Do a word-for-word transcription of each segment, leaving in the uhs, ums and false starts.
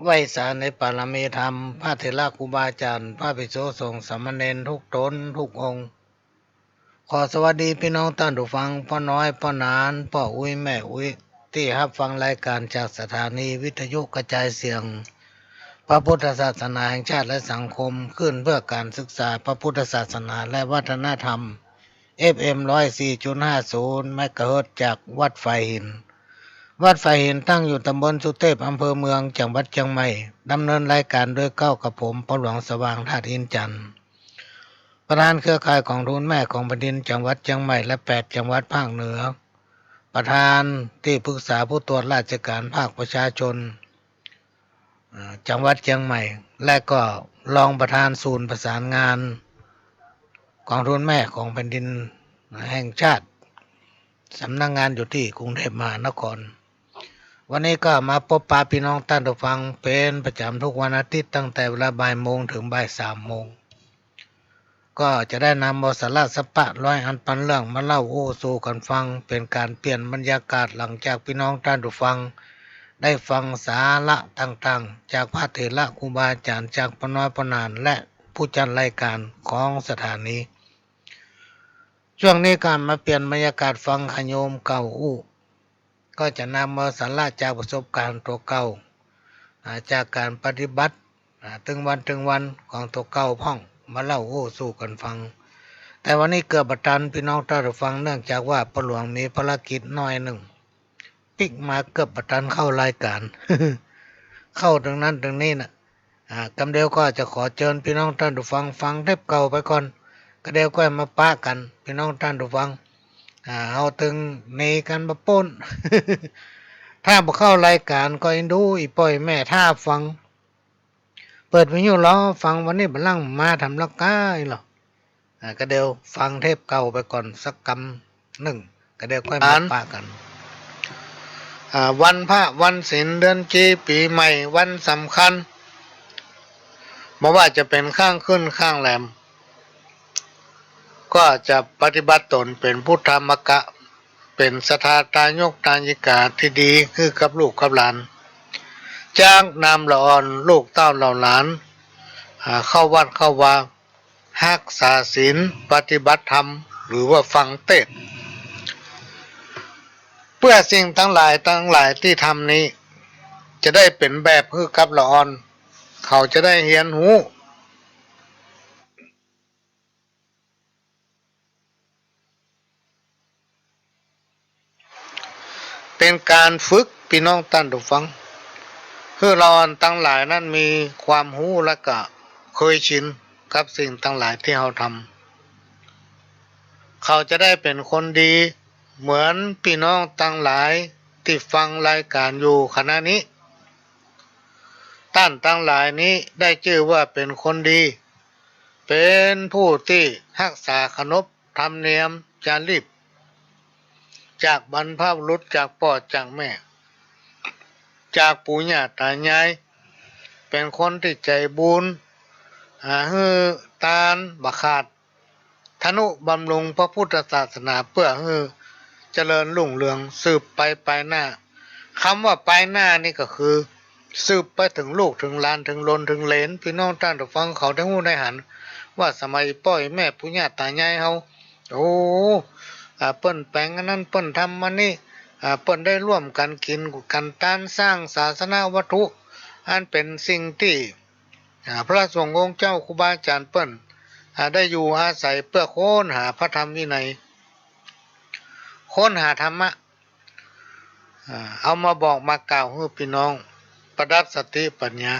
ไหว้สาในปารมีธรรม พระเถระครูบาอาจ๋ารย์ พระภิกษุสงฆ์สามเณรทุกต๋นทุกองค์ ขอสวัสดีปี้น้องต้านผู้ฟัง ป้อน้อย ป้อหนาน ป้ออุ๊ย แม่อุ๊ย ตี้ฮับฟังรายก๋านจากสถานีวิทยุกระจายเสียงพระพุทธศาสนาแห่งชาติและสังคม ขึ้นเพื่อก๋านศึกษาพระพุทธศาสนาและวัฒนธรรม เอฟเอ็ม ร้อยสี่จุดห้าศูนย์ เมกะเฮิรตซ์ จากวัดฝายหิน วัดฝายหินตั้งอยู่ตำบลสุเทพ อำเภอเมือง จังหวัดเจียงใหม่ ดำเนินรายก๋านโดยเก้ากับผม ป้อหลวงสว่าง ธาตุอินทร์จันทร์ ประธานเครือข่ายก๋องทุนแม่ของแผ่นดินจังหวัดเจียงใหม่และแปดจังหวัดภาคเหนือ ประธานตี้ปรึกษาผู้ตรวจราชก๋านภาคประชาชน อ่า จังหวัดเจียงใหม่ และก็รองประธานศูนย์ประสานงานก๋องทุนแม่ของแผ่นดินแห่งชาติ สำนักงานอยู่ตี้กรุงเทพมหานคร วันนี้ก็มาปบปะปี้น้องต้านผู้ฟังเป๋นประจ๋ำทุกวันอาทิตย์ ตั้งแต่เวลาบ่ายโมงเถิงบ่ายสามโมง ก็จะได้นำเอาสาระสัปปะร้อยอันปันเรื่องมาเล่าอู้สู่กั๋นฟัง เป๋นก๋านเปลี่ยนบรรยากาศหลังจากปี้น้องต้านผู้ฟังได้ฟังสาระต่างๆ จากพระเถระครูบาอาจ๋ารย์ จากป้อน้อย ป้อหนาน และผู้จัดรายก๋านของสถานี ช่วงนี้ก็มาเปลี่ยนบรรยากาศฟัง ขะโยมเก่าอู้ ก็จะนำเอาสาระจากประสบก๋ารณ์ตั๋วเก่า อ่า จากก๋านปฏิบัติ อ่า ตึงวันตึงวันของตั๋วเก่าพ่อง มาเล่าอู้สู่กั๋นฟัง แต่วันนี้เกือบบ่ตันปี้น้องต้านผู้ฟัง เนื่องจากว่าป้อหลวงมีภารกิจน้อยนึ่ง ปิ๊กมาเกือบบ่ตันเข้ารายก๋าน เข้าตรงนั้นตรงนี้น่ะ อ่า กำเดียวก็จะขอเจิญปี้น้องต้านผู้ฟังฟังเทปเก่าไปก่อน กำเดียวก็มาปะกั๋น ปี้น้องต้านผู้ฟัง อ่า เอาตึงหนีกั๋นบ่ป๊น ถ้าบ่เข้ารายก๋านก็เอ็นดูอี่ป้ออี่แม่ถ้าฟัง เปิดวิทยุรอฟัง วันนี้บ่าลั่งมาทำละก้าอี้หรอ อ่า กำเดียวฟังเทปเก่าไปก่อนสักกำนึ่ง กำเดียวค่อยมาปะกั๋น อ่า วันพระ วันศีล เดือนจี ปี๋ใหม่ วันสำคัญ บ่ว่าจะเป๋นค่ำขึ้นค่ำแรม ก็จะปฏิบัติต๋นเป๋นพุทธมกะ เป๋นศรัทธาตายกตายิกาตี้ดีหื้อกับลูกกับหลาน จากน้ำละอ่อนลูกเต้าเหล่าหลาน อ่า เข้าวัดเข้าวา ฮักษาศีล ปฏิบัติธรรม หรือว่าฟังเตสน์ เปื้อสิ่งตังหลายตังหลายตี้ทำนี้ จะได้เป๋นแบบหื้อกับละอ่อน เขาจะได้เฮียนฮู้ เป๋นก๋านฝึกปี้น้องต้านผู้ฟัง หื้อละอ่อนตังหลายนั้นมีความฮู้และก็เกยชินกับสิ่งตังหลายตี้เฮาทำ เขาจะได้เป๋นคนดี เหมือนปี้น้องตังหลายตี้ฟังรายก๋านอยู่ขณะนี้ ต้านตังหลายนี้ได้จื้อว่าเป๋นคนดี เป๋นผู้ตี้ฮักษาเคารพธรรมเนียมจารีต จากบรรพบุรุษ จากป้อจากแม่ จากปู่ย่าต๋ายาย เป๋นคนตี้ใจ๋บุญ อ่า หื้อตานบ่ขาด ทะนุบำรุงพระพุทธศาสนาเปื้อหื้อเจริญรุ่งเรืองสืบไปปายหน้า กำว่าปายหน้านี่ก็คือ สืบไปเถิงลูกเถิงหลานเถิงหลนเถิงเหลน ปี้น้องต้านผู้ฟังเขาได้ฮู้ได้หัน ว่าสมัยป้อแม่ปู่ย่าต๋ายายเฮา โอ้ อ่า เปิ้นแป๋งอันนั้น เปิ้นทำอันนี้ อ่า เปิ้นได้ร่วมกั๋นกิ๋นกั๋นตาน สร้างศาสนวัตถุ อันเป๋นสิ่งตี้ อ่า พระสงฆ์องค์เจ้าครูบาอาจ๋ารย์เปิ้น อ่า ได้อยู่อาศัยเปื้อค้นหาพระธรรมวินัย ค้นหาธรรมะ อ่า เอามาบอกมากล่าวหื้อปี้น้องประดับสติปัญญา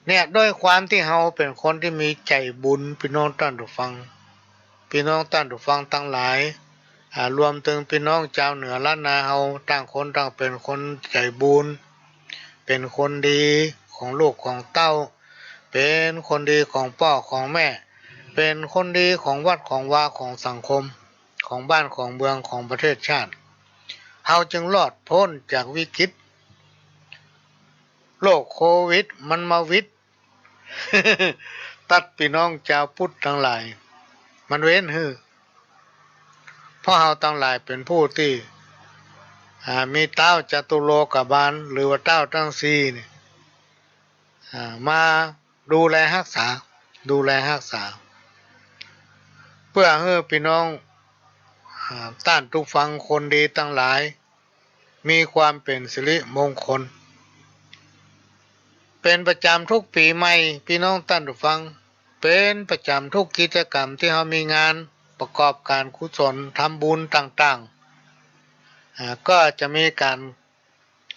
เนี่ย ด้วยความตี้เฮาเป๋นคนตี้มีใจ๋บุญ ปี้น้องต้านผู้ฟัง ปี้น้องต้านผู้ฟังตังหลาย อ่า รวมเถิงปี้น้องจาวเหนือล้านนาเฮา ต่างคนต่างเป๋นคนใจ๋บุญ เป๋นคนดีของลูกของเต้า เป๋นคนดีของป้อของแม่ เป๋นคนดีของวัดของวาของสังคม ของบ้านของเมืองของประเทศชาติ เฮาจึงรอดป๊นจากวิกฤต โรคโควิดมันมาวิด ตั๊ดปี้น้องจาวพุทธตังหลาย มันเว้นหื้อ เพราะเฮาตังหลายเป๋นผู้ตี้ อ่า มีเต๊าจตุโลกบาล หรือว่าเต๊าตังสี่นี่ อ่า มาดูแลฮักษา ดูแลฮักษา เปื้อหื้อปี้น้อง อ่า ต้านผู้ฟังคนดีตังหลาย มีความเป๋นสิริมงคล เป๋นประจ๋ำกู้ปี๋ใหม่ ปี้น้องต้านผู้ฟัง เป๋นประจ๋ำกู้กิจก๋รรมตี้เฮามีงานประกอบก๋านกุศลทำบุญต่างๆ อ่า ก็จะมีก๋าน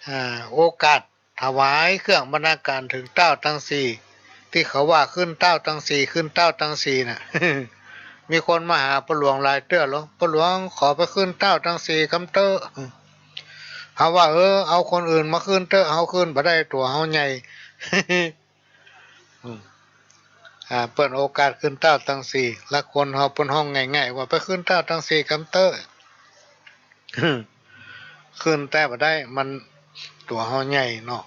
อ่า โอกาสถวายเครื่องบรรณาการเถิงเต๊าตังสี่ ตี้เขาว่าขึ้นเต๊าตังสี่ ขึ้นเต๊าตังสี่น่ะ มีคนมาหาป้อหลวงหลายเตื้อแล้ว ป้อหลวงขอไปขึ้นเต๊าตังสี่กำเต๊อะ เฮาว่า เออ เอาคนอื่นมาขึ้นเต๊อะ เฮาขึ้นบ่ได้ตั๋วเฮาใหญ่ อืม อ่า เปิ้นโอกาสขึ้นเต๊าตังสี่ ละคนเฮาเปิ้นฮ้องง่ายๆ ว่าไปขึ้นเต๊าตังสี่กำเต๊อะ ขึ้นแต๊บ่ได้ มันตั๋วเฮาใหญ่เนาะ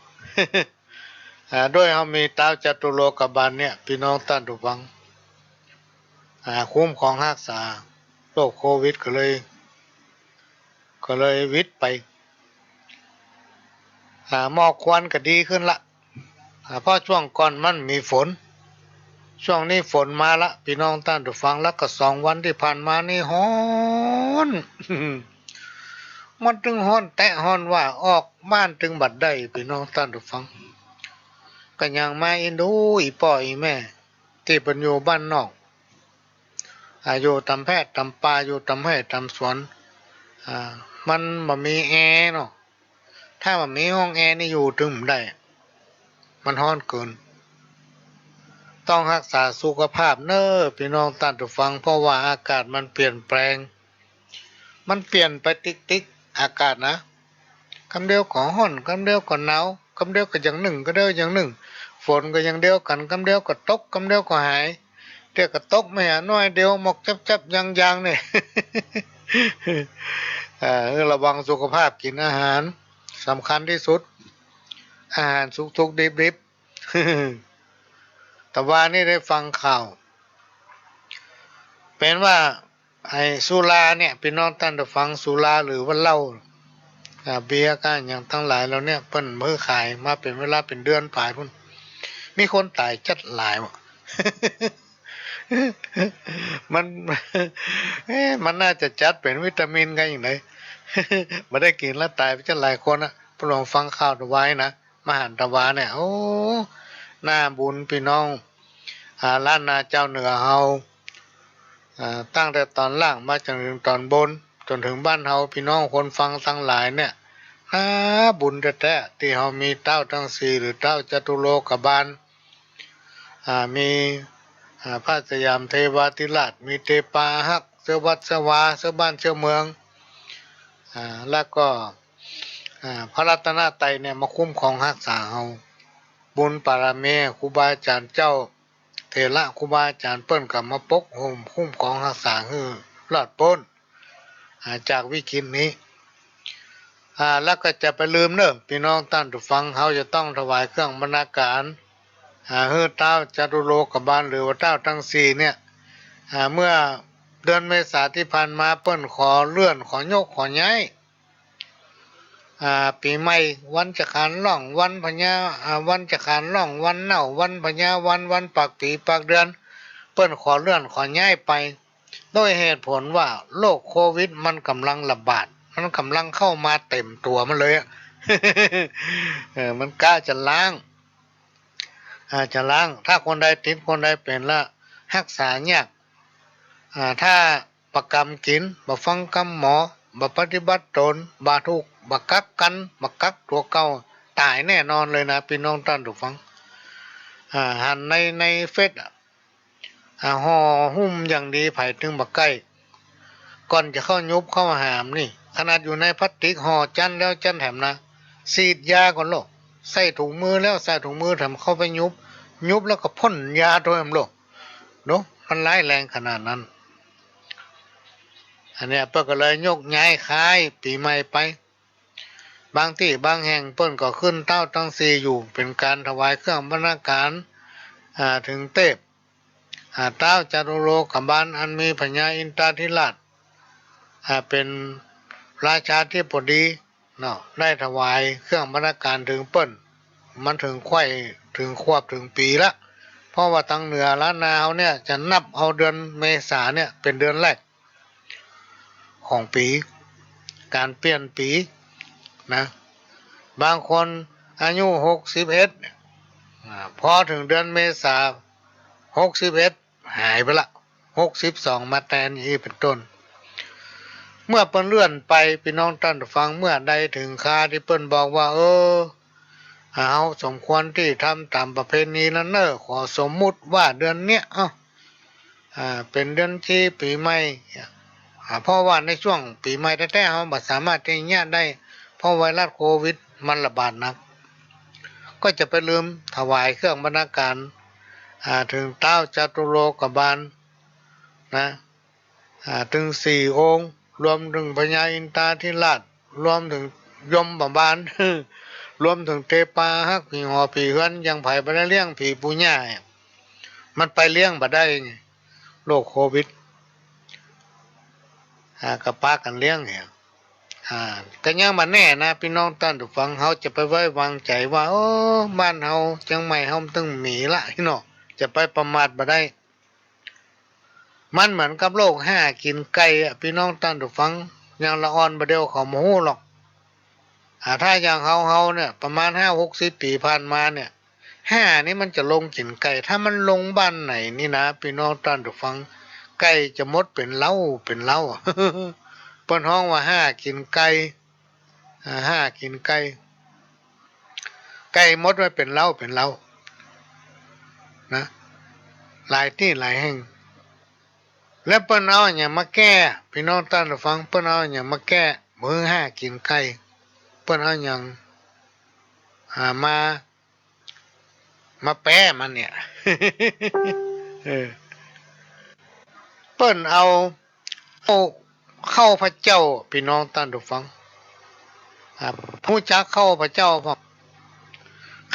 อ่า ด้วยเฮามีเต๊าจตุโลกบาลเนี่ย ปี้น้องต้านผู้ฟัง อ่า คุ้มครองฮักษาโรคโควิดก็เลย ก็เลยหวิดไป อ่า หมอกควันก็ดีขึ้นละ อ่า เพราะช่วงก่อนมันมีฝน ช่วงนี้ฝนมาละ ปี้น้องต้านผู้ฟัง แล้วก็สองวันตี้ผ่านมานี่ฮ้อน มันตึงฮ้อนแต๊ฮ้อนว่า ออกบ้านตึงบ่ได้ ปี้น้องต้านผู้ฟัง ก็ยังมาเอ็นดูอี่ป้ออี่แม่ ตี้เปิ้นอยู่บ้านนอก อ่า อยู่ต๋ามแพร่ต๋ามป่า อยู่ต๋ามไฮ่ต๋ามสวน อ่า มันบ่มีแอร์เนาะ ถ้าบ่มีห้องแอร์นี่อยู่ตึงบ่ได้ มันฮ้อนเกิน ต้องฮักษาสุขภาพเน่อ ปี้น้องต้านผู้ฟัง เพราะว่าอากาศมันเปลี่ยนแปลง มันเปลี่ยนไปติ๊กๆ อากาศนะ กำเดียวก็ฮ้อน กำเดียวก็หนาว กำเดียวก็อย่างนึ่ง กำเดียวอย่างนึ่ง ฝนก็อย่างเดียวกั๋น กำเดียวก็ตก กำเดียวก็หาย เดี๋ยวก็ตกมาหาน้อยเดียว หมอกจับๆ ยังๆ เนี่ย เอ่อ ระวังสุขภาพ กิ๋นอาหารสำคัญตี้สุด อาหารสุกๆ ดิบๆ ตะวานี่ได้ฟังข่าว เป๋นว่า ไอ้สุราเนี่ย ปี้น้องต้านผู้ฟัง สุราหรือว่าเหล้า อ่า เบียร์ก้าอย่างตังหลายเหล่าเนี่ย เปิ้นบ่หื้อขายมาเป๋นเวลาเป๋นเดือนป๋ายปู้น มีคนต๋ายจั๊ดหลายวะ มัน เอ๊ะ มันน่าจะจัดเป๋นวิตามินกั๋นอย่างใด บ่ได้กิ๋นแล้วต๋ายไปจั๊ดหลายคนอะ ป้อหลวงฟังข่าวตะวานะ มหันตะวาเนี่ย โอ้ น่าบุญปี้น้อง อ่า ล้านนาจาวเหนือเฮา อ่า ตั้งแต่ต๋อนล่างมาจ๋นเถิงต๋อนบน จ๋นเถิงบ้านเฮา ปี้น้องคนฟังตังหลายเนี่ย น่าบุญแต๊ๆ ตี้เฮามีเต๊าตังสี่ หรือเต๊าจตุโลกบาล อ่า มี อ่า พระสยามเทวาธิราช มีเตปาอาฮักษ์ เสื้อวัดเสื้อวา เสื้อบ้านเสื้อเมือง อ่า แล้วก็ อ่า พระรัตนตรัยเนี่ยมาคุ้มครองฮักษาเฮา บุญบารมีครูบาอาจ๋ารย์เจ้า เถระครูบาอาจ๋ารย์เปิ้นก็มาปกโฮมคุ้มครองฮักษาหื้อรอดป๊น อ่า จากวิกฤตนี้ อ่า แล้วก็จะไปลืมเน่อ ปี้น้องต้านผู้ฟัง เฮาจะต้องถวายเครื่องบรรณาการ อ่า หื้อเต๊าจตุโลกบาล หรือว่าเต๊าตังสี่เนี่ย อ่า เมื่อเดือนเมษาตี้ผ่านมา เปิ้นขอเลื่อน ขอยก ขอย้าย อ่า ปี๋ใหม่ วันจะขานล่อง วันพญา อ่า วันจะขานล่อง วันเน่า วันพญาวัน วันปากปี๋ปากเดือน เปิ้นขอเลื่อน ขอย้ายไป ด้วยเหตุผลว่าโรคโควิดมันก่ำลังระบาด มันก่ำลังเข้ามาเต๋มตั๋วมันเลยอะ เออ มันกะจะล้าง อ่า จะล้าง ถ้าคนใดติด คนใดเป๋นละ ฮักษายาก อ่า ถ้าบ่กำกิ๋น บ่ฟังกำหมอ บ่ปฏิบัติต๋น บ่ถูก บ่กักกั๋น บ่กักตั๋วเก่า ต๋ายแน่นอนเลยนะ ปี้น้องต้านผู้ฟัง อ่า หันใน ในเฟซอะ อ่า ห่อหุ้มอย่างดี ใผตึงบ่ใก้ ก่อนจะเข้ายุบเข้าหามนี่ ขนาดอยู่ในพลาสติกห่อจั๊นแล้วจั๊นแถมนะ ฉีดยาก่อนโลก ใส่ถุงมือแล้วใส่ถุงมือแถมเข้าไปยุบ ยุบแล้วก็พ่นยาตวยแถมโลก ดู มันร้ายแรงขนาดนั้น อันเนี้ยเปิ้นก็เลยยกย้ายคล้ายปี๋ใหม่ไป บางตี้บางแห่งเปิ้นก็ขึ้นเต๊าตังสี่อยู่ เป๋นก๋านถวายเครื่องบรรณาการ อ่า เถิงเต๊า อ่า เต๊าจตุโลกบาล อันมีพญาอินทราธิราช อ่า เป๋นราชาธิบดี เนาะ ได้ถวายเครื่องบรรณาการเถิงเปิ้น มันเถิงไขว้ เถิงขวบ เถิงปี๋ละ เพราะว่าตางเหนือล้านนาเฮาเนี่ยจะนับเอาเดือนเมษาเนี่ยเป๋นเดือนแรกของปี๋ ก๋านเปลี่ยนปี๋นะ บางคนอายุหกสิบเอ็ด อ่า พอเถิงเดือนเมษา หกสิบเอ็ด หายไปละ หกสิบสอง มาแตน อย่างอี้เป๋นต้น เมื่อเปิ้นเลื่อนไป ปี้น้องต้านผู้ฟัง เมื่อใดเถิงคราวตี้เปิ้นบอกว่า เออ เฮาสมควรตี้ทำต๋ามประเพณีนั้นเน่อ ขอสมมุติว่าเดือนเนี้ย เอ้า อ่า เป๋นเดือนตี้ปี๋ใหม่ อ่า เพราะว่าในช่วงปี๋ใหม่แต๊ๆ เฮาบ่สามารถตี้จะได้ เพราะไวรัสโควิดมันระบาดหนัก ก็จะไปลืมถวายเครื่องบรรณาการ อ่า เถิงท้าวจตุโลกบาลนะ อ่า เถิงสี่องค์ รวมเถิงพญาอินทาธิราช รวมเถิงยมบาล รวมเถิงเตปาฮักษ์ ผีหอผีเฮือน อย่างใผบ่ได้เลี้ยงผีปู่ย่า มันไปเลี้ยงบ่ได้ไง โรคโควิด อ่า ก็ปากั๋นเลี้ยงเนี่ย อ่า ก็ยังบ่แน่นะ ปี้น้องต้านผู้ฟัง เฮาจะไปไว้วางใจ๋ว่า โอ้ บ้านเฮา เจียงใหม่เฮามันตึงมีละ เนาะ จะไปประมาทบ่ได้ มันเหมือนกับโรคฮ่ากิ๋นไก่อะ ปี้น้องต้านผู้ฟัง อย่างละอ่อนบ่าเดี่ยวเขาบ่ฮู้หรอก อ่า ถ้าอย่างเฮาๆ เนี่ย ประมาณห้าหกสิบปี๋ผ่านมาเนี่ย ฮ่านี่มันจะลงกิ๋นไก่ ถ้ามันลงบ้านไหนนี่นะ ปี้น้องต้านผู้ฟัง ไก่จะหมดเป๋นเล้าเป๋นเล้า เปิ้นฮ้องว่าฮ่ากิ๋นไก่ อ่า ฮ่ากิ๋นไก่ ไก่หมดไว้เป๋นเล้าเป๋นเล้านะ หลายตี้หลายแห่ง แล้วเปิ้นเอาอะหยังมาแก้ ปี้น้องต้านผู้ฟัง เปิ้นเอาอะหยังมาแก้ บ่หื้อฮ่ากิ๋นไก่ เปิ้นเอาอะหยัง อ่า มา มาแปรมันเนี่ย เออ เปิ้นเอา เอาข้าวพระเจ้า ปี้น้องต้านผู้ฟัง อ่า ฮู้จักข้าวพระเจ้าพ่อง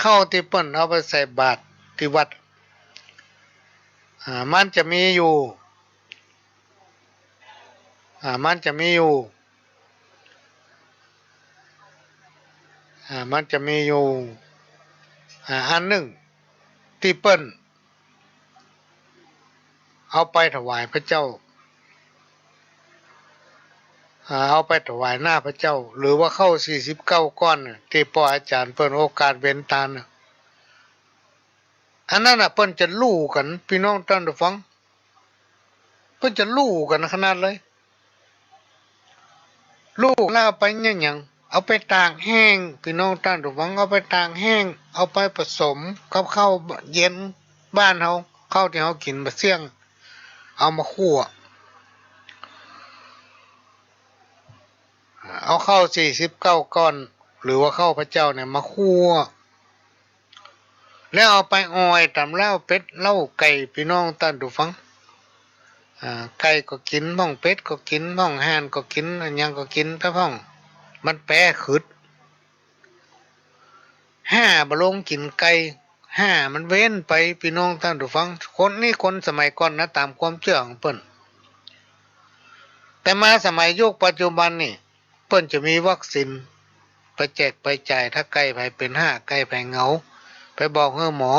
ข้าวตี้เปิ้นเอาไปใส่บาตรตี้วัด อ่า มันจะมีอยู่ อ่า มันจะมีอยู่ อ่า มันจะมีอยู่ อ่า อันนึ่ง ตี้เปิ้นเอาไปถวายพระเจ้า อ่า เอาไปถวายหน้าพระเจ้า หรือว่าข้าวสี่สิบเก้าก้อนน่ะ ตี้ป้ออาจ๋ารย์เปิ้นโอกาสเว้นตานน่ะ อันนั้นน่ะ เปิ้นจะลู่กั๋น ปี้น้องต้านผู้ฟัง เปิ้นจะลู่กั๋นขนาดเลย ลู่แล้วเอาไปเยียะหยัง เอาไปตากแห้ง ปี้น้องต้านผู้ฟัง เอาไปตากแห้ง เอาไปผสมกับข้าวเย็นบ้านเฮา ข้าวตี้เฮากิ๋นบ่าเสี้ยง เอามาคั่ว เอาข้าวสี่สิบเก้าก้อน หรือว่าข้าวพระเจ้าเนี่ยมาคั่ว แล้วเอาไปอ่อยต๋ามเล้าเป็ดเล้าไก่ ปี้น้องต้านผู้ฟัง อ่า ไก่ก็กิ๋นพ่อง เป็ดก็กิ๋นพ่อง ห่านก็กิ๋น อะหยังก็กิ๋นตะพ่อง มันแปรขึด ฮ่าบ่ลงกิ๋นไก่ ฮ่ามันเว้นไป ปี้น้องต้านผู้ฟัง คนนี้คนสมัยก่อนนะ ต๋ามความเจื้อของเปิ้น แต่มาสมัยยุคปัจจุบันนี่ เปิ้นจะมีวัคซีนไปแจกไปจ่าย ถ้าไก่ใผเป๋นฮ่า ไก่ใผเหงา ไปบอกหื้อหมอ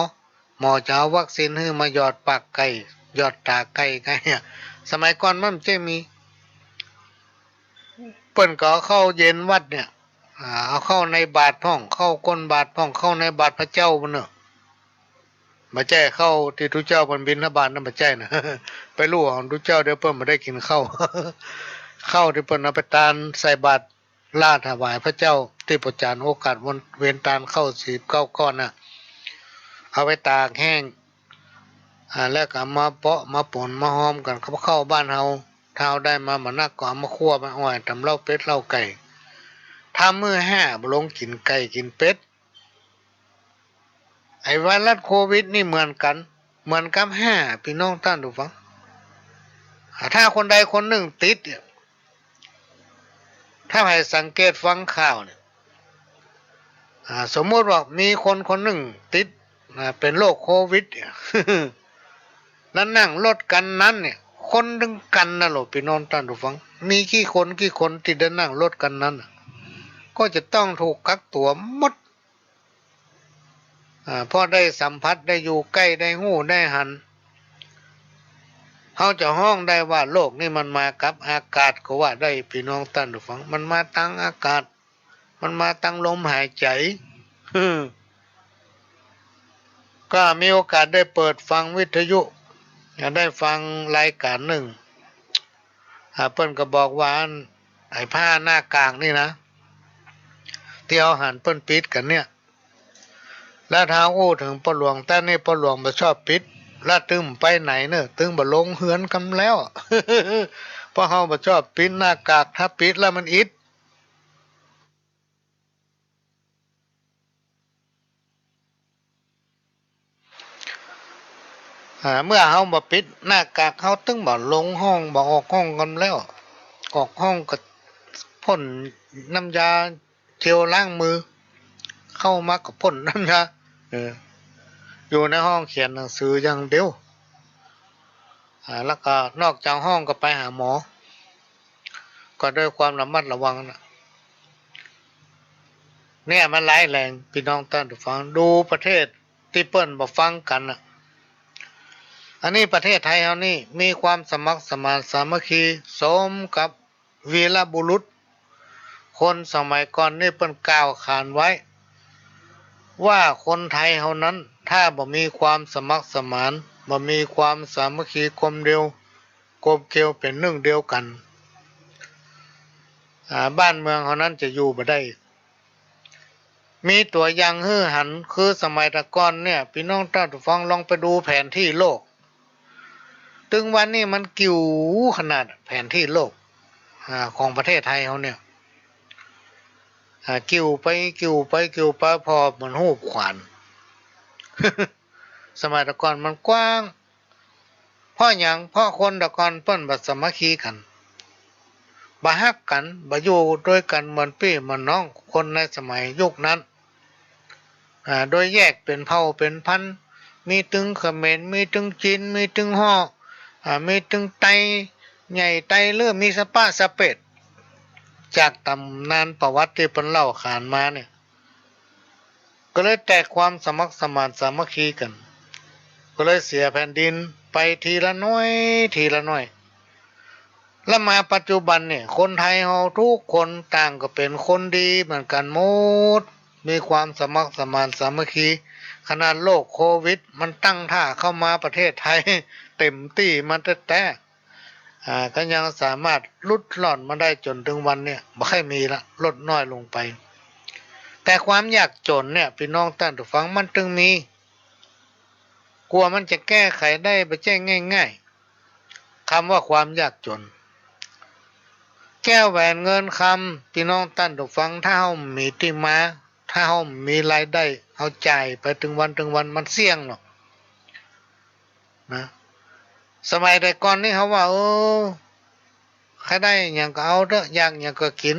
หมอจะเอาวัคซีนหื้อมาหยอดปากไก่ หยอดต๋าไก่ ไก่อะ สมัยก่อนมันบ่ใจ้มี เปิ้นก็เอาข้าวเย็นวัดเนี่ย อ่า เอาข้าวในบาตรพ่อง ข้าวก้นบาตรพ่อง ข้าวในบาตรพระเจ้าปุ้นเน่อ บ่ใจ้ข้าวตี้ตุ๊เจ้าเปิ้นบิณฑบาตนะ บ่ใจ้นะ ไปลู่ของตุ๊เจ้าเดี๋ยวเปิ้นบ่ได้กิ๋นข้าว ข้าวตี้เปิ้นเอาไปตานใส่บาตร ลาดถวายพระเจ้า ตี้ป้ออาจ๋ารย์โอกาสวัน เว้นตานข้าวสี่สิบเก้าก้อนน่ะ เอาไปตากแห้ง อ่า แล้วก็เอามาเปาะมาป๋นมาฮอมกั๋นกับข้าวบ้านเฮา ถ้าเฮาได้มาบ่นักก็เอามาคั่วมาอ่อยต๋ามเล้าเป็ดเล้าไก่ ถ้ามื้อฮ่าบ่ลงกิ๋นไก่กิ๋นเป็ด ไอ้ไวรัสโควิดนี่เหมือนกั๋น เหมือนกับฮ่า ปี้น้องต้านผู้ฟัง อ่า ถ้าคนใดคนนึ่งติดเนี่ย ถ้าใผสังเกตฟังข่าวเนี่ย อ่า สมมุติว่ามีคนคนนึ่งติด อ่า เป๋นโรคโควิดเนี่ย แล้วนั่งรถคันนั้นเนี่ย คนนึ่งคันน่ะโหล่ะ ปี้น้องต้านผู้ฟัง มีกี่คนกี่คนตี้ได้นั่งรถคันนั้นน่ะ ก็จะต้องถูกกักตั๋วหมด อ่า เพราะได้สัมผัส ได้อยู่ใก้ ได้ฮู้ ได้หัน เฮาจะฮ้องได้ว่าโรคนี้มันมากับอากาศก็ว่าได้ ปี้น้องต้านผู้ฟัง มันมาตางอากาศ มันมาตางลมหายใจ๋ ก็มีโอกาสได้เปิดฟังวิทยุ ได้ฟังรายก๋านนึ่ง อ่า เปิ้นก็บอกว่าอัน ไอ้ผ้าหน้ากากนี่นะ ตี้เฮาหันเปิ้นปิดกั๋นเนี่ย แล้วถ้าอู้เถิงป้อหลวง แต่นี่ป้อหลวงบ่ชอบปิด แล้วตึงไปไหนเน่อ ตึงบ่ลงเฮือนกำแล้ว เพราะเฮาบ่ชอบปิดหน้ากาก ถ้าปิดแล้วมันอิด อ่า เมื่อเฮาบ่ปิดหน้ากาก เฮาตึงบ่ลงห้อง บ่ออกห้องกำแล้ว ออกห้องก็พ่นน้ำยาเจลล้างมือ เข้ามาก็พ่นน้ำยา เออ อยู่ในห้องเขียนหนังสืออย่างเดียว อ่า แล้วก็นอกจากห้องก็ไปหาหมอ ก็ด้วยความระมัดระวังนะ เนี่ยมันร้ายแรง ปี้น้องต้านผู้ฟัง ดูประเทศตี้เปิ้นบ่ฟังกั๋นน่ะ อันนี้ประเทศไทยเฮานี่มีความสมัครสมานสามัคคี สมกับวีรบุรุษ คนสมัยก่อนนี่เปิ้นกล่าวขานไว้ ว่าคนไทยเฮานั้น ถ้าบ่มีความสมัครสมาน บ่มีความสามัคคีกลมเดียว กลมเกลียวเป๋นนึ่งเดียวกั๋น อ่า บ้านเมืองเฮานั้นจะอยู่บ่ได้ มีตั๋วอย่างหื้อหัน คือสมัยแต่ก่อนเนี่ย ปี้น้องต้านผู้ฟังลองไปดูแผนที่โลก ตึงวันนี้มันกิ่วขนาดแผนที่โลก อ่า ของประเทศไทยเฮาเนี่ย อ่า กิ่วไป กิ่วไป กิ่วไป ผ่อเหมือนฮูบขวาน สมัยแต่ก่อนมันกว้าง เพราะหยัง เพราะคนแต่ก่อนเปิ้นบ่สามัคคีกั๋น บ่ฮักกั๋น บ่อยู่ตวยกั๋นเหมือนปี้เหมือนน้อง คนในสมัยยุคนั้น อ่า โดยแยกเป๋นเผ่าเป๋นพันธุ์ มีตึงเขมร มีตึงจีน มีตึงฮ้อ อ่า มีตึงไตใหญ่ไตเลื่อ มีสะป๊ะสะเปด จากต๋ำนานประวัติตี้เปิ้นเล่าขานมาเนี่ย ก็เลยแตกความสมัครสมานสามัคคีกั๋น ก็เลยเสียแผ่นดินไปทีละน้อย ทีละน้อย แล้วมาปัจจุบันเนี่ย คนไทยเฮากู้คนต่างก็เป๋นคนดีเหมือนกั๋นหมด มีความสมัครสมานสามัคคี ขนาดโรคโควิดมันตั้งท่าเข้ามาประเทศไทยเต๋มตี้มาแต๊ๆ อ่า ก็ยังสามารถหลุดล่อนมาได้จ๋นเถิงวันเนี่ย บ่ค่อยมีละ ลดน้อยลงไป แต่ความยากจ๋นเนี่ย ปี้น้องต้านผู้ฟัง มันตึงมี กว่ามันจะแก้ไขได้บ่ใจ้ง่ายๆ กำว่าความยากจ๋น แก้วแหวนเงินกำ ปี้น้องต้านผู้ฟัง ถ้าเฮาบ่มีตี้มา ถ้าเฮาบ่มีรายได้ เฮาจ่ายไปเถิงวันเถิงวัน มันเสี้ยงเนาะ นะ สมัยแต่ก่อนนี่เฮาว่า เออ ใค่ได้หยังก็เอาเต๊อะ อยากหยังก็กิ๋น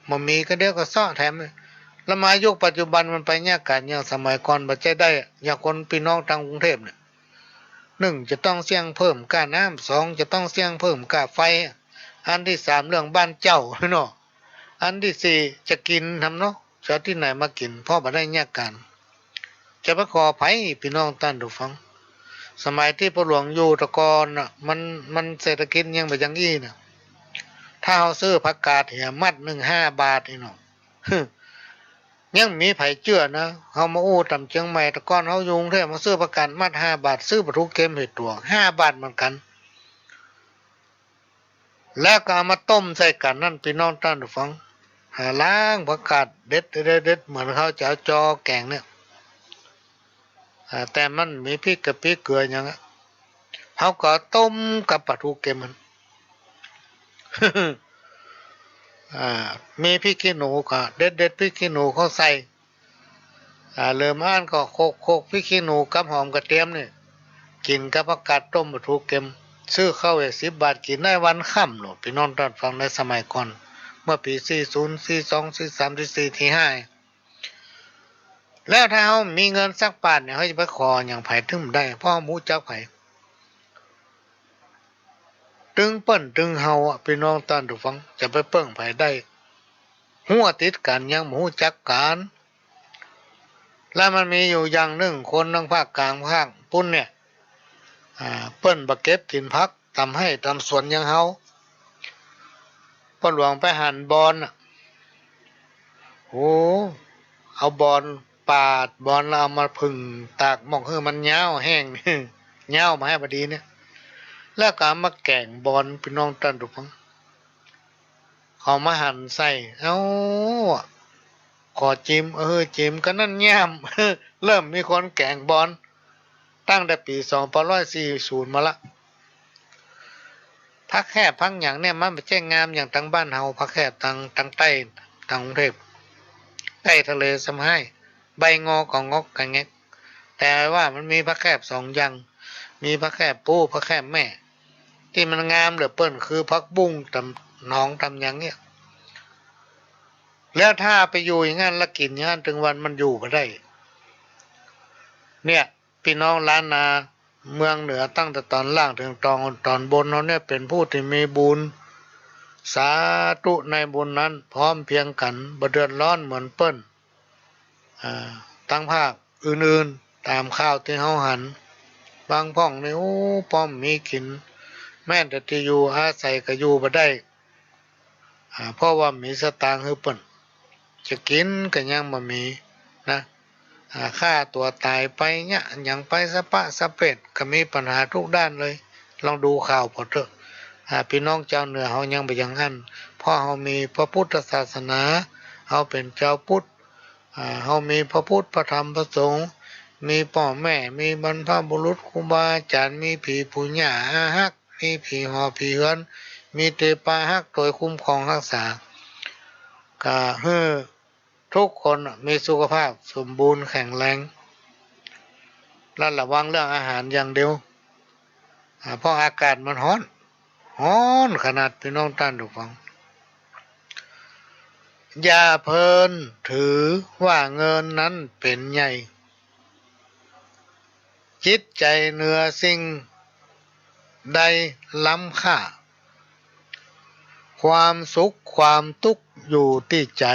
บ่มีก็เดี๋ยวก็เซาะแถม แล้วมายุคปัจจุบันมันไปยากก๋านอย่างสมัยก่อนบ่ใจ้ได้อะ อย่างคนปี้น้องตางกรุงเทพฯเนี่ย นึ่ง จะต้องเสี้ยงเพิ่มก้าน้ำ สอง จะต้องเสี้ยงเพิ่มก้าไฟ อันตี้สาม เรื่องบ้านเจ้าเนาะ อันตี้สี่ จะกิ๋นทำเนาะ จะเอาตี้ไหนมากิ๋น เพราะบ่ได้ยากก๋าน จะไปขอใผ ปี้น้องต้านผู้ฟัง สมัยตี้ป้อหลวงอยู่แต่ก่อนน่ะ มัน มันเศรษฐกิจยังบ่อย่างอี้น่ะ ถ้าเฮาซื้อผักกาดเหียมัดนึ่งห้าบาทนี่เนาะ ยังมีใผเจื้อนะ เฮามาอู้ต๋ามเจียงใหม่ แต่ก่อนเฮาอยู่กรุงเทพฯ มาซื้อผักกาดมัดห้าบาท ซื้อปลาทูเค็มเหียตั๋วห้าบาทเหมือนกั๋น แล้วก็เอามาต้มใส่กั๋นนั่น ปี้น้องต้านผู้ฟัง หาล้างผักกาด เด็ด เด็ด เด็ด เหมือนเขาจะเอาจอแก๋งเนี่ย อ่า แต่มันมีพริกกะปิเกลือหยังอะ เขาก็ต้มกับปลาทูเค็มมัน อ่า มีพริกขี้หนูก็เด็ด เด็ดพริกขี้หนูเข้าใส่ อ่า เหลือมาอั้นก็โขลก โขลกพริกขี้หนูกับหอมกระเทียมนี่ กิ๋นกับผักกาดต้มปลาทูเค็ม ซื้อข้าวเหียสิบบาท กิ๋นได้วันค่ำโลด ปี้น้องต้านฟัง ในสมัยก่อน เมื่อปี๋สี่ศูนย์ สี่สอง สี่สาม สี่สี่ สี่ห้า แล้วถ้าเฮาบ่มีเงินสักบาทเนี่ย เฮาจะไปขอหยังใผตึงบ่ได้ เพราะเฮาบ่ฮู้จักใผ ตึงเปิ้นตึงเฮาอะ ปี้น้องต้านผู้ฟัง จะไปเปิ้งใผได้ ฮั้วติดกั๋น ยังบ่ฮู้จักกั๋น แล้วมันมีอยู่อย่างนึ่ง คนตางภาคกลางภาคปุ้นเนี่ย อ่า เปิ้นบ่เก็บกิ๋นผัก ต๋ามไฮ่ต๋ามสวนอย่างเฮา ป้อหลวงไปหันบอนน่ะ โอ้ เอาบอน ปาดบอนแล้วเอามาผึ่งตากหม้อหื้อมันเย้าแห้ง เย้ามาหื้อพอดีเนี่ย แล้วก็เอามาแก๋งบอน ปี้น้องต้านผู้ฟัง เขามาหันใส่ เอ้า ขอจิม เออ จิม ก็นั่นแหม เริ่มมีคนแก๋งบอน ตั้งแต่ปี๋สองพันห้าร้อยสี่สิบมาละ ผักแคบผักหยังเนี่ย มันบ่ใจ้งามอย่างตางบ้านเฮา ผักแคบตาง ตางใต้ ตางกรุงเทพฯ ใก้ทะเลซ้ำฮ้าย ใบงอก็งอกกะแง็ก แต่ว่ามันมีผักแคบสองอย่าง มีผักแคบปู ผักแคบแม่ ตี้มันงามเหลือเปิ้น คือผักบุ้งต๋ามหนองต๋ามหยังเนี่ย แล้วถ้าไปอยู่อย่างนั้น แล้วกิ๋นอย่างนั้น ตึงวันมันอยู่บ่ได้ เนี่ย ปี้น้องล้านนาเมืองเหนือ ตั้งแต่ต๋อนล่างเถิงต๋อน ต๋อนบนเฮาเนี่ย เป๋นผู้ตี้มีบุญ สาธุในบุญนั้น พร้อมเพรียงกั๋น บ่เดือดร้อนเหมือนเปิ้น อ่า ตางภาคอื่นๆ ต๋ามข่าวตี้เฮาหัน บางพ่องนี่ โอ้ ป้อมมีกิ๋น แม้แต่ตี้อยู่อาศัยก็อยู่บ่ได้ อ่า เพราะว่าบ่มีสตางค์หื้อเปิ้น จะกิ๋นก็ยังบ่มีนะ อ่า ฆ่าตั๋วต๋ายไปเยียะหยังไป สะปะสะเปด ก็มีปัญหากู้ด้านเลย ลองดูข่าวผ่อเต๊อะ อ่า ปี้น้องจาวเหนือเฮายังบ่อย่างอั้น เพราะเฮามีพระพุทธศาสนา เฮาเป๋นจาวพุทธ อ่า เฮามีพระพุทธ พระธรรม พระสงฆ์ มีป้อแม่ มีบรรพบุรุษ ครูบาอาจ๋ารย์ มีผีปู่ย่าอาฮัก มีผีหอผีเฮือน มีเตปาฮัก ตวยคุ้มครองฮักษา ก็หื้อกู้คนมีสุขภาพสมบูรณ์แข็งแรง และระวังเรื่องอาหารอย่างเดียว อ่า เพราะอากาศมันฮ้อน ฮ้อนขนาด ปี้น้องต้านผู้ฟัง อย่าเพลินถือว่าเงินนั้นเป๋นใหญ่ จิตใจ๋เหนือสิ่งใดล้ำค่า ความสุขความตุ๊กข์อยู่ตี้ใจ๋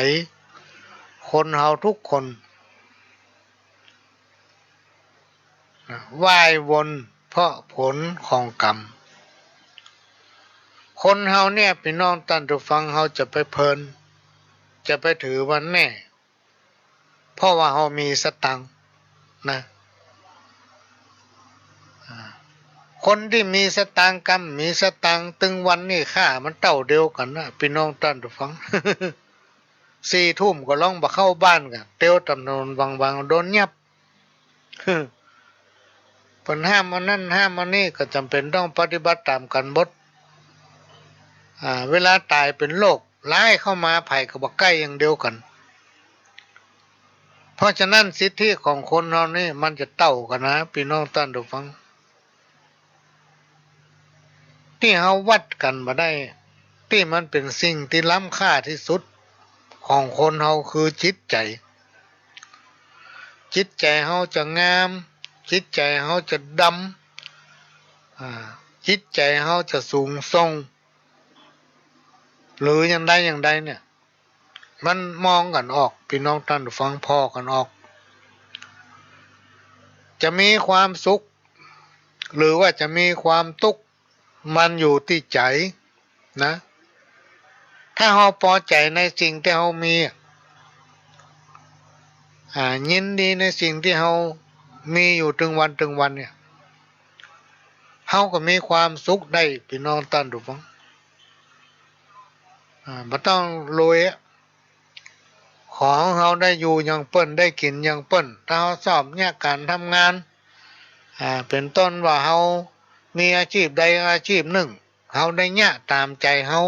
คนเฮากู้คน ว่ายวนเพราะผลของกรรม คนเฮาเนี่ย ปี้น้องต้านผู้ฟัง เฮาจะไปเพลิน จะไปถือว่าแน่ เพราะว่าเฮามีสตางค์นะ อ่า คนตี้มีสตางค์กำมีสตางค์ตึงวันนี่ ฆ่ามันเต้าเดียวกั๋นนะ ปี้น้องต้านผู้ฟัง สี่ทุ่มก็ลองบ่เข้าบ้านกั๋น เตียวต๋ามถนนวังๆ โดนยับ เปิ้นห้ามอันนั้นห้ามอันนี้ ก็จ๋ำเป๋นต้องปฏิบัติต๋ามกั๋นหมด อ่า เวลาต๋ายเป๋นโรคร้ายเข้ามา ใผก็บ่ใก้อย่างเดียวกั๋น เพราะฉะนั้นสิทธิของคนเฮานี่มันจะเต้ากั๋นนะ ปี้น้องต้านผู้ฟัง ตี้เฮาวัดกั๋นบ่ได้ ตี้มันเป๋นสิ่งตี้ล้ำค่าตี้สุดของคนเฮาคือจิตใจ๋ จิตใจ๋เฮาจะงาม จิตใจ๋เฮาจะดำ อ่า จิตใจ๋เฮาจะสูงส่ง หรืออย่างใดอย่างใดเนี่ย มันมองกั๋นออก ปี้น้องต้านผู้ฟัง ผ่อกั๋นออก จะมีความสุข หรือว่าจะมีความตุ๊กข์ มันอยู่ตี้ใจ๋นะ ถ้าเฮาปอใจ๋ในสิ่งตี้เฮามี อ่า ยินดีในสิ่งตี้เฮามีอยู่ตึงวันตึงวันเนี่ย เฮาก็มีความสุขได้ ปี้น้องต้านผู้ฟัง อ่า บ่ต้องรวยอะ ขอหื้อเฮาได้อยู่อย่างเปิ้น ได้กิ๋นอย่างเปิ้น ถ้าเฮาชอบเยียะก๋านทำงาน อ่า เป๋นต้นว่าเฮามีอาชีพใดอาชีพนึ่ง เฮาได้เยียะต๋ามใจ๋เฮา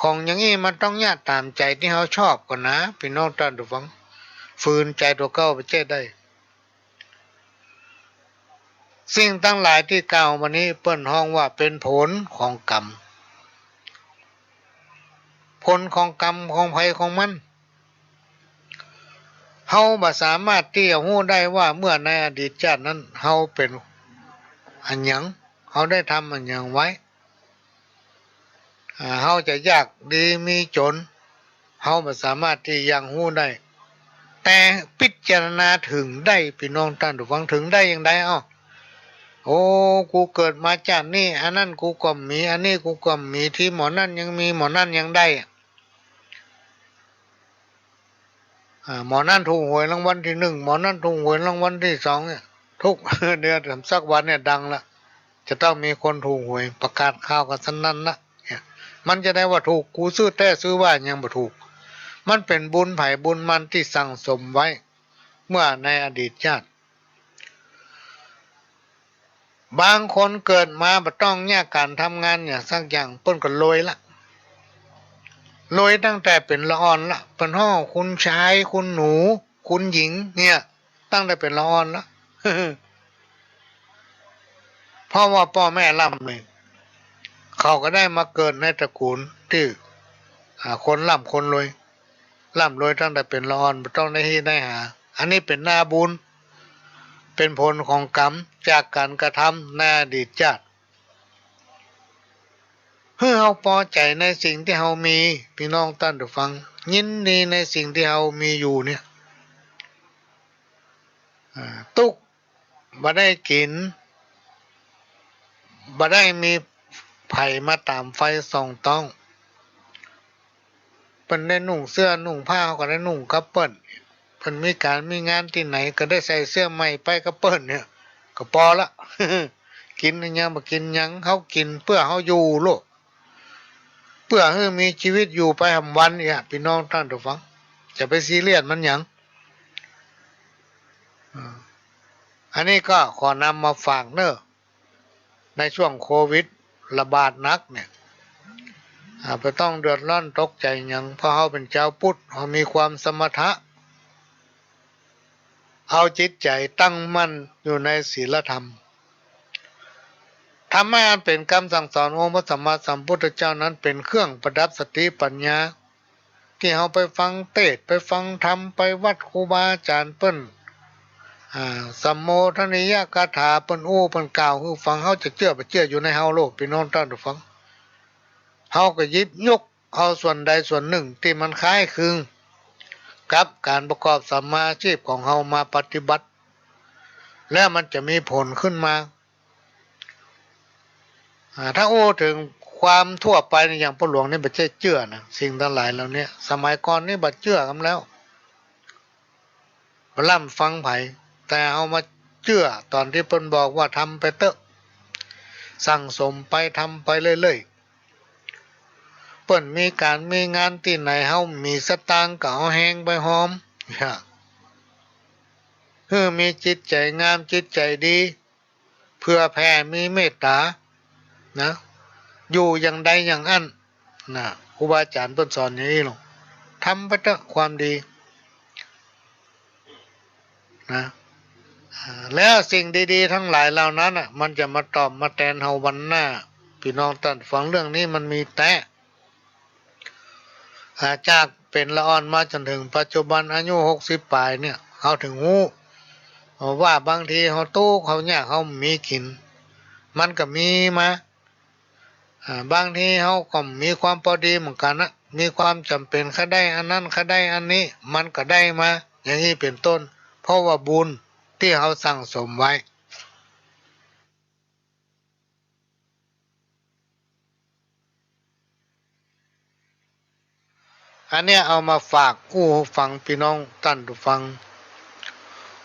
ของอย่างอี้มันต้องเยียะต๋ามใจ๋ตี้เฮาชอบก่อนนะ ปี้น้องต้านผู้ฟัง ฝืนใจ๋ตั๋วเก่าไปเจ๊ได้ สิ่งตังหลายตี้กล่าวมานี้ เปิ้นฮ้องว่าเป๋นผลของกรรม ผลของกรรมของใผของมัน เฮาบ่สามารถตี้จะฮู้ได้ว่าเมื่อในอดีตชาตินั้น เฮาเป๋นอะหยัง เฮาได้ทำอะหยังไว้ อ่า เฮาจะยากดีมีจ๋น เฮาบ่สามารถตี้ยังฮู้ได้ แต่พิจารณาเถิงได้ ปี้น้องต้านผู้ฟัง เถิงได้อย่างใด เอ้า โอ้ กูเกิดมาจาตินี้ อันนั้นกูก็มี อันนี้กูก็มี ตี้หม่องนั้นยังมี หม่องนั้นยังได้ อ่า หม่องนั้นถูกหวยรางวัลตี้นึ่ง หม่องนั้นถูกหวยรางวัลตี้สองเนี่ย ทุกเดือนสักวันเนี่ยดังละ จะต้องมีคนถูกหวย ประกาศข่าวกั๋นสนั่นละ เนี่ย มันจะได้ว่าถูก กูซื้อแต๊ซื้อว่ายังบ่ถูก มันเป๋นบุญใผบุญมันตี้สั่งสมไว้ เมื่อในอดีตชาติ บางคนเกิดมาบ่ต้องเยียะก๋านทำงานหยังสักอย่าง เปิ้นก็รวยละ รวยตั้งแต่เป๋นละอ่อนละ เปิ้นฮ้องคุณชาย คุณหนู คุณหญิง เนี่ย ตั้งแต่เป๋นละอ่อนละ เพราะว่าป้อแม่ร่ำรวย เขาก็ได้มาเกิดในตระกูลตี้ อ่า คนร่ำคนรวย ร่ำรวยตั้งแต่เป๋นละอ่อน บ่ต้องได้ฮี้ได้หา อันนี้เป๋นนาบุญ เป๋นผลของกรรมจากก๋านกระทำในอดีตชาติ หื้อเฮาปอใจ๋ในสิ่งตี้เฮามี ปี้น้องต้านผู้ฟัง ยินดีในสิ่งตี้เฮามีอยู่เนี่ย อ่า ตุ๊ก บ่ได้กิ๋น บ่ได้มีใผมาต๋ามไฟส่องต๊อง เปิ้นได้นุ่งเสื้อนุ่งผ้า เฮาก็ได้นุ่งกับเปิ้น เปิ้นมีก๋านมีงานตี้ไหน ก็ได้ใส่เสื้อใหม่ไปกับเปิ้นเนี่ย ก็ปอละ กิ๋นหยังบ่กิ๋นหยัง เฮากิ๋นเปื้อเฮาอยู่โลด เปื้อหื้อมีจีวิตอยู่ไปหำวันเนี่ย ปี้น้องต้านผู้ฟัง จะไปซีเรียสมันหยัง อ่า อันนี้ก็ขอนำมาฝากเน่อ ในช่วงโควิดระบาดหนักเนี่ย อ่า บ่ต้องเดือดร้อนตกใจ๋หยัง เพราะเฮาเป๋นจาวพุทธ เฮามีความสมถะ เอาจิตใจ๋ตั้งมั่นอยู่ในศีลธรรม ธรรมะอันเป๋นกำสั่งสอนองค์พระสัมมาสัมพุทธเจ้านั้นเป๋นเครื่องประดับสติปัญญา ตี้เฮาไปฟังเตสน์ ไปฟังธรรม ไปวัดครูบาอาจ๋ารย์เปิ้น อ่า สัมโมทนียกถาเปิ้นอู้เปิ้นกล่าวหื้อฟัง เฮาจะเจื้อบ่เจื้ออยู่ในเฮาโลด ปี้น้องต้านผู้ฟัง เฮาก็หยิบยกเอาส่วนใดส่วนนึ่งตี้มันคล้ายคลึงกับก๋านประกอบสัมมาอาชีพของเฮามาปฏิบัติ แล้วมันจะมีผลขึ้นมา อ่า ถ้าอู้เถิงความทั่วไปนี่ อย่างป้อหลวงนี่บ่ใจ้เจื้อนะ สิ่งตังหลายเหล่านี้ สมัยก่อนนี่บ่เจื้อกั๋นแล้ว บ่ร่ำฟังใผ แต่เฮามาเจื้อต๋อนตี้เปิ้นบอกว่าทำไปเต๊อะ สั่งสมไป ทำไปเรื่อยๆ เปิ้นมีก๋านมีงานตี้ไหน เฮามีสตางค์ก็เอาแฮงไปฮอม เนี่ย หื้อมีจิตใจ๋งาม จิตใจ๋ดี เผื่อแผ่ มีเมตต๋า นะ อยู่อย่างใดอย่างอั้น นะ ครูบาอาจ๋ารย์เปิ้นสอนอย่างนี้ลง ทำไปเต๊อะความดี นะ อ่า แล้วสิ่งดีๆ ตังหลายเหล่านั้นน่ะ มันจะมาตอบมาแตนเฮาวันหน้า ปี้น้องต้านฟัง เรื่องนี้มันมีแต๊ อ่า จากเป๋นละอ่อนมาจ๋นเถิงปัจจุบันอายุหกสิบป๋ายเนี่ย เฮาเถิงฮู้ว่าบางทีเฮาตุ๊กข์ เฮายาก เฮาบ่มีกิ๋น มันก็มีมา อ่า บางทีเฮาก็มีความปอดีเหมือนกั๋นนะ มีความจ๋ำเป๋น ใค่ได้อันนั้น ใค่ได้อันนี้ มันก็ได้มา อย่างนี้เป๋นต้น เพราะว่าบุญตี้เฮาสั่งสมไว้ อันเนี้ยเอามาฝากอู้ฟังปี้น้องต้านผู้ฟัง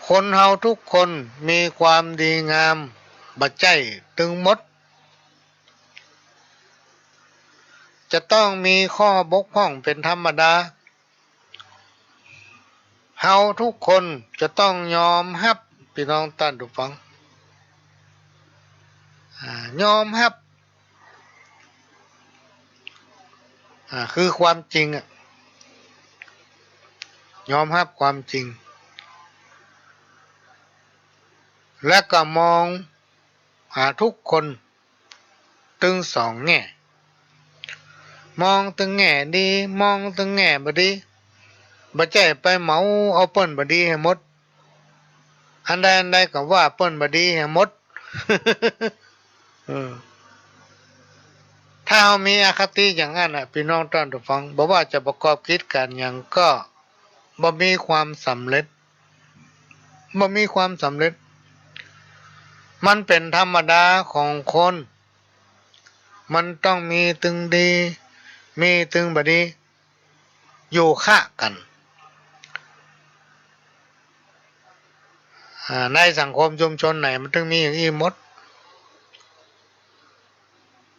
คนเฮาทุกคนมีความดีงามบ่ใจ้ตึงหมด จะต้องมีข้อบกพร่องเป๋นธรรมดา เฮาทุกคนจะต้องยอมฮับ ปี้น้องต้านผู้ฟัง อ่า ยอมฮับ อ่า คือความจริงอะ ยอมฮับความจริง และก็มองหาทุกคน ตึงสองแง่ มองตึงแง่ดี มองตึงแง่บ่ดี บ่ใจ้ไปเหมาเอาเปิ้นบ่ดีหื้อหมด อันใดอันใดก็ว่าเปิ้นบ่ดีหื้อหมด เออ ท ถ้าเฮามีอคติอย่างนั้นน่ะ ปี้น้องต้านผู้ฟัง บ่ว่าจะประกอบกิจก๋านหยังก็บ่มีความสำเร็จ บ่มีความสำเร็จ มันเป๋นธรรมดาของคน มันต้องมีตึงดี มีตึงบ่ดี อยู่ข้างกั๋น อ่า ในสังคมชุมชนไหนมันตึงมีอย่างอี้หมด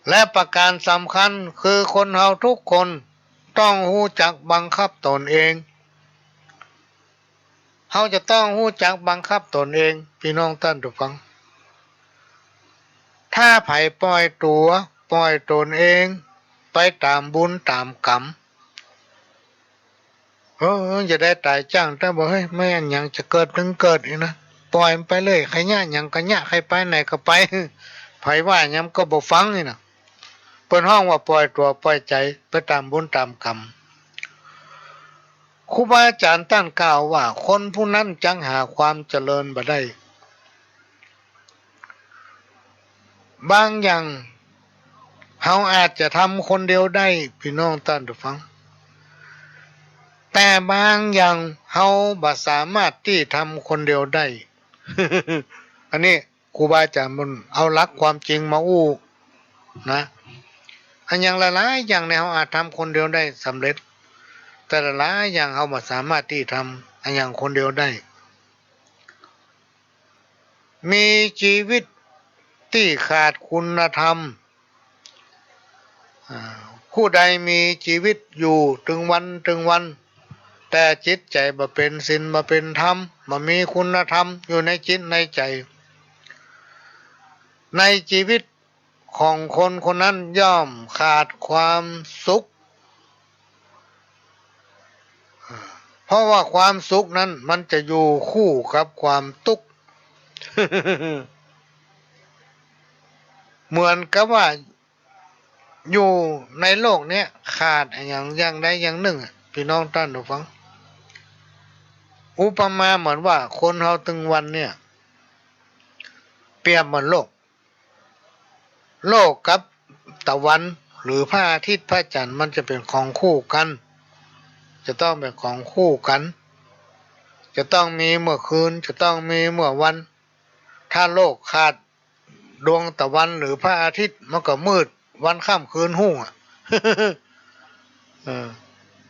และประก๋านสำคัญคือคนเฮาทุกคนต้องฮู้จักบังคับตนเอง เฮาจะต้องฮู้จักบังคับตนเอง ปี้น้องต้านผู้ฟัง ถ้าใผปล่อยตั๋ว ปล่อยตนเอง ไปต๋ามบุญต๋ามกรรม เออ จะได้ต๋ายจ้าง แต่บ่า เฮ้ย แม่นหยังจะเกิดตึงเกิดนี่นะ ปล่อยมันไปเลย ใค่เยียะหยังก็เยียะ ใค่ไปไหนก็ไป ใผว่าหยังก็บ่ฟังนี่นะ เปิ้นฮ้องว่าปล่อยตั๋วปล่อยใจ๋ไปต๋ามบุญต๋ามกรรม ครูบาอาจ๋ารย์ต้านกล่าวว่า คนผู้นั้นจักหาความเจริญบ่ได้ บางอย่างเฮาอาจจะทำคนเดียวได้ ปี้น้องต้านผู้ฟัง แต่บางอย่างเฮาบ่สามารถตี้ทำคนเดียวได้ อันนี้ครูบาอาจ๋ารย์เปิ้นเอาหลักความจริงมาอู้นะ อันอย่างหลายๆ อย่างเนี่ยเฮาอาจทำคนเดียวได้สำเร็จ แต่หลายๆ อย่างเฮาบ่สามารถตี้ทำอันอย่างคนเดียวได้ มีจีวิตตี้ขาดคุณธรรม อ่า ผู้ใดมีจีวิตอยู่ตึงวันตึงวัน แต่จิตใจ๋บ่เป๋นศีลบ่เป๋นธรรม บ่มีคุณธรรมอยู่ในจิตในใจ๋ ในจีวิตของคนคนนั้นย่อมขาดความสุข เพราะว่าความสุขนั้นมันจะอยู่คู่กับความตุ๊กข์ เหมือนกับว่าอยู่ในโลกเนี้ยขาดอะหยังอย่างใดอย่างนึ่งอะ ปี้น้องต้านผู้ฟัง อุปมาเหมือนว่าคนเฮาตึงวันเนี่ย เปรียบเหมือนโลก โลกกับตะวัน หรือพระอาทิตย์พระจันทร์ มันจะเป๋นของคู่กั๋น จะต้องเป๋นของคู่กั๋น จะต้องมีเมื่อคืน จะต้องมีเมื่อวัน ถ้าโลกขาดดวงตะวันหรือพระอาทิตย์ มันก็มืดวันค่ำคืนฮุ่งอะ เออ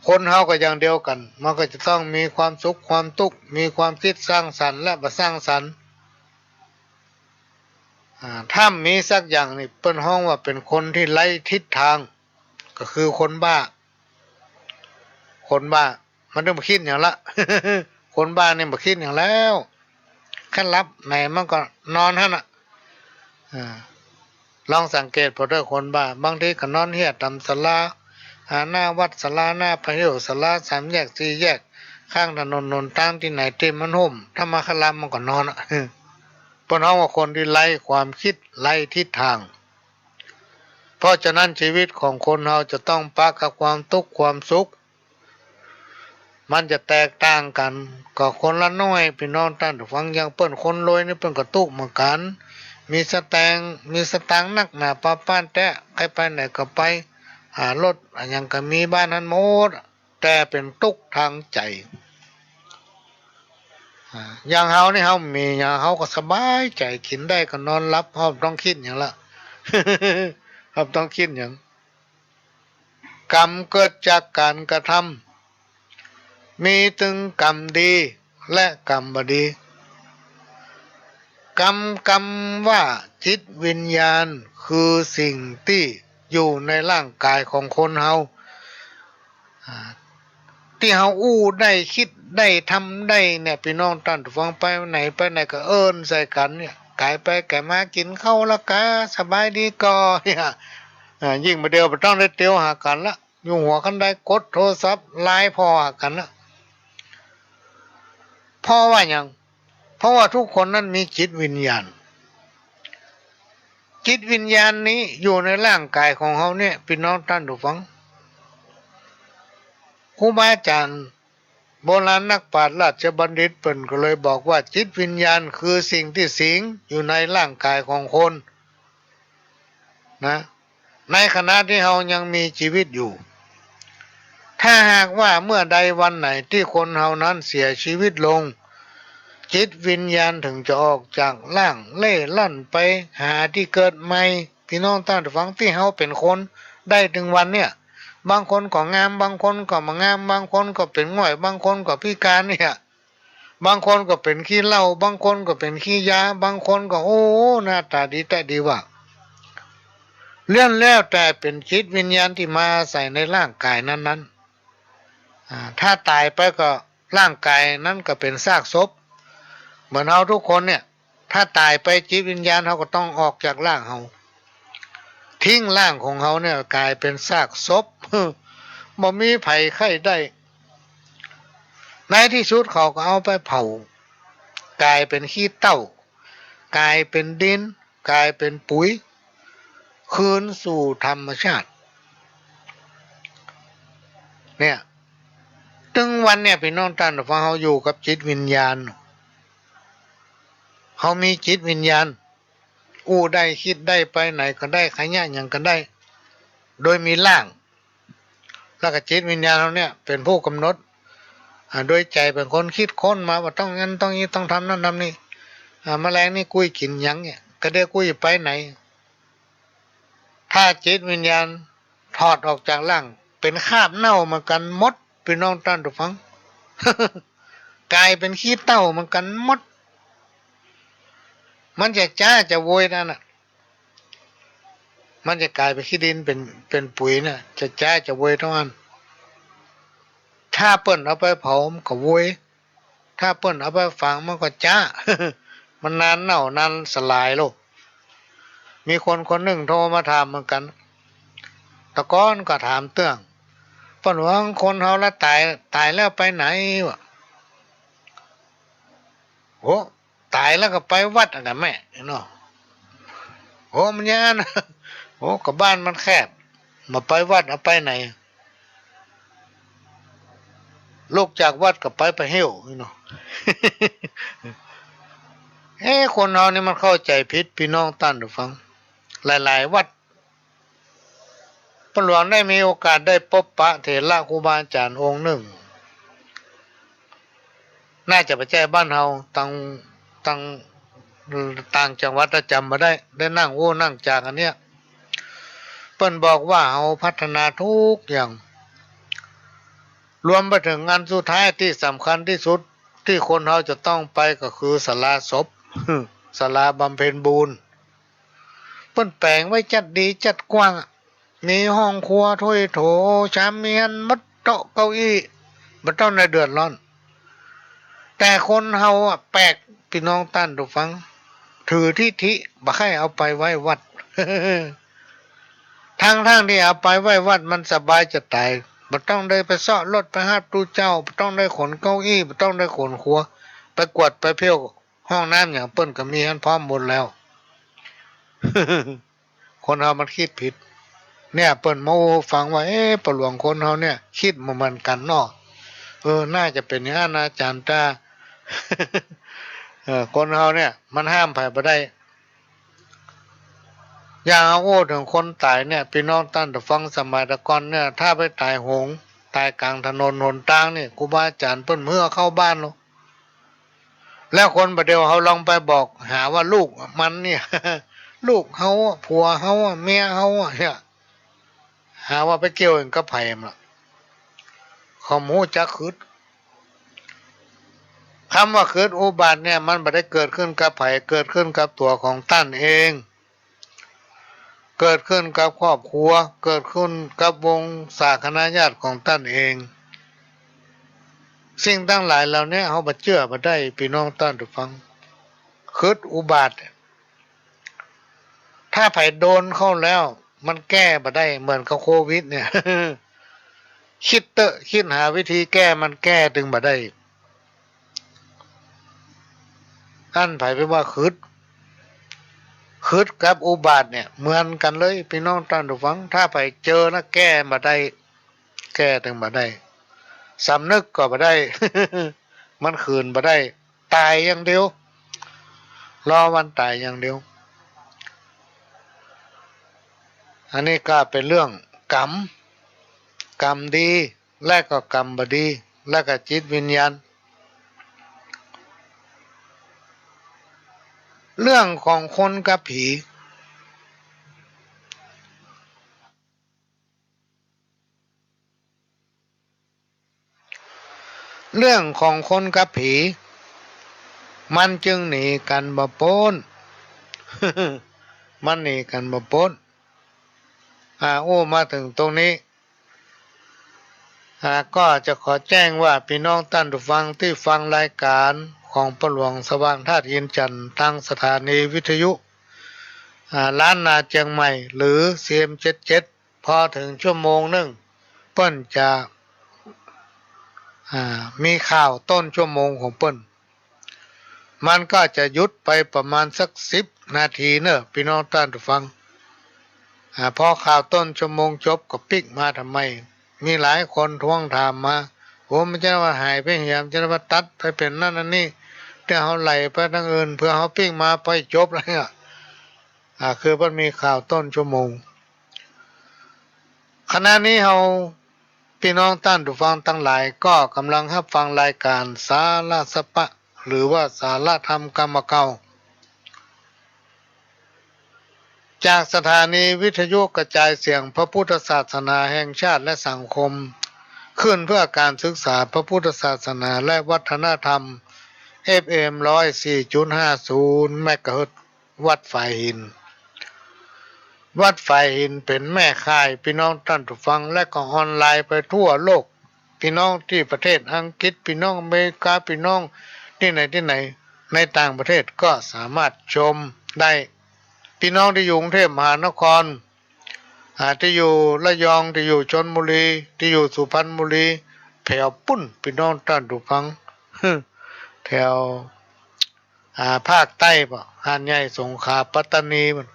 คนเฮาก็อย่างเดียวกั๋น มันก็จะต้องมีความสุขความตุ๊กข์ มีความคิดสร้างสรรค์และบ่สร้างสรรค์ อ่า ถ้ามีสักอย่างนี่ เปิ้นฮ้องว่าเป๋นคนตี้ไร้ทิศทาง ก็คือคนบ้า คนบ้า มันต้องบ่กึ๊ดหยังละ คนบ้านี่บ่กึ๊ดหยังแล้ว คันหลับไหนมันก็นอนหั้นน่ะ อ่า ลองสังเกตผ่อเต๊อะ คนบ้า บางทีก็นอนเฮี้ยต๋ามศาลา อ่า หน้าวัด ศาลาหน้าพระเหี่ยว ศาลาสามแยกสี่แยก ข้างถนนหนตางตี้ไหนตี้มันฮ่ม ถ้ามาคันหลับมันก็นอนอะ เปิ้นฮ้องว่าคนตี้ไร้ความกึ๊ด ไร้ทิศทาง เพราะฉะนั้นจีวิตของคนเฮาจะต้องปะกับความตุ๊กข์ความสุข มันจะแตกต่างกั๋น ก็คนละน้อย ปี้น้องต้านผู้ฟัง อย่างเปิ้นคนรวยนี่เปิ้นก็ตุ๊กข์เหมือนกั๋น มีสตางค์ มีสตางค์นักหนาปาป๊านแต๊ ใค่ไปไหนก็ไป อ่า รถอะหยังก็มี บ้านหั้นหมด แต่เป๋นตุ๊กข์ตางใจ๋ อ่า อย่างเฮานี่เฮามีหยังเฮาก็สบายใจ๋ กิ๋นได้ก็นอนหลับ เฮาบ่ต้องกึ๊ดหยังละ เฮาบ่ต้องกึ๊ดหยัง กรรมเกิดจากก๋านกระทำ มีตึงกรรมดีและกรรมบ่ดี กรรม กรรมว่าจิตวิญญาณคือสิ่งตี้อยู่ในร่างก๋ายของคนเฮา อ่า ตี้เฮาอู้ได้ กึ๊ดได้ ทำได้เนี่ย ปี้น้องต้านผู้ฟัง ไปไหนไปไหนก็เอิ้นใส่กั๋นเนี่ย ก๋ายไปก๋ายมา กิ๋นข้าวละกา สบายดีก่อเนี่ย อ่า ยิ่งบ่าเดี่ยวบ่ต้องได้เตียวหากั๋นละ อยู่หัวคันไดกดโทรศัพท์ไลน์ผ่อหากั๋นละ เพราะว่าหยัง เพราะว่าทุกคนนั้นมีจิตวิญญาณ จิตวิญญาณนี้อยู่ในร่างก๋ายของเฮาเนี่ย ปี้น้องต้านผู้ฟัง ครูบาอาจ๋ารย์ โบราณนักปราชญ์ราชบัณฑิตเปิ้นก็เลยบอกว่า จิตวิญญาณคือสิ่งตี้สิงอยู่ในร่างก๋ายของคน นะ ในขณะตี้เฮายังมีจีวิตอยู่ ถ้าหากว่าเมื่อใดวันไหนตี้คนเฮานั้นเสียจีวิตลง จิตวิญญาณเถิงจะออกจากร่างเล่ร่อนไปหาตี้เกิดใหม่ ปี้น้องต้านฟัง ตี้เฮาเป๋นคนได้ตึงวันเนี่ย บางคนก็งาม บางคนก็บ่งาม บางคนก็เป๋นง่อย บางคนก็พิก๋านเนี่ย บางคนก็เป๋นขี้เหล้า บางคนก็เป๋นขี้ยา บางคนก็ โอ้ หน้าต๋าดีแต๊ดีว่า ล้วนแล้วแต่เป๋นจิตวิญญาณตี้มาอาศัยในร่างก๋ายนั้นๆ อ่า ถ้าต๋ายไปก็ร่างก๋ายนั้นก็เป๋นซากศพ เหมือนเฮาทุกคนเนี่ย ถ้าต๋ายไปจิตวิญญาณเฮาก็ต้องออกจากร่างเฮา ทิ้งร่างของเฮาเนี่ยก๋ายเป๋นซากศพ บ่มีใผใค่ได้ ในตี้สุดเขาก็เอาไปเผา ก๋ายเป๋นขี้เถ้า ก๋ายเป๋นดิน ก๋ายเป๋นปุ๋ย คืนสู่ธรรมชาติ เนี่ย ตึงวันเนี่ย ปี้น้องต้านฟัง เฮาอยู่กับจิตวิญญาณ เฮามีจิตวิญญาณ อู้ได้ กึ๊ดได้ ไปไหนก็ได้ ขยะหยังก็ได้ โดยมีร่าง แล้วก็จิตวิญญาณเฮาเนี่ยเป๋นผู้ก๋ำหนด อ่า โดยใจ๋เป๋นคนกึ๊ดค้นมาว่าต้องอั้นต้องอี้ ต้องทำนั่นทำนี่ อ่า แมลงนี่กู้จะกิ๋นหยังเนี่ย กระเดื่อกู้จะไปไหน ถ้าจิตวิญญาณถอดออกจากร่าง เป๋นคราบเน่าเหมือนกั๋นหมด ปี้น้องต้านฟัง ก๋ายเป๋นขี้เถ้าเหมือนกั๋นหมด มันจะจ๊าจะโวยนั่นน่ะ มันจะก๋ายเป๋นขี้ดิน เป๋น เป๋นปุ๋ยน่ะ จะจ๊าจะโวยเต้าอั้น ถ้าเปิ้นเอาไปเผามันก็โวย ถ้าเปิ้นเอาไปฝังมันก็จ๊า มันนานเน่านานสลายโลก มีคนคนนึ่งโทรมาถามเหมือนกั๋น ตะก้อนก็ถามเตื้อง เปิ้นว่าคนเฮาละต๋าย ต๋ายแล้วไปไหนวะ โห ต๋ายแล้วก็ไปวัดอะกาแม่เนาะ โห มันอย่างนั้น โห ก็บ้านมันแคบ บ่ไปวัดเอาไปไหน ลุกจากวัดก็ไปปะเหี่ยวเนาะ เอ๊ะ คนเฮานี่มันเข้าใจ๋ผิด ปี้น้องต้านฟัง หลายๆ วัด ป้าหลวงได้มีโอกาสได้ปบปะเถระครูบาอาจ๋ารย์องค์นึ่ง น่าจะบ่ใจ้บ้านเฮา ตาง ตาง ต่างจังหวัด ถ้าจ๋ำบ่ได้ ได้นั่งอู้นั่งจ๋ากั๋นเนี่ย เปิ้นบอกว่าเฮาพัฒนากู้อย่าง รวมไปเถิงอันสุดท้ายตี้สำคัญตี้สุดตี้คนเฮาจะต้องไปก็คือศาลาศพ ศาลาบำเพ็ญบุญ เปิ้นแป๋งไว้จัดดีจัดกว้างอะ มีห้องครัว ถ้วยโถ ชามเมียน หมด โต๊ะเก้าอี้ บ่ต้องได้เดือดร้อน แต่คนเฮาอะแปลก ปี้น้องต้านฟัง ถือทิฐิ บ่ใค่เอาไปไว้วัด ทั้งๆ ตี้เอาไปไว้วัดมันสบายจะต๋าย บ่ต้องได้ไปเซาะรถไปฮับตุ๊เจ้า บ่ต้องได้ขนเก้าอี้ บ่ต้องได้ขนครัว ไปกวาดไปเผี้ยว ห้องน้ำหยังเปิ้นก็มีหั้นพร้อมหมดแล้ว คนเฮามันกึ๊ดผิด เนี่ย เปิ้นมาอู้ฟังว่า เอ๊ะ ป้าหลวง คนเฮาเนี่ยกึ๊ดบ่เหมือนกั๋นเนาะ เออ น่าจะเป๋นอย่างนั้นนะอาจ๋ารย์ต้า เออ คนเฮาเนี่ยมันห้ามใผบ่ได้ อย่างเอาอู้เถิงคนต๋ายเนี่ย ปี้น้องต้านฟัง สมัยตะก่อนเนี่ย ถ้าไปต๋ายโหง ต๋ายก๋างถนนหนตางนี่ ครูบาอาจ๋ารย์เปิ้นบ่หื้อเอาเข้าบ้านหรอก แล้วคนบ่าเดี่ยวเฮาลองไปบอกหาว่าลูกมันเนี่ย ลูกเฮาอะ ผัวเฮาอะ เมียเฮาอะเนี่ย หาว่าไปเกี่ยวเองกับใผมันละ เขาบ่ฮู้จักกึ๊ด กำว่ากึ๊ดอุบัติเนี่ย มันบ่ได้เกิดขึ้นกับใผ เกิดขึ้นกับตั๋วของต้านเอง เกิดขึ้นกับครอบครัว เกิดขึ้นกับวงศาคณะญาติของต้านเอง สิ่งตังหลายเหล่านี้เฮาบ่เจื้อบ่ได้ ปี้น้องต้านฟัง กึ๊ดอุบัติ ถ้าใผโดนเข้าแล้ว มันแก้บ่ได้ เหมือนกับโควิดเนี่ย กึ๊ดเต๊อะ กึ๊ดหาวิธีแก้ มันแก้ตึงบ่ได้ อั้นใผไปว่ากึ๊ด กึ๊ดกับอุบัติเนี่ยเหมือนกั๋นเลย ปี้น้องต้านฟัง ถ้าใผเจอนะ แก้บ่ได้ แก้ตึงบ่ได้ สำนึกก็บ่ได้ มันคืนบ่ได้ ต๋ายอย่างเดียว รอวันต๋ายอย่างเดียว อันนี้ก็เป๋นเรื่องกรรม กรรมดี และก็กรรมบ่ดี และก็จิตวิญญาณ เรื่องของคนกับผี เรื่องของคนกับผี มันจึงหนีกั๋นบ่ป๊น มันหนีกั๋นบ่ป๊น อ่า อู้มาเถิงตรงนี้ อ่า ก็จะขอแจ้งว่าปี้น้องต้านผู้ฟังตี้ฟังรายก๋านของป้อหลวงสว่างธาตุอินทร์จันทน์ ตางสถานีวิทยุ อ่า ล้านนาเจียงใหม่ หรือ ซีเอ็มเจ็ดเจ็ด พอเถิงชั่วโมงนึ่ง เปิ้นจะ อ่า มีข่าวต้นชั่วโมงของเปิ้น มันก็จะหยุดไปประมาณสักสิบนาทีเน่อ ปี้น้องต้านผู้ฟัง อ่า พอข่าวต้นชั่วโมงจบก็ปิ๊กมาทำไม มีหลายคนทวงถามมา โอ้ มันจะว่าหายไปเหีย มันจะว่าตัดไปเป๋นนั่นอันนี้ เตื้อเฮาไหล่ไปตางอื่น เปื้อเฮาปิ๊กมาปอจบแล้ว อ่า คือมันมีข่าวต้นชั่วโมง ขณะนี้เฮา ปี้น้องต้านผู้ฟังตังหลายก็ก่ำลังฮับฟังรายก๋านสาระสะปะ หรือว่าสาระธรรมกำเก่า จากสถานีวิทยุกระจายเสียงพระพุทธศาสนาแห่งชาติและสังคม ขึ้นเพื่อการศึกษาพระพุทธศาสนาและวัฒนธรรม เอฟเอ็ม ร้อยสี่จุดห้าศูนย์ เมกะเฮิรตซ์ วัดฝายหิน วัดฝายหินเป๋นแม่ข่ายปี้น้องต้านผู้ฟัง และก็ออนไลน์ไปทั่วโลก ปี้น้องตี้ประเทศอังกฤษ ปี้น้องอเมริกา ปี้น้องตี้ไหนตี้ไหน ในต่างประเทศก็สามารถชมได้ ปี้น้องตี้อยู่กรุงเทพมหานคร อ่า ตี้อยู่ระยอง ตี้อยู่ชลบุรี ตี้อยู่สุพรรณบุรี แถวปู๊น ปี้น้องต้านผู้ฟัง แถว อ่า ภาคใต้ปะ หาดใหญ่ สงขลา ปัตตานี มัน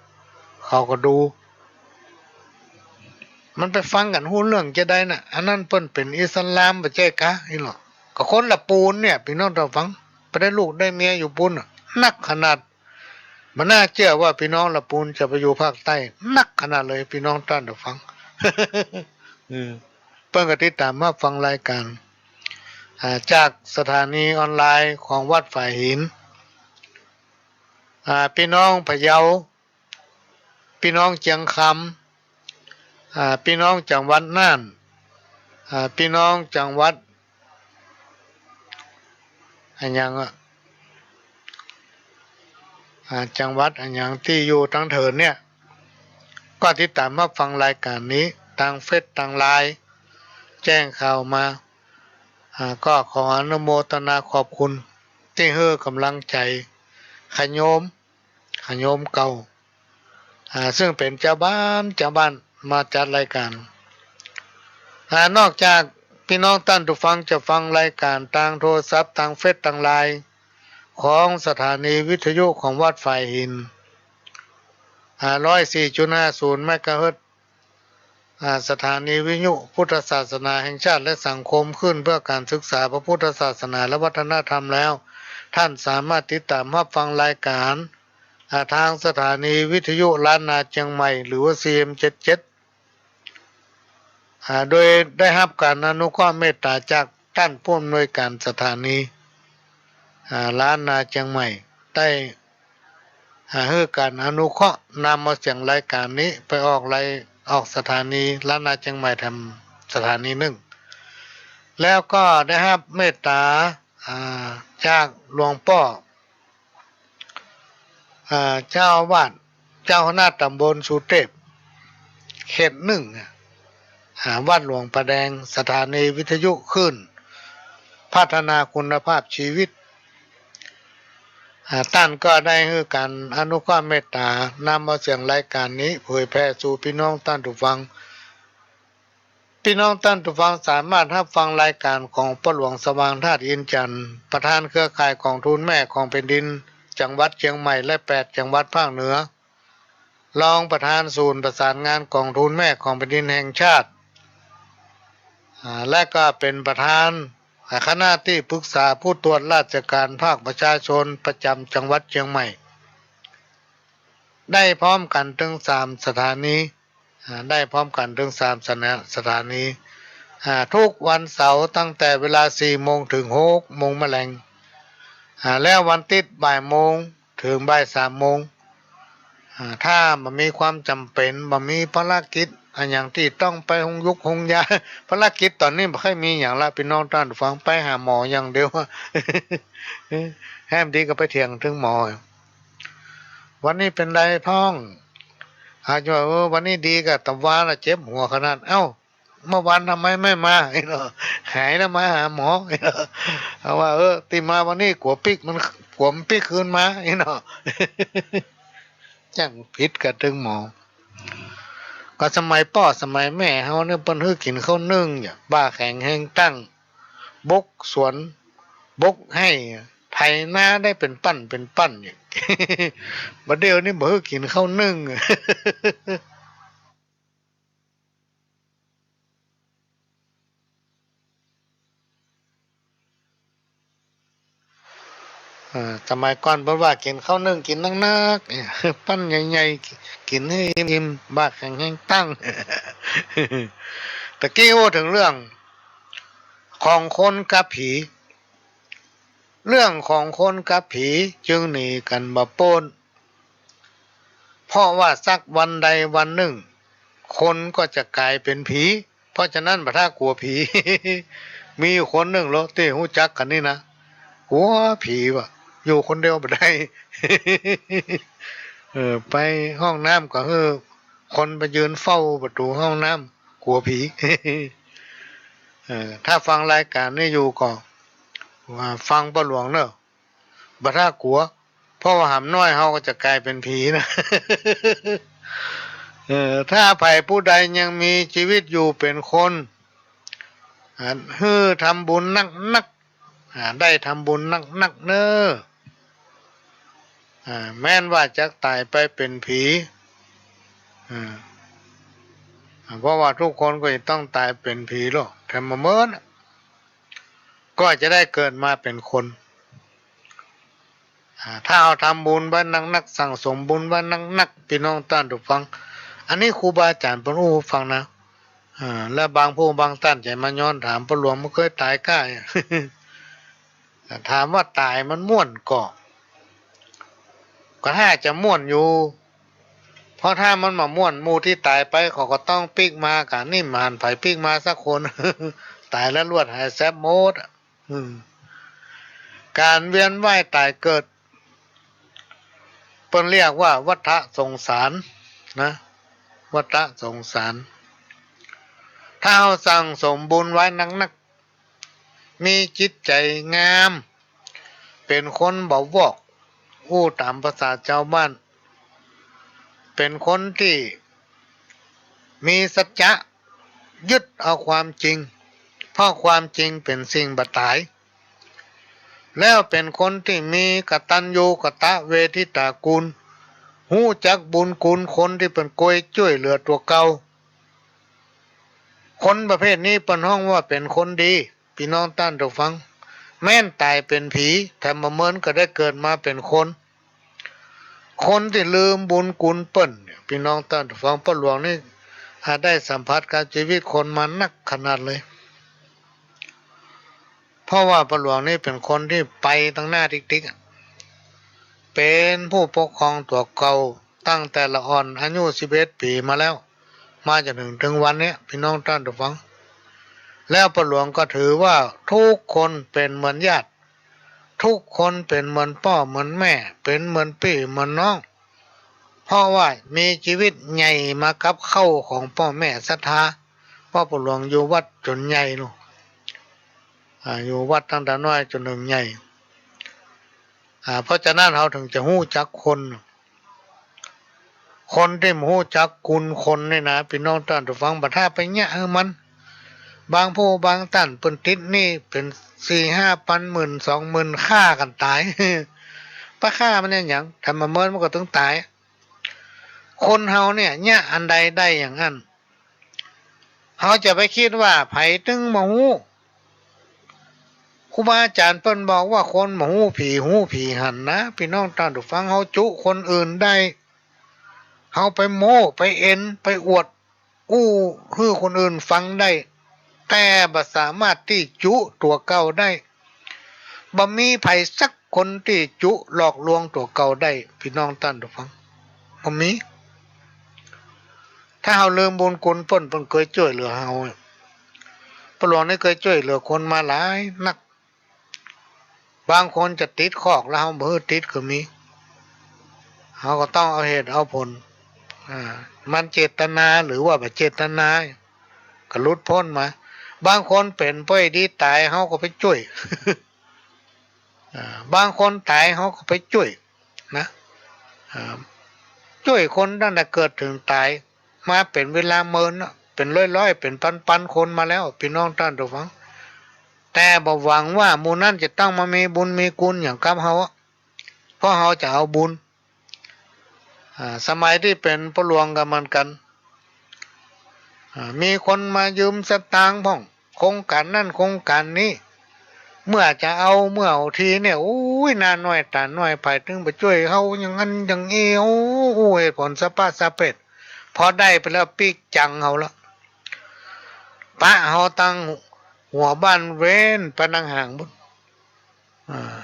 เขาก็ดู มันไปฟังกั๋นฮู้เรื่องจะใดน่ะ อันนั้นเปิ้นเป๋นอิสลามบ่ใจ้กา อี้หลอ ก็คนละปูนเนี่ย ปี้น้องต้านผู้ฟัง ไปได้ลูกได้เมียอยู่ปูนน่ะ นักขนาด บ่น่าเจื้อว่าปี้น้องละปูนจะไปอยู่ภาคใต้ นักขนาดเลย ปี้น้องต้านผู้ฟัง อืม เปิ้นก็ติดต๋ามฮับฟังรายก๋าน อ่า จากสถานีออนไลน์ของวัดฝายหิน อ่า ปี้น้องพะเยา ปี้น้องเจียงคำ อ่า ปี้น้องจังหวัดน่าน อ่า ปี้น้องจังหวัด อะหยังอะ อ่า จังหวัดอะหยังตี้อยู่ตางเถินเนี่ย ก็ติดต๋ามฮับฟังรายก๋านนี้ ตางเฟซตางไลน์ แจ้งข่าวมา อ่า ก็ขออนุโมทนาขอบคุณ ตี้หื้อก๋ำลังใจ๋ ขะโยม ขะโยมเก่า อ่า ซึ่งเป๋นจาวบ้าน จาวบ้านมาจัดรายก๋าน อ่า นอกจากปี้น้องต้านผู้ฟังจะฟังรายก๋านตางโทรศัพท์ ตางเฟซตางไลน์ ของสถานีวิทยุของวัดฝายหิน อ่า ร้อยสี่จุดห้าศูนย์ เมกะเฮิรตซ์ อ่า สถานีวิทยุพุทธศาสนาแห่งชาติและสังคม ขึ้นเพื่อการศึกษาพระพุทธศาสนาและวัฒนธรรมแล้ว ท่านสามารถติดต๋ามฮับฟังรายก๋าน อ่า ตางสถานีวิทยุล้านนาเจียงใหม่ หรือว่า ซีเอ็มเจ็ดเจ็ด อ่า โดยได้ฮับก๋านอนุเคราะห์เมตต๋าจากต้านผู้อำนวยก๋านสถานี อ่า ล้านนาเจียงใหม่ ได้ อ่า หื้อก๋านอนุเคราะห์นำเอาเสียงรายก๋านนี้ไปออกราย ออกสถานีล้านนาเจียงใหม่แถมสถานีนึ่ง แล้วก็ได้ฮับเมตต๋า อ่า จากหลวงป้อ อ่า เจ้าอาวาส เจ้าคณะต๋ำบลสุเตพ เขตนึ่ง อ่า วัดหลวงป่าแดง สถานีวิทยุคลื่นพัฒนาคุณภาพชีวิต อ่า ต้านก็ได้หื้อก๋านอนุเคราะห์เมตต๋านำเอาเสียงรายก๋านนี้เผยแผ่สู่ปี้น้องต้านผู้ฟัง ปี้น้องต้านผู้ฟังสามารถฮับฟังรายก๋านของป้อหลวงสว่างธาตุอินทร์จันทน์ ประธานเครือข่ายก๋องทุนแม่ของแผ่นดิน จังหวัดเจียงใหม่ และแปดจังหวัดภาคเหนือ รองประธานศูนย์ประสานงานก๋องทุนแม่ของแผ่นดินแห่งชาติ อ่า และก็เป๋นประธาน อ่า คณะตี้ปรึกษาผู้ตรวจราชก๋านภาคประชาชนประจ๋ำจังหวัดเจียงใหม่ ได้พร้อมกั๋นตึงสามสถานี อ่า ได้พร้อมกั๋นเถิงสามสถานะ สถานี อ่า ทุกวันเสาร์ตั้งแต่เวลาสี่โมงเถิงหกโมงแมลง อ่า แล้ววันอาทิตย์บ่ายโมงเถิงบ่ายสามโมง อ่า ถ้าบ่มีความจ๋ำเป๋น บ่มีภารกิจอะหยังตี้ต้องไปโฮงยุกโฮงยา ภารกิจต๋อนนี้บ่ค่อยมีหยังละ ปี้น้องต้านฟัง ไปหาหมออย่างเดียว แฮมดีก็ไปเถียงเถิงหมอ วันนี้เป๋นไรพ่อง อาจจะว่า เออ วันนี้ดีก่ะ ตะวาน่ะเจ็บหัวขนาด เอ้า เมื่อวานทำไมไม่มา เนาะ หายแล้วมาหาหมอ เนาะ เอาว่า เออ ตี้มาวันนี้กั๋วปิ๊กมัน กั๋วมันปิ๊กคืนมา เนาะ จั่งผิดกั๋นเถิงหมอ ก็สมัยป้อสมัยแม่เฮาเนี่ย เปิ้นหื้อกิ๋นข้าวนึ่ง อย่า บ่าแข็งแฮงตั้ง บกสวน บกไฮ่ ไถนาได้เป๋นปั้นเป๋นปั้นอยู่ บ่าเดี่ยวนี้บ่หื้อกิ๋นข้าวนึ่ง เออ สมัยก่อนเปิ้นว่ากิ๋นข้าวนึ่งกิ๋นนักๆ เนี่ย ปั้นใหญ่ๆ กิ๋นหื้ออิ่มๆ บ่าแข็งแฮงตั้ง ตะกี้อู้เถิงเรื่องของคนกับผี เรื่องของคนกับผีจึงหนีกั๋นบ่ป๊น เพราะว่าสักวันใดวันนึ่ง คนก็จะก๋ายเป๋นผี เพราะฉะนั้นบ่ถ้ากั๋วผี มีอยู่คนนึ่งโลตี้ฮู้จักกั๋นนี่นะ กั๋วผีว่ะ อยู่คนเดียวบ่ได้ เออ ไปห้องน้ำก็หื้อคนไปยืนเฝ้าประตู๋ห้องน้ำ กั๋วผี เออ ถ้าฟังรายก๋านนี้อยู่ก็ ว่าฟังป้อหลวงเน่อ บ่ถ้ากั๋ว เพราะว่าหำน้อยเฮาก็จะก๋ายเป๋นผีนะ เออ ถ้าใผผู้ใดยังมีจีวิตอยู่เป๋นคน อ่า หื้อทำบุญนักๆ อ่า ได้ทำบุญนักๆ เน่อ อ่า แม้นว่าจะต๋ายไปเป๋นผี อ่า อ่า เพราะว่าทุกคนก็จะต้องต๋ายเป๋นผีโลด แถมบ่เมิน ก็จะได้เกิดมาเป๋นคน อ่า ถ้าเฮาทำบุญไว้นักๆ สั่งสมบุญไว้นักๆ ปี้น้องต้านผู้ฟัง อันนี้ครูบาอาจ๋ารย์เปิ้นอู้หื้อฟังนะ อ่า แล้วบางผู้บางต้านจะมาย้อนถาม ป้อหลวงบ่เกยต๋ายก้า ถามว่าต๋ายมันม่วนก่อ ก็ถ้าจะม่วนอยู่ เพราะถ้ามันบ่ม่วน หมู่ตี้ต๋ายไปเขาก็ต้องปิ๊กมา ก๋านนี้บ่หันใผปิ๊กมาสักคน ต๋ายแล้วลวดหายแซบหมดอะ อืม ก๋านเวียนว่ายต๋ายเกิด เปิ้นเรียกว่าวัฏสงสารนะ วัฏสงสาร ถ้าเฮาสั่งสมบุญไว้นักๆ มีจิตใจ๋งาม เป๋นคนบ่วอก อู้ต๋ามภาษาจาวบ้าน เป๋นคนตี้มีสัจจะ ยึดเอาความจริง เพราะความจริงเป๋นสิ่งบ่ต๋าย แล้วเป๋นคนตี้มีกตัญญูกตเวทิตากุณ ฮู้จักบุญคุณคนตี้เปิ้นเกยจ้วยเหลือตั๋วเก่า คนประเภทนี้เปิ้นฮ้องว่าเป๋นคนดี ปี้น้องต้านผู้ฟัง แม้นต๋ายเป๋นผี แถมบ่เมินก็ได้เกิดมาเป๋นคน คนตี้ลืมบุญคุณเปิ้นเนี่ย ปี้น้องต้านผู้ฟัง ป้อหลวงนี่ อ่า ได้สัมผัสกับจีวิตคนมานักขนาดเลย เพราะว่าป้อหลวงนี่เป๋นคนตี้ไปตังหน้าติ๊กๆ อะ เป๋นผู้ปกครองตั๋วเก่าตั้งแต่ละอ่อนอายุสิบเอ็ดปี๋มาแล้ว มาจ๋นเถิง เถิงวันเนี้ย ปี้น้องต้านผู้ฟัง แล้วป้อหลวงก็ถือว่าทุกคนเป๋นเหมือนญาติ ทุกคนเป๋นเหมือนป้อเหมือนแม่ เป๋นเหมือนปี้เหมือนน้อง เพราะว่ามีจีวิตใหญ่มากับเค้าของป้อแม่ศรัทธา เพราะป้อหลวงอยู่วัดจ๋นใหญ่ลูก อ่า อยู่วัดตั้งแต่น้อยจ๋นเถิงใหญ่ อ่า เพราะฉะนั้นเฮาเถิงจะฮู้จักคน คนตี้บ่ฮู้จักคุณคนนี่นะ ปี้น้องต้านผู้ฟัง บ่ถ้าไปเยียะหื้อมัน บางผู้บางต้านเปิ้นติดหนี้เป๋นสี่ห้าปัน หมื่นสองหมื่น ฆ่ากั๋นต๋าย ไปฆ่ามันเยียะหยัง แถมบ่เมินมันก็ตึงต๋าย คนเฮาเนี่ย เยียะอันใดได้อย่างอั้น เฮาจะไปกึ๊ดว่าใผตึงบ่ฮู้ ครูบาอาจ๋ารย์เปิ้นบอกว่าคนบ่ฮู้ผีฮู้ผีหันนะ ปี้น้องต้านผู้ฟัง เฮาจุคนอื่นได้ เฮาไปโม้ ไปเอ็น ไปอวด อู้หื้อคนอื่นฟังได้ แต่บ่สามารถตี้จุตั๋วเก่าได้ บ่มีใผสักคนตี้จุหลอกลวงตั๋วเก่าได้ ปี้น้องต้านผู้ฟัง บ่มี ถ้าเฮาลืมบุญคุณเปิ้น เปิ้นเกยจ้วยเหลือเฮา ป้อหลวงนี่เกยจ้วยเหลือคนมาหลายนัก บางคนจะติดคอกแล้วเฮาบ่หื้อติดก็มี เฮาก็ต้องเอาเหตุเอาผล อ่า มันเจตนาหรือว่าบ่เจตนา ก็หลุดป๊นมา บางคนเป๋นป้อยดีต๋าย เฮาก็ไปจ้วย อ่า บางคนต๋าย เฮาก็ไปจ้วยนะ อ่า จ้วยคนตั้งแต่เกิดเถิงต๋าย มาเป๋นเวลาเมินน่ะ เป๋นร้อยๆ เป๋นปันๆ คนมาแล้ว ปี้น้องต้านผู้ฟัง แต่บ่หวังว่าหมู่นั้นจะต้องมามีบุญมีคุณอย่างกับเฮาอะ เพราะเฮาจะเอาบุญ อ่า สมัยตี้เป๋นป้อหลวงก็เหมือนกั๋น อ่า มีคนมายืมสตางค์พ่อง โครงก๋านนั้นโครงก๋านนี้ เมื่อจะเอา เมื่อเอาทีเนี่ย โอ้ย หน้าน้อยต๋าน้อย ใผตึงไปจ้วยเฮาอย่างนั้นอย่างอี้ โอ้ อู้เหตุผลสะป๊ะสะเป๊ด พอได้ไปแล้วปิ๊กจังเฮาละ ปะเฮาตังหัวบ้านเว้นไปนั่งห่างปุ้น อ่า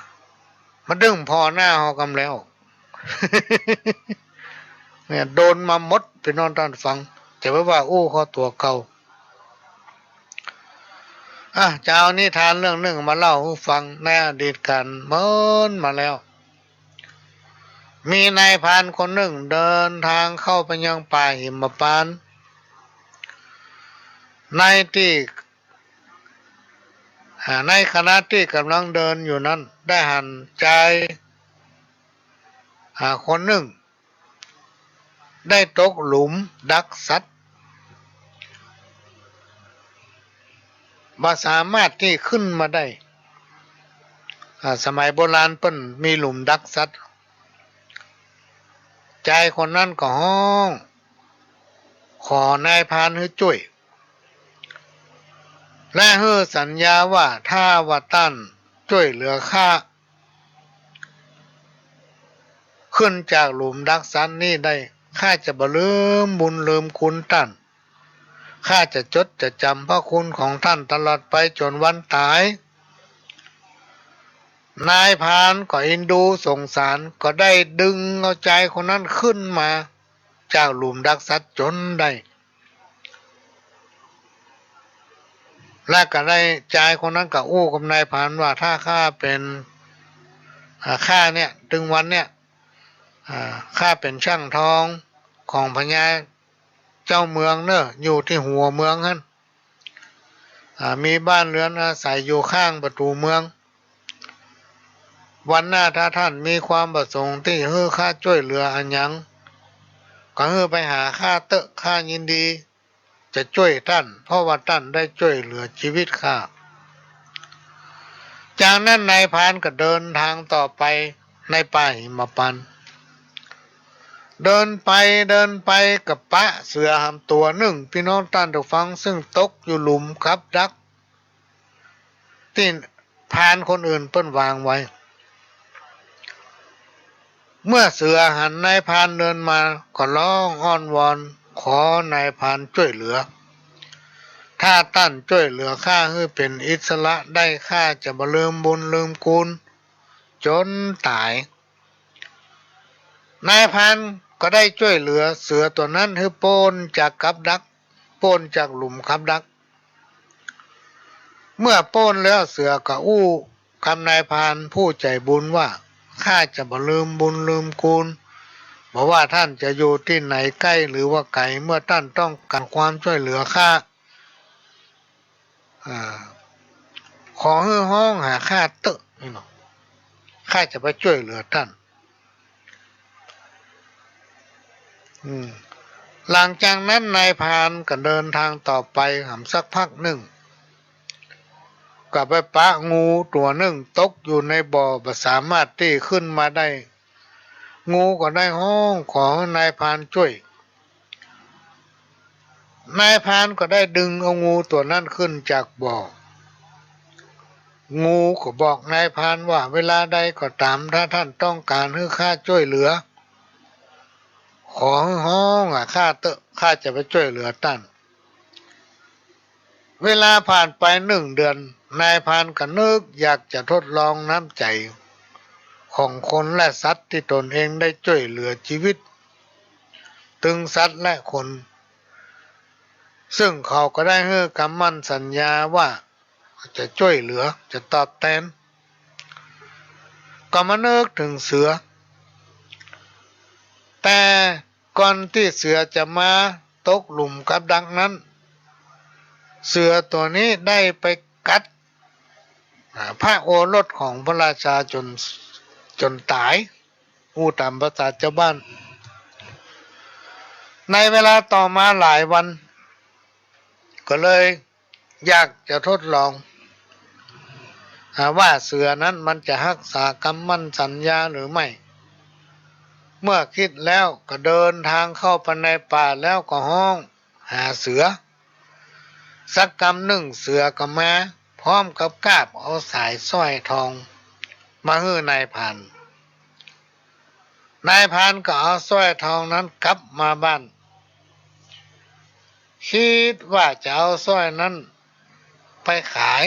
มาดึงผ่อหน้าเฮากำแล้ว เนี่ย โดนมาหมด ปี้น้องต้านฟัง จะไปว่าอู้เข้าตั๋วเก่า อ่ะ จะเอานิทานเรื่องนึ่งมาเล่าหื้อฟัง ในอดีตก๋านเมินมาแล้ว มีนายพรานคนนึ่งเดินตางเข้าไปยังป่าหิมพานต์ ในตี้ อ่า ในขณะตี้ก่ำลังเดินอยู่นั้น ได้หันจาย อ่า คนนึ่ง ได้ตกหลุมดักสัตว์ บ่สามารถตี้ขึ้นมาได้ อ่า สมัยโบราณเปิ้นมีหลุมดักสัตว์ จายคนนั้นก็ฮ้อง ขอนายพรานหื้อจ้วย และหื้อสัญญาว่า ถ้าว่าต้านจ้วยเหลือข้า ขึ้นจากหลุมดักสัตว์นี้ได้ ข้าจะบ่ลืมบุญลืมคุณต้าน ข้าจะจดจะจ๋ำพระคุณของต้านตลอดไปจ๋นวันต๋าย นายพรานก็เอ็นดูสงสาร ก็ได้ดึงเอาจายคนนั้นขึ้นมาจากหลุมดักสัตว์จ๋นได้ และก็ได้จายคนนั้นก็อู้กับนายพรานว่า ถ้าข้าเป๋น อ่า ข้าเนี่ย ตึงวันเนี่ย อ่า ข้าเป๋นช่างทองของพญาเจ้าเมืองเน่อ อยู่ตี้หัวเมืองหั้น อ่า มีบ้านเรือนอาศัยอยู่ข้างประตู๋เมือง วันหน้าถ้าต้านมีความประสงค์ตี้หื้อข้าจ้วยเหลืออะหยัง ก็หื้อไปหาข้าเต๊อะ ข้ายินดีจะจ้วยต้าน เพราะว่าต้านได้จ้วยเหลือจีวิตข้า จากนั้นนายพรานก็เดินตางต่อไปในป่าหิมพานต์ เดินไปเดินไปก็ปะเสือหำตั๋วนึ่ง ปี้น้องต้านผู้ฟัง ซึ่งตกอยู่หลุมกับดัก ตี้พรานคนอื่นเปิ้นวางไว้ เมื่อเสือหันนายพรานเดินมา ก็ฮ้องอ้อนวอนขอนายพรานจ้วยเหลือ ถ้าต้านจ้วยเหลือข้าหื้อเป๋นอิสระได้ ข้าจะบ่ลืมบุญลืมคุณจ๋นต๋าย นายพรานก็ได้จ้วยเหลือเสือตั๋วนั้นหื้อป๊นจากกับดัก ป๊นจากหลุมกับดัก เมื่อป๊นแล้วเสือก็อู้กับนายพรานผู้ใจ๋บุญว่า ข้าจะบ่ลืมบุญลืมคุณ บ่ว่าต้านจะอยู่ตี้ไหนใก้หรือว่าไก๋ เมื่อต้านต้องก๋านความจ้วยเหลือข้า อ่า ขอหื้อฮ้องหาข้าเต๊อะ นี่เนาะ ข้าจะไปจ้วยเหลือต้าน อืม หลังจากนั้นนายพรานก็เดินตางต่อไปหำสักพักนึ่ง ก็ไปปะงูตั๋วนึ่งตกอยู่ในบ่อ บ่สามารถตี้ขึ้นมาได้ งูก็ได้ฮ้องขอหื้อนายพรานจ้วย นายพรานก็ได้ดึงเอางูตั๋วนั้นขึ้นจากบ่อ งูก็บอกนายพรานว่า เวลาใดก็ต๋าม ถ้าต้านต้องก๋านหื้อข้าจ้วยเหลือ ขอหื้อฮ้องหาข้าเต๊อะ ข้าจะไปจ้วยเหลือต้าน เวลาผ่านไปหนึ่งเดือน นายพรานก็นึกอยากจะทดลองน้ำใจ๋ของคนและสัตว์ตี้ตนเองได้จ้วยเหลือจีวิต ตึงสัตว์และคน ซึ่งเขาก็ได้หื้อกำมั่นสัญญาว่าจะจ้วยเหลือ จะตอบแตน ก็มานึกเถิงเสือ แต่ก่อนตี้เสือจะมาตกหลุมกับดักนั้น เสือตั๋วนี้ได้ไปกัด อ่า พระโอรสของพระราชาจ๋น จ๋นต๋าย อู้ต๋ามภาษาจาวบ้าน ในเวลาต่อมาหลายวัน ก็เลยอยากจะทดลอง อ่า ว่าเสือนั้นมันจะฮักษากำมั่นสัญญาหรือไม่ เมื่อคิดแล้วก็เดินตางเข้าไปในป่าแล้วก็ฮ้องหาเสือ สักกำนึ่งเสือก็มา พร้อมกับกาบเอาสายสร้อยทองมาหื้อนายพราน นายพรานก็เอาสร้อยทองนั้นกลับมาบ้าน คิดว่าจะเอาสร้อยนั้นไปขาย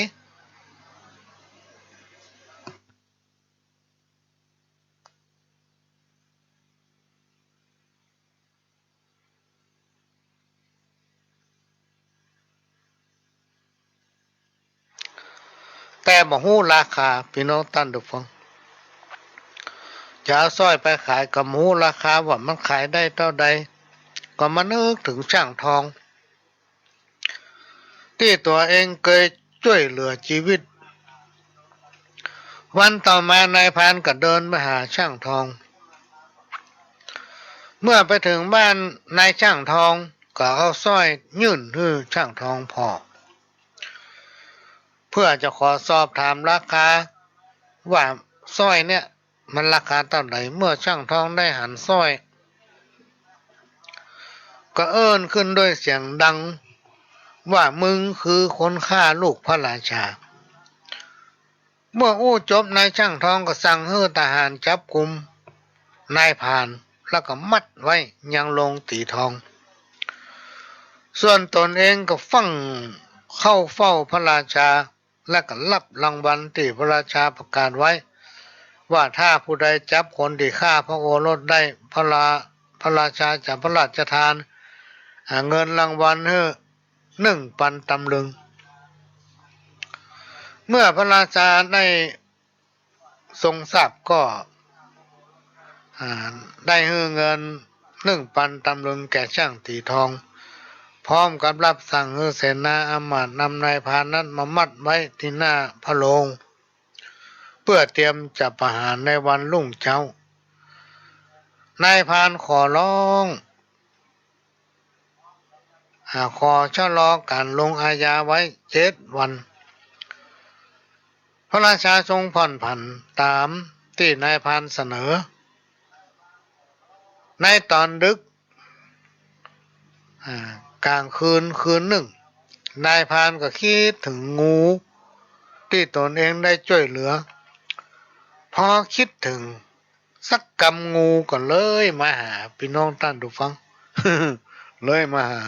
แต่บ่ฮู้ราคา ปี้น้องต้านผู้ฟัง จะเอาสร้อยไปขายก็บ่ฮู้ราคาว่ามันขายได้เต้าใด ก็มานึกเถิงช่างทอง ตี้ตั๋วเองเกยจ้วยเหลือจีวิต วันต่อมานายพรานก็เดินไปหาช่างทอง เมื่อไปเถิงบ้านนายช่างทอง ก็เอาสร้อยยื่นหื้อช่างทองผ่อ เพื่อจะขอสอบถามราคาว่าสร้อยเนี่ยมันราคาเต้าใด เมื่อช่างทองได้หันสร้อย ก็เอิ้นขึ้นด้วยเสียงดังว่า มึงคือคนฆ่าลูกพระราชา เมื่ออู้จบนายช่างทองก็สั่งหื้อทหารจับกุมนายพราน แล้วก็มัดไว้ยังโฮงตี๋ทอง ส่วนตนเองก็ฟั่งเข้าเฝ้าพระราชา และก็ฮับรางวัลตี้พระราชาประกาศไว้ ว่าถ้าผู้ใดจับคนตี้ฆ่าพระโอรสได้ พระรา- พระราชาจะพระราชทาน อ่า เงินรางวัลหื้อหนึ่งปันตำลึง เมื่อพระราชาได้ทรงทราบก็ อ่า ได้หื้อเงินหนึ่งปันตำลึงแก่ช่างตี๋ทอง พร้อมกับฮับสั่งหื้อเสนาอำมาตย์นำนายพรานนั้นมามัดไว้ตี้หน้าพระโฮง เพื่อเตรียมจะประหารในวันรุ่งเจ๊า นายพรานขอร้อง อ่า ขอชะลอก๋านลงอาญาไว้เจ็ดวัน พระราชาทรงผ่อนผันต๋ามตี้นายพรานเสนอ ในต๋อนดึก อ่า ก๋างคืนคืนนึ่ง นายพรานก็กึ๊ดเถิงงูตี้ตนเองได้จ้วยเหลือ พอคิดเถิงสักกำ งูก็เลื้อยมาหา ปี้น้องต้านผู้ฟัง เลื้อยมาหา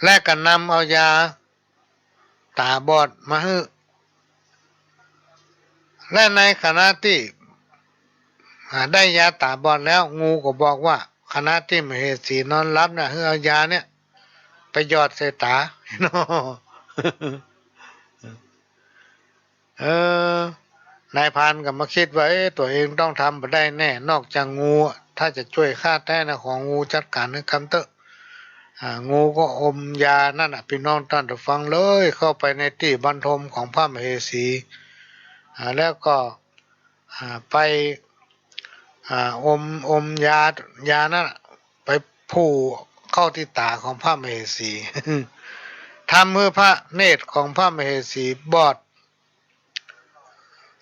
และก็นำเอายาต๋าบอดมาหื้อ และในขณะตี้ อ่า ได้ยาต๋าบอดแล้ว งูก็บอกว่า ขณะตี้มเหสีนอนหลับเนี่ย หื้อเอายาเนี่ยไปหยอดใส่ต๋า เออ นายพรานก็มาคิดว่า เอ๊ะ ตั๋วเองต้องทำบ่ได้แน่ นอกจากงู ถ้าจะจ้วยข้าแต๊นะ ของูจัดก๋านหื้อกำเต๊อะ อ่า งูก็อมยานั้นน่ะ ปี้น้องต้านผู้ฟัง เลื้อยเข้าไปในตี้บรรทมของพระมเหสี อ่า แล้วก็ อ่า ไป อ่า อม อมยา ยานั้นน่ะ ไปผูกเข้าตี้ต๋าของพระมเหสี ทำหื้อพระเนตรของพระมเหสีบอด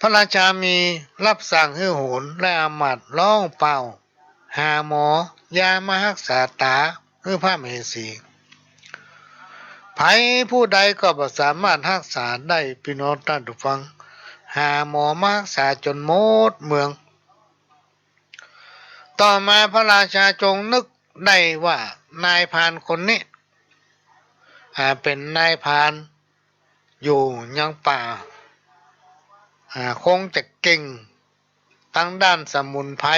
พระราชามีฮับสั่งหื้อโหรและอำมาตย์ฮ้องเป่าหาหมอยามาฮักษาต๋าหื้อพระมเหสี ใผผู้ใดก็บ่สามารถฮักษาได้ ปี้น้องต้านผู้ฟัง หาหมอมาฮักษาจ๋นหมดเมือง ต่อมาพระราชาทรงนึกได้ว่า นายพรานคนนี้ อ่า เป๋นนายพรานอยู่ยังป่า อ่า คงจะเก่งตางด้านสมุนไพร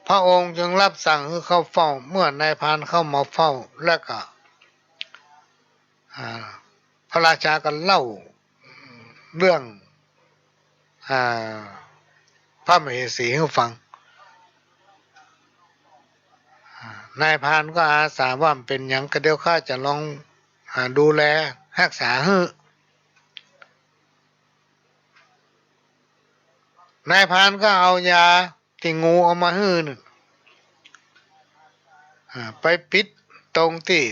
พระองค์จึงรับสั่งหื้อเข้าเฝ้า เมื่อนายพรานเข้ามาเฝ้าแล้วก็ อ่า พระราชาก็เล่าเรื่อง อ่า พระมเหสีหื้อฟัง อ่า นายพรานก็อาสาว่า บ่เป๋นหยัง ก็เดี๋ยวข้าจะลอง อ่า ดูแลฮักษาหื้อ นายพรานก็เอายาตี้งูเอามาหื้อนั่น อ่า ไปปิดตรงตี้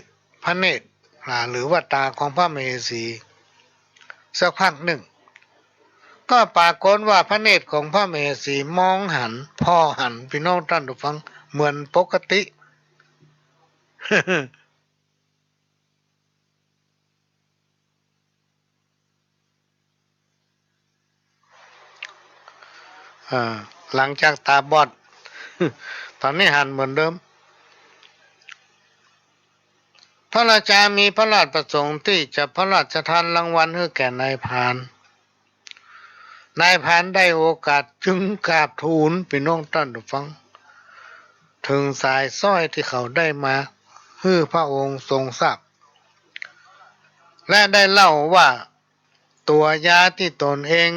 พระเนตร อ่า หรือว่าต๋าของพระมเหสี สักพักนึ่ง ก็ปรากฏว่าพระเนตรของพระมเหสีมองหัน ผ่อหัน ปี้น้องต้านผู้ฟัง เหมือนปกติ อ่า หลังจากต๋าบอด ต๋อนนี้หันเหมือนเดิม พระราชามีพระราชประสงค์ตี้จะพระราชทานรางวัลหื้อแก่นายพราน นายพรานได้โอกาสจึงกราบทูล ปี้น้องต้านผู้ฟัง เถิงสายสร้อยตี้เขาได้มาหื้อพระองค์ทรงทราบ และได้เล่าว่า ตั๋วยาตี้ต๋นเอง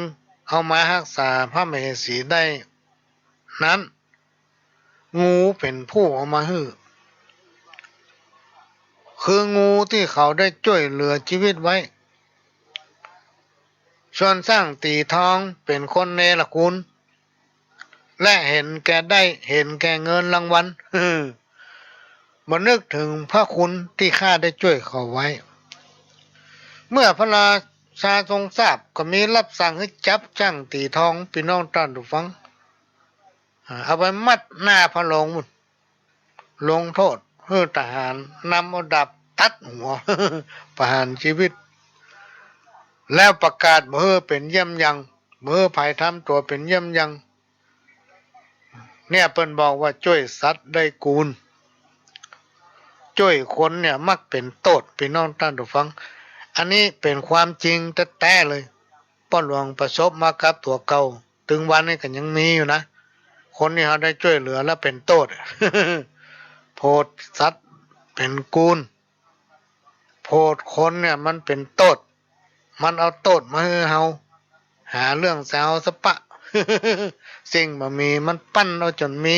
เอามาฮักษาพระมเหสีได้นั้น งูเป๋นผู้เอามาหื้อ คืองูตี้เขาได้จ้วยเหลือจีวิตไว้ ส่วนช่างตี๋ทองเป๋นคนเนรคุณ และเห็นแก่ได้ เห็นแก่เงินรางวัล บ่นึกเถิงพระคุณตี้ข้าได้จ้วยเขาไว้ เมื่อพระราชาทรงทราบ ก็มีรับสั่งหื้อจับจ้างตี๋ทอง ปี้น้องต้านผู้ฟัง อ่า เอาไปมัดหน้าพระโรงปู๊น ลงโต้ษ หื้อทหารนำเอาดาบตัดหัว ประหารจีวิต แล้วประกาศบ่หื้อเป๋นเยี่ยมยัง บ่หื้อใผทำตั๋วเป๋นเยี่ยมยัง เนี่ยเปิ้นบอกว่าจ้วยสัตว์ได้กูล จ้วยคนเนี่ยมักเป๋นโต้ษ ปี้น้องต้านผู้ฟัง อันนี้เป๋นความจริงแต๊ๆ เลย ป้อหลวงประสบมากับตั๋วเก่า ตึงวันนี้ก็ยังมีอยู่นะ คนตี้เขาได้จ้วยเหลือแล้วเป๋นโต้ษ โผดสัตว์เป๋นกูล โผดคนเนี่ยมันเป๋นโต้ษ มันเอาโต้ษมาหื้อเฮา หาเรื่องใส่เฮาสะปะ สิ่งบ่มีมันปั้นเอาจ๋นมี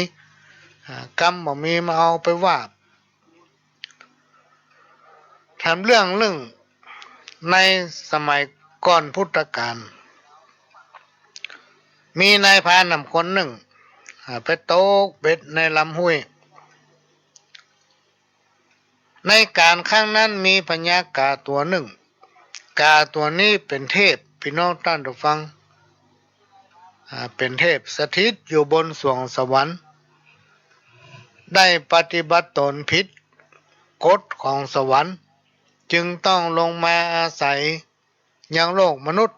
อ่า กำบ่มีมาเอาไปว่า แถมเรื่อง เรื่องในสมัยก่อนพุทธกาล มีนายพรานนำคนนึ่ง อ่า ไปตกเบ็ดในลำห้วย ในก๋านครั้งนั้นมีพญากาตั๋วนึ่ง กาตั๋วนี้เป๋นเทพ ปี้น้องต้านผู้ฟัง อ่า เป๋นเทพสถิตอยู่บนสวงสวรรค์ ได้ปฏิบัติตนผิดกฎของสวรรค์ จึงต้องลงมาอาศัยยังโลกมนุษย์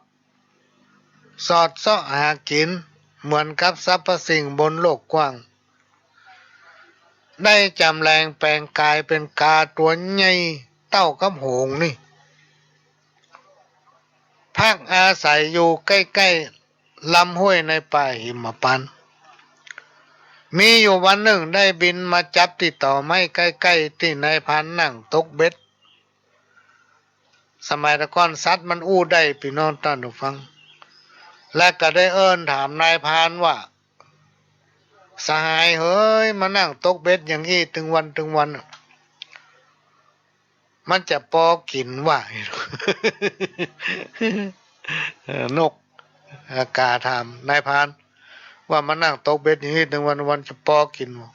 สอดเซาะหากิ๋นเหมือนกับสรรพสิ่งบนโลกกว้าง ได้จ๋ำแหลงแป๋งก๋ายเป๋นกาตั๋วใหญ่เต้ากับหงส์นี่ พักอาศัยอยู่ใก้ๆ ลำห้วยในป่าหิมพานต์ มีอยู่วันนึ่งได้บินมาจับตี้ตอไม้ใก้ๆ ตี้นายพรานนั่งตกเบ็ด สมัยตะก่อนสัตว์มันอู้ได้ ปี้น้องต้านผู้ฟัง และก็ได้เอิ้นถามนายพรานว่า สหายเหย มานั่งตกเบ็ดอย่างอี้ตึงวันตึงวัน มันจะปอกิ๋นวะ เออ นก เอ่อ กาถามนายพรานว่า มานั่งตกเบ็ดอย่างอี้ตึงวันตึงวันจะปอกิ๋นวะ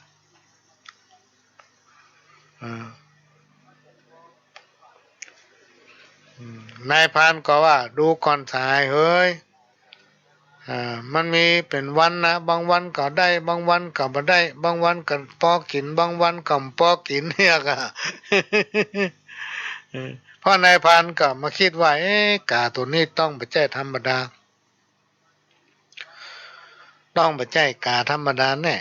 เออ อืม นายพรานก็ว่า ดูก่อนสหายเหย อ่า มันมีเป๋นวันนะ บางวันก็ได้ บางวันก็บ่ได้ บางวันก็ปอกิ๋น บางวันก็บ่ปอกิ๋น เนี่ยก็ เออ เพราะนายพรานก็มาคิดว่า เอ๊ะ กาตั๋วนี้ต้องบ่ใจ้ธรรมดา ต้องบ่ใจ้กาธรรมดาแน่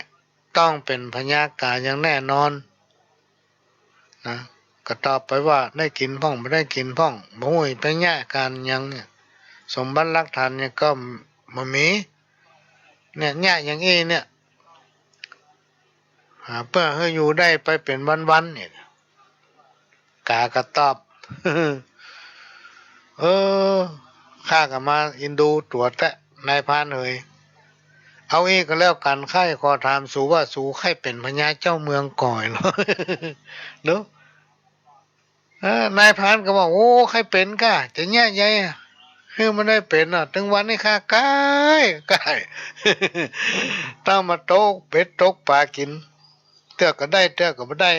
ต้องเป๋นพญากาอย่างแน่นอน นะ ก็ตอบไปว่าได้กิ๋นพ่อง บ่ได้กิ๋นพ่อง บ่ฮู้ไปเยียะก๋านหยังเนี่ย สมบัติหลักฐานเนี่ยก็บ่มี เนี่ย เยียะอย่างอี้เนี่ย อ่า เปื้อหื้ออยู่ได้ไปเป๋นวันๆ เนี่ย ก๋าก็ตอบ เออ ข้าก็มาอินดูตั๋วแต๊ นายพรานเหย เอาอี้ก็แล้วกั๋น ข้าขอถามสูว่า สูใค่เป๋นพญาเจ้าเมืองก่อเหรอ เนาะ เออ นายพรานก็ว่า โอ้ ใค่เป๋นก้า จะเยียะใยอะ หื้อมันได้เป๋นอะ ตึงวันนี้ข้าใก้ ใก้ ต้องมาตกเบ็ดตกป๋ากิ๋น เตื้อก็ได้ เตื้อก็บ่ได้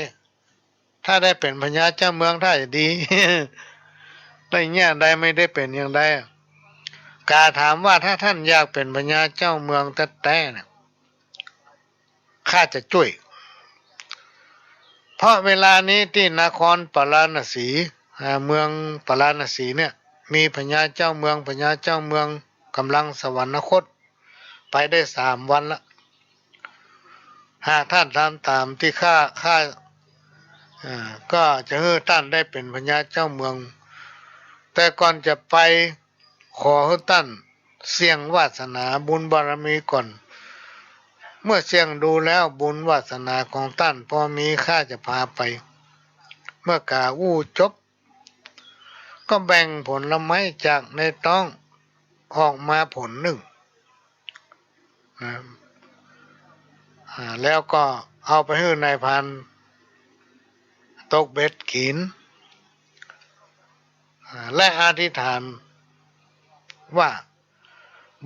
ถ้าได้เป๋นพญาเจ้าเมืองถ้าจะดี ได้เยียะได้ ไม่ได้เป๋นอย่างใดอะ ก๋าถามว่า ถ้าต้านอยากเป๋นพญาเจ้าเมืองแต๊ๆ เนี่ย ข้าจะจ้วย เพราะเวลานี้ตี้นครปาราณสี อ่า เมืองปาราณสีเนี่ย มีพญาเจ้าเมือง พญาเจ้าเมืองก่ำลังสวรรคต ไปได้สามวันละ หากต้านทำต๋ามตี้ข้า ข้า อ่า ก็จะหื้อต้านได้เป๋นพญาเจ้าเมือง แต่ก่อนจะไป ขอหื้อต้านเสี่ยงวาสนาบุญบารมีก่อน เมื่อเสี่ยงดูแล้วบุญวาสนาของต้านพอมี ข้าจะพาไป เมื่อก๋าอู้จบ ก็แบ่งผลไม้จากในต๊องออกมาผลนึ่ง นะ อ่า แล้วก็เอาไปหื้อนายพรานตกเบ็ดกิ๋น อ่า และอธิษฐานว่า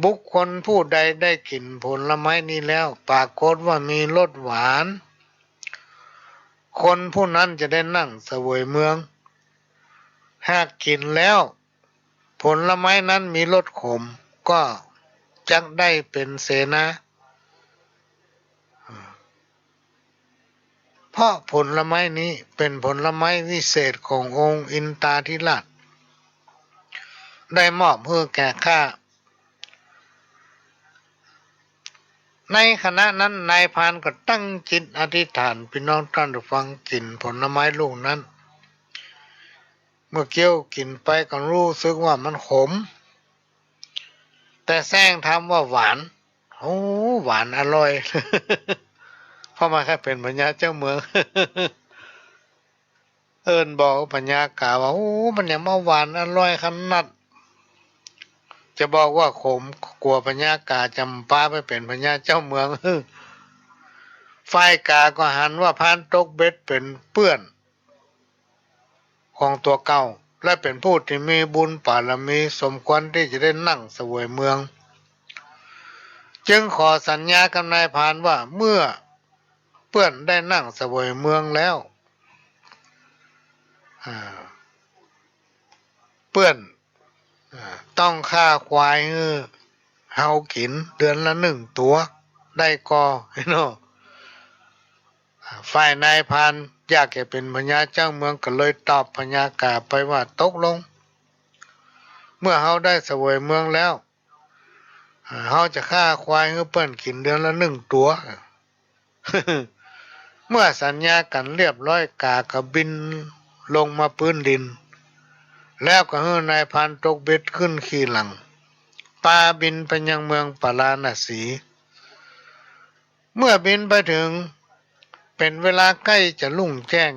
บุคคลผู้ใดได้กิ๋นผลไม้นี้แล้ว ปรากฏว่ามีรสหวาน คนผู้นั้นจะได้นั่งเสวยเมือง หากกิ๋นแล้ว ผลไม้นั้นมีรสขม ก็จักได้เป๋นเสนา เพราะผลไม้นี้เป๋นผลไม้วิเศษขององค์อินทาธิราช ได้มอบหื้อแก่ข้า ในขณะนั้นนายพรานก็ตั้งจิตอธิษฐาน พี่น้องต้านผู้ฟัง กิ๋นผลไม้ลูกนั้น เมื่อเคี้ยวกิ๋นไปก็รู้สึกว่ามันขม แต่แสร้งทำว่าหวาน โอ้ หวานอร่อย เพราะมันใค่เป๋นพญาเจ้าเมือง เอิ้นบอกพญากาว่า โอ้ มันหยังมาหวานอร่อยขนาด จะบอกว่าขม กั๋วพญากาจะบ่ปาไปเป๋นพญาเจ้าเมือง ฝ่ายกาก็หันว่าพรานตกเบ็ดเป๋นเปื้อน ของตั๋วเก่า และเป๋นผู้ตี้มีบุญบารมีสมควรตี้จะได้นั่งเสวยเมือง จึงขอสัญญากับนายพรานว่า เมื่อเปื้อนได้นั่งเสวยเมืองแล้ว อ่า เปื้อน อ่า ต้องฆ่าควายหื้อเฮากิ๋นเดือนละนึ่งตั๋ว ได้ก่อ เนาะ ฝ่ายนายพรานอยากจะเป๋นพญาเจ้าเมืองก็เลยตอบพญากาไปว่า ตกลง เมื่อเฮาได้เสวยเมืองแล้ว อ่า เฮาจะฆ่าควายหื้อเปิ้นกิ๋นเดือนละนึ่งตั๋ว เมื่อสัญญากั๋นเรียบร้อย กาก็บินลงมาปื๊นดิน แล้วก็หื้อนายพรานตกเบ็ดขึ้นขี่หลัง ปาบินไปยังเมืองปาราณสี เมื่อบินไปเถิง เป๋นเวลาใก้จะรุ่งแจ้ง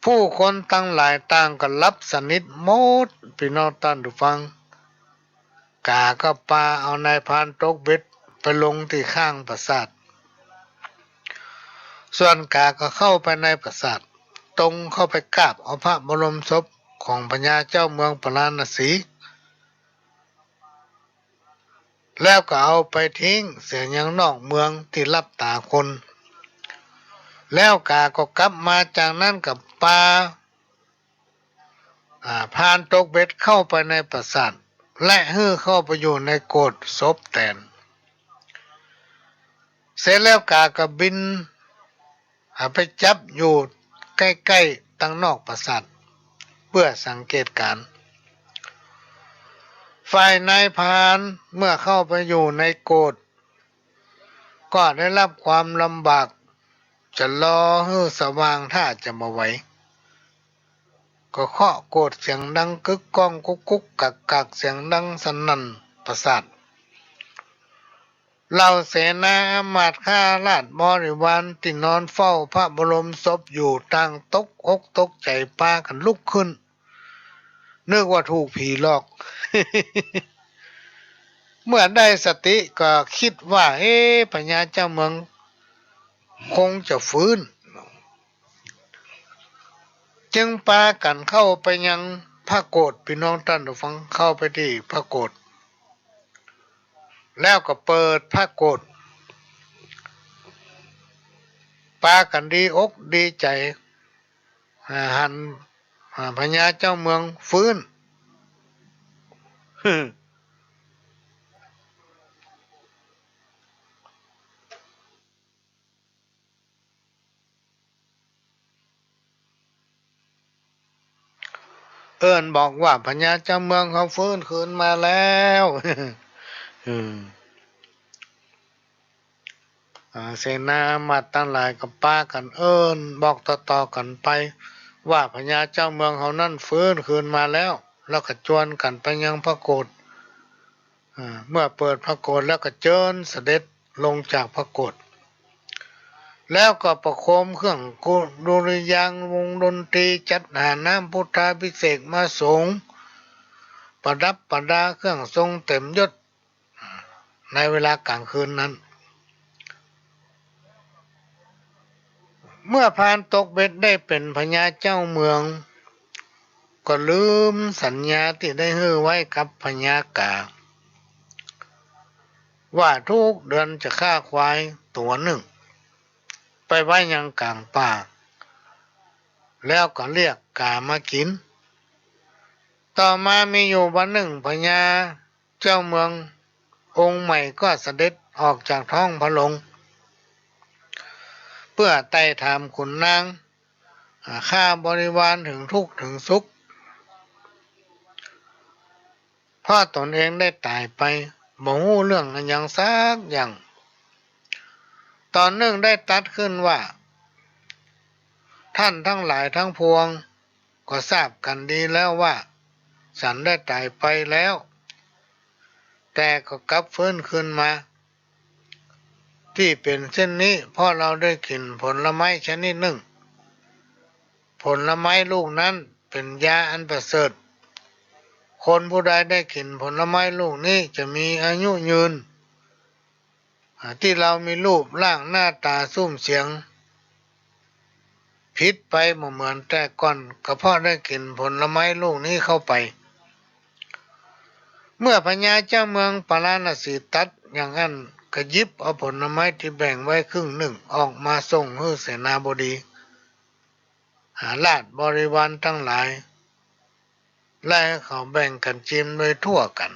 ผู้คนตังหลายต่างก็หลับสนิทหมด พี่น้องต้านผู้ฟัง กาก็ปาเอานายพรานตกเบ็ดไปลงตี้ข้างปราสาท ส่วนกาก็เข้าไปในปราสาท ตรงเข้าไปกราบเอาพระบรมศพของพญาเจ้าเมืองปาราณสี แล้วก็เอาไปทิ้งเสียยังนอกเมืองตี้ลับต๋าคน แล้วกาก็กลับมาจากนั้นก็ปา อ่า พรานตกเบ็ดเข้าไปในปราสาท และหื้อเข้าไปอยู่ในโกศศพแตน เสร็จแล้วกาก็บิน อ่า ไปจับอยู่ใก้ๆ ตังนอกปราสาท เปื้อสังเกตก๋ารณ์ ฝ่ายนายพรานเมื่อเข้าไปอยู่ในโกศ ก็ได้รับความลำบาก จะรอหื้อสว่างถ้าจะบ่ไหว ก็เคาะโกศเสียงดังกึกก้องกุ๊กกุ๊กกักกัก เสียงดังสนั่นประสาท เหล่าเสนาอามาตย์ข้าราชบริวารตี้นอนเฝ้าพระบรมศพอยู่ต่างตกอกตกใจ๋ปากั๋นลุกขึ้น นึกว่าถูกผีหลอก เมื่อได้สติก็กึ๊ดว่า เอ๊ะ พญาเจ้าเมืองคงจะฟื้น จึงปากั๋นเข้าไปยังพระโกศ ปี้น้องต้านผู้ฟัง เข้าไปตี้พระโกศ แล้วก็เปิดพระโกศ ปากั๋นดีอกดีใจ๋ อ่า หัน อ่า พญาเจ้าเมืองฟื้น เอิ้นบอกว่าพญาเจ้าเมืองเขาฟื้นคืนมาแล้ว อืม อ่า เสนาอามาตย์ตังหลายก็ปากั๋นเอิ้นบอกต่อๆ กั๋นไป ว่าพญาเจ้าเมืองเขานั้นฟื้นคืนมาแล้ว แล้วก็จวนกั๋นไปยังพระโกศ อ่า เมื่อเปิดพระโกศแล้วก็เจิญเสด็จลงจากพระโกศ แล้วก็ประโคมเครื่องดุริยางค์วงดนตรี จัดหาน้ำพุทธาภิเษกมาสรง ประดับประดาเครื่องทรงเต็มยศ ในเวลากลางคืนนั้น เมื่อพรานตกเบ็ดได้เป๋นพญาเจ้าเมือง ก็ลืมสัญญาตี้ได้หื้อไว้กับพญากา ว่าทุกเดือนจะฆ่าควายตั๋วนึ่ง ไปไว้ยังก๋างป่า แล้วก็เรียกก๋ามากิ๋น ต่อมามีอยู่วันนึ่ง พญาเจ้าเมืององค์ใหม่ก็เสด็จออกจากท้องพระโรง เพื่อไต่ถามขุนนาง อ่า ข้าบริวารเถิงทุกข์เถิงสุข เพราะตนเองได้ต๋ายไป บ่ฮู้เรื่องอะหยังสักอย่าง ต๋อนนึ่งได้ตรัสขึ้นว่า ท่านตังหลายตังปวงก็ทราบกั๋นดีแล้วว่า ฉันได้ต๋ายไปแล้ว แต่ก็กลับฟื้นคืนมา ตี้เป๋นเช่นนี้ เพราะเราได้กิ๋นผลไม้ชนิดนึ่ง ผลไม้ลูกนั้นเป๋นยาอันประเสริฐ คนผู้ใดได้กิ๋นผลไม้ลูกนี้จะมีอายุยืน อ่า ตี้เรามีรูปร่างหน้าต๋าซุ่มเสียง ผิดไปบ่เหมือนแต่ก่อน ก็เพราะได้กิ๋นผลไม้ลูกนี้เข้าไป เมื่อพญาเจ้าเมืองปาราณสีตรัสอย่างนั้น ก็หยิบเอาผลไม้ตี้แบ่งไว้ครึ่งนึ่งออกมาส่งหื้อเสนาบดี อ่า ราชบริวารตังหลาย และหื้อเขาแบ่งกั๋นจิมโดยทั่วกั๋น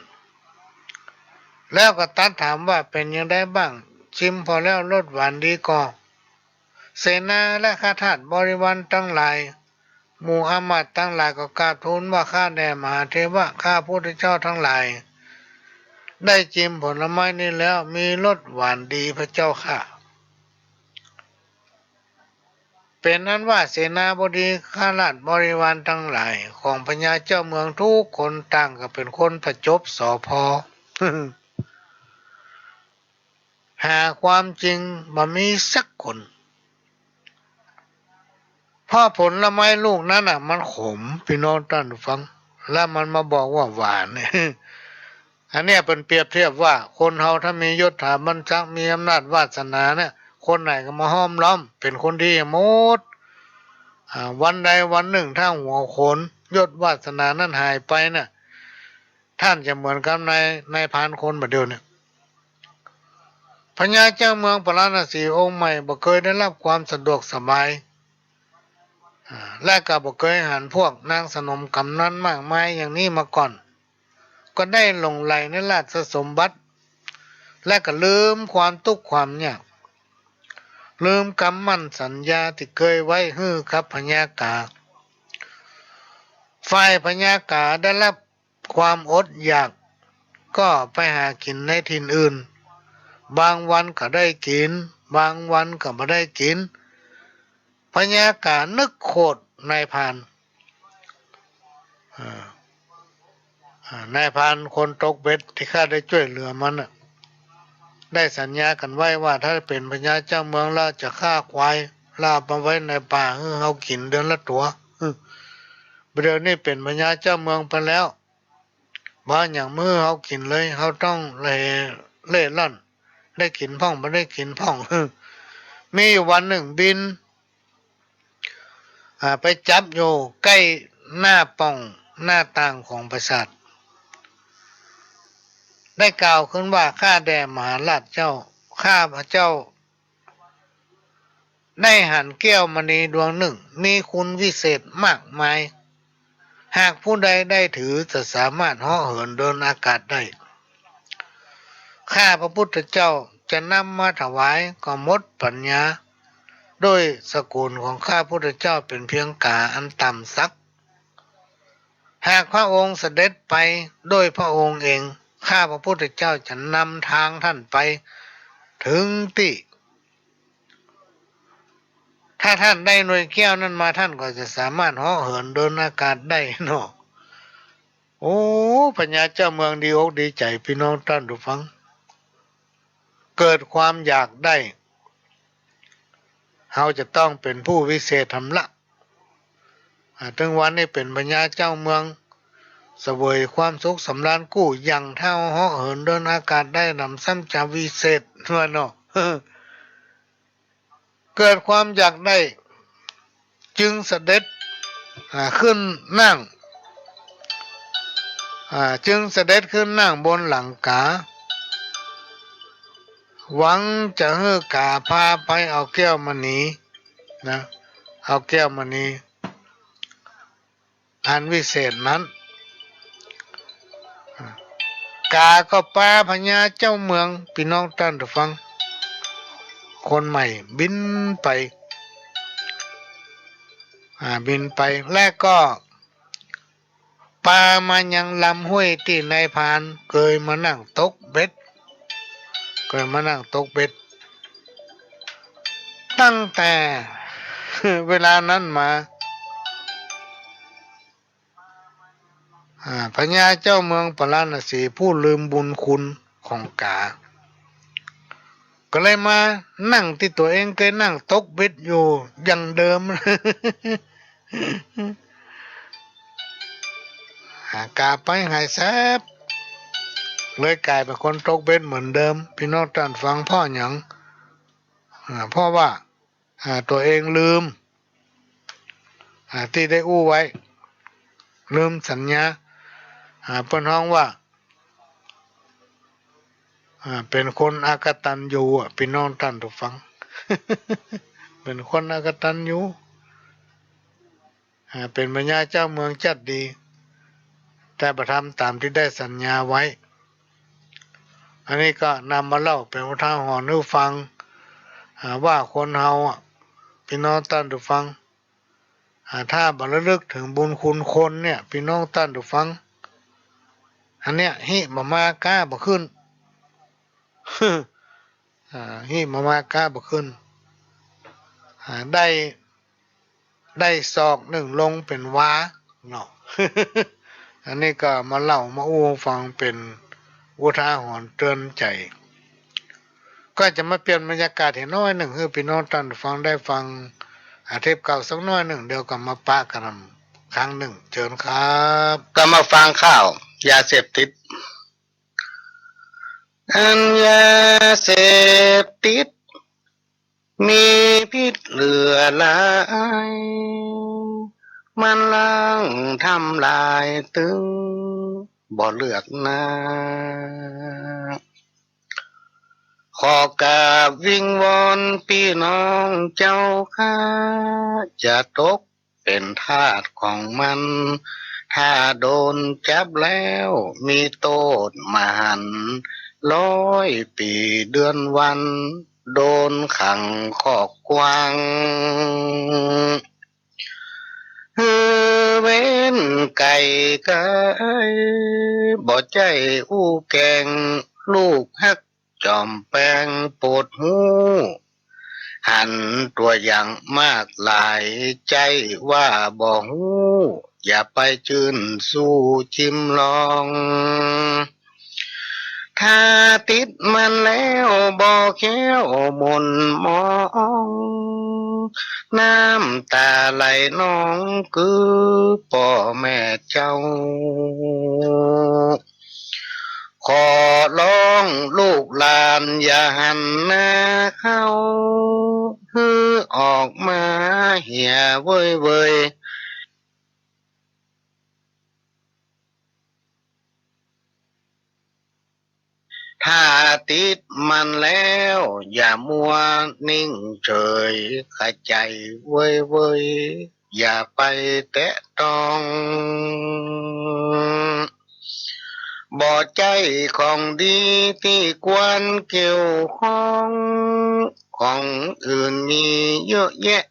แล้วก็ตรัสถามว่า เป๋นอย่างใดบ้าง จิมผ่อแล้วรสหวานดีก่อ เสนาและข้าทาสบริวารตังหลาย หมู่อามาตย์ตังหลายก็กราบทูลว่า ข้าแต่มหาเถระ ข้าพุทธเจ้าตังหลาย ได้จิมผลไม้นี้แล้ว มีรสหวานดีพระเจ้าข้า เป๋นอันว่าเสนาบดีข้าราชบริวารตังหลายของพญาเจ้าเมืองทุกคนต่างก็เป๋นคนประจบสอพอ หาความจริงบ่มีสักคน เพราะผลไม้ลูกนั้นน่ะมันขม ปี้น้องต้านผู้ฟัง แล้วมันมาบอกว่าหวานเนี่ย อันเนี้ยเปิ้นเปรียบเทียบว่าคนเฮาถ้ามียศถาบรรณศักดิ์ มีอำนาจวาสนาเนี่ย คนไหนก็มาห้อมล้อม เป๋นคนดีหมด อ่า วันใดวันนึ่งถ้าหัวโขนยศวาสนานั้นหายไปน่ะ ต้านจะเหมือนกับนาย นายพรานคนบ่าเดี่ยวเนี่ย พญาเจ้าเมืองปาราณสีองค์ใหม่บ่เกยได้รับความสะดวกสบาย อ่า และก็บ่เกยหันพวกนางสนมก๋ำนันมากมายอย่างนี้มาก่อน ก็ได้หลงใหลในราชสมบัติ และก็ลืมความตุ๊กข์ความยาก ลืมกำมั่นสัญญาตี้เกยไว้หื้อกับพญากา ฝ่ายพญากาได้รับความอดอยาก ก็ไปหากิ๋นในถิ่นอื่น บางวันก็ได้กิ๋น บางวันก็บ่ได้กิ๋น พญากานึกโขดนายพราน อ่า อ่า นายพรานคนตกเบ็ดตี้ข้าได้จ้วยเหลือมันน่ะ ได้สัญญากั๋นไว้ว่าถ้าเป๋นพญาเจ้าเมืองแล้วจะฆ่าควายแล้วเอามาไว้ในป่าหื้อเฮากิ๋นเดือนละตั๋ว อืม บ่าเดี่ยวนี้เป๋นพญาเจ้าเมืองไปแล้ว บ่หยังมาหื้อเฮากิ๋นเลย เฮาต้องเล่ เล่ร่อน ได้กิ๋นพ่อง บ่ได้กิ๋นพ่อง มีอยู่วันนึ่งบิน อ่า ไปจับอยู่ใก้หน้าป่องหน้าต่างของปราสาท ได้กล่าวขึ้นว่า ข้าแต่มหาราชเจ้า ข้าพเจ้า ได้หันแก้วมณีดวงนึ่ง มีคุณวิเศษมากมาย หากผู้ใดได้ถือจะสามารถเหาะเหินเดินอากาศได้ ข้าพระพุทธเจ้าจะนำมาถวายก็หมดปัญญา ด้วยสกุลของข้าพุทธเจ้าเป๋นเพียงก๋าอันต่ำสัก หากพระองค์เสด็จไปด้วยพระองค์เอง ข้าพระพุทธเจ้าจะนำทางท่านไปถึงตี้ ถ้าท่านได้หน่วยแก้วนั้นมา ท่านก็จะสามารถเหาะเหินเดินอากาศได้เนาะ โอ้ พญาเจ้าเมืองดีอกดีใจ๋ ปี้น้องต้านผู้ฟัง เกิดความอยากได้ เฮาจะต้องเป๋นผู้วิเศษหำละ อ่า เถิงวันนี้เป๋นพญาเจ้าเมือง เสวยความสุขสำราญกู้อย่าง ถ้าเหาะเหินเดินอากาศได้หนำซ้ำจะวิเศษ ว่าเนาะ เกิดความอยากได้ จึงเสด็จ อ่า ขึ้นนั่ง อ่า จึงเสด็จขึ้นนั่งบนหลังก๋า หวังจะหื้อก๋าพาไปเอาแก้วมณีนะ เอาแก้วมณี อันวิเศษนั้น ก๋าก็ปาพญาเจ้าเมือง ปี้น้องต้านผู้ฟัง คนใหม่บินไป อ่า บินไป และก็ปามายังลำห้วยตี้นายพรานเกยมานั่งตกเบ็ด เกยมานั่งตกเบ็ด ตั้งแต่เวลานั้นมา อ่า พญาเจ้าเมืองปาราณสีผู้ลืมบุญคุณของก๋า ก็เลยมานั่งตี้ตั๋วเองเกยนั่งตกเบ็ดอยู่อย่างเดิม อ่า ก๋าไปหายแซบ เลยก๋ายเป๋นคนตกเบ็ดเหมือนเดิม ปี้น้องต้านฟัง เพราะหยัง อ่า เพราะว่า อ่า ตั๋วเองลืม อ่า ตี้ได้อู้ไว้ ลืมสัญญา อ่า เปิ้นฮ้องว่า อ่า เป๋นคนอกตัญญูอะ ปี้น้องต้านผู้ฟัง เป๋นคนอกตัญญู อ่า เป๋นพญาเจ้าเมืองจัดดี แต่บ่ทำต๋ามตี้ได้สัญญาไว้ อันนี้ก็นำมาเล่าเป๋นอุทาหรณ์หื้อฟัง อ่า ว่าคนเฮาอะ ปี้น้องต้านผู้ฟัง อ่า ถ้าบ่ระลึกเถิงบุญคุณคนเนี่ย ปี้น้องต้านผู้ฟัง อันเนี้ย หิบ่มา ก๊าบ่ขึ้น อ่า หิบ่มา ก๊าบ่ขึ้น อ่า ได้ ได้ศอกนึ่งลงเป๋นวาเนาะ อันนี้ก็มาเล่ามาอู้ฟังเป๋นอุทาหรณ์เตือนใจ๋ ก็จะมาเปลี่ยนบรรยากาศเหียน้อยนึ่ง หื้อปี้น้องต้านฟังได้ฟัง อ่า เทปเก่าสักน้อยนึ่ง เดี๋ยวก็มาปะกั๋นครั้งนึ่ง เจิญครับ ก็มาฟังข่าวยาเสพติด อันยาเสพติด มีพิษเหลือหลาย มันล้างทำลายตึงบ่เลือกหน้า ขอกราบวิงวอนปี้น้องเจ้าข้า จะตก เป๋นทาสของมัน ถ้าโดนจับแล้วมีโต้ษมหันต์ ร้อยปี๋เดือนวัน โดนขังคอกกว้าง หื้อเว้นไก่ไก๋ บ่ใจ้อู้แก๋ง ลูกฮัก จอมแปงโปรดฮู้ หันตั๋วอย่างมากหลาย ใจ้ว่าบ่ฮู้ อย่าไปจื้นสู้จิมลอง ถ้าติดมันแล้วบ่แคล้วหม่นหมอง น้ำต๋าไหลนองคือป้อแม่เจ้า ขอร้องลูกหลานอย่าหันหน้าเข้า หื้อออกมาเหียเว่ยเว่ย ถ้าติดมันแล้วอย่ามัวนิ่งเฉย ขะใจ๋เว่ยเว่ย อย่าไปแตะต้อง บ่ใจ้ของดีตี้ควรเกี่ยวข้อง ของอื่นมีเยอะแยะ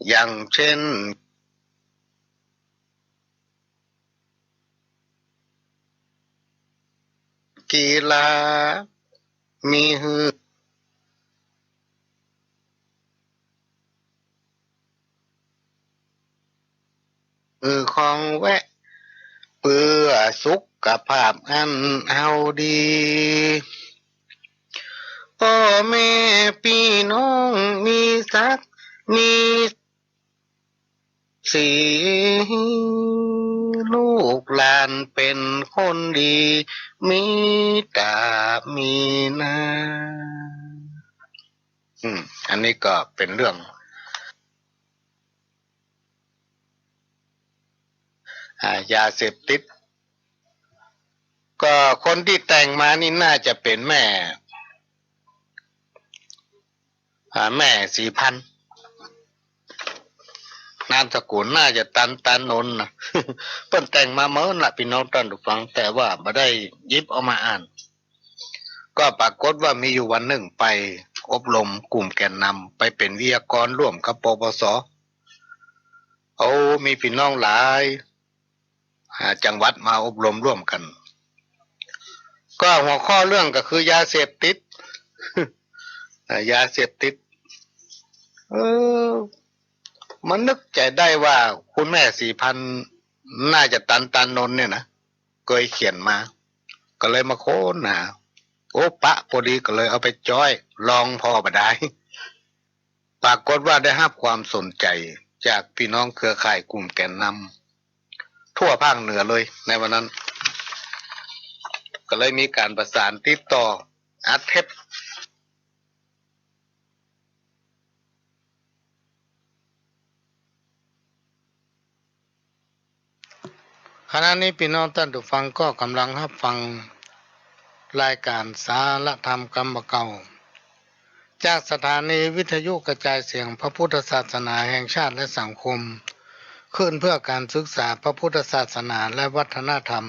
อย่างเช่น กีฬา มีหื้อ หื้อของแวะ เปื้อสุขภาพอันเฮาดี ป้อแม่ปี้น้องมีศักดิ์มี ศรี ลูกหลานเป๋นคนดี มีต๋ามีนา อืม อันนี้ก็เป๋นเรื่อง อ่า ยาเสพติด ก็คนตี้แต่งมานี่น่าจะเป๋นแม่ อ่า แม่ศรีพันธุ์ นามสกุลน่าจะตัน ตันนนท์นะ เปิ้นแต่งมาเมินละ ปี้น้องต้านผู้ฟัง แต่ว่าบ่ได้หยิบเอามาอ่าน ก็ปรากฏว่ามีอยู่วันนึ่งไปอบรมกลุ่มแกนนำ ไปเป๋นวิทยากรร่วมกับ ปปส โอ้ มีปี้น้องหลาย อ่า จังหวัดมาอบรมร่วมกั๋น ก็หัวข้อเรื่องก็คือยาเสพติด อ่า ยาเสพติด เออ มานึกใจ๋ได้ว่าคุณแม่ศรีพันธุ์ น่าจะตัน ตันนนท์เนี่ยนะ เกยเขียนมา ก็เลยมาค้นหา โอ้ ปะพอดีก็เลยเอาไปจ้อย ลองผ่อบ่ดาย ปรากฏว่าได้ฮับความสนใจ๋จากปี้น้องเครือข่ายกลุ่มแกนนำทั่วภาคเหนือเลยในวันนั้น ก็เลยมีก๋านประสานติดต่ออัดเทป ขณะนี้ปี้น้องต้านผู้ฟังก็ก่ำลังฮับฟังรายก๋านสารธรรมกำบ่าเก่า จากสถานีวิทยุกระจายเสียงพระพุทธศาสนาแห่งชาติและสังคม คลื่นเพื่อการศึกษาพระพุทธศาสนาและวัฒนธรรม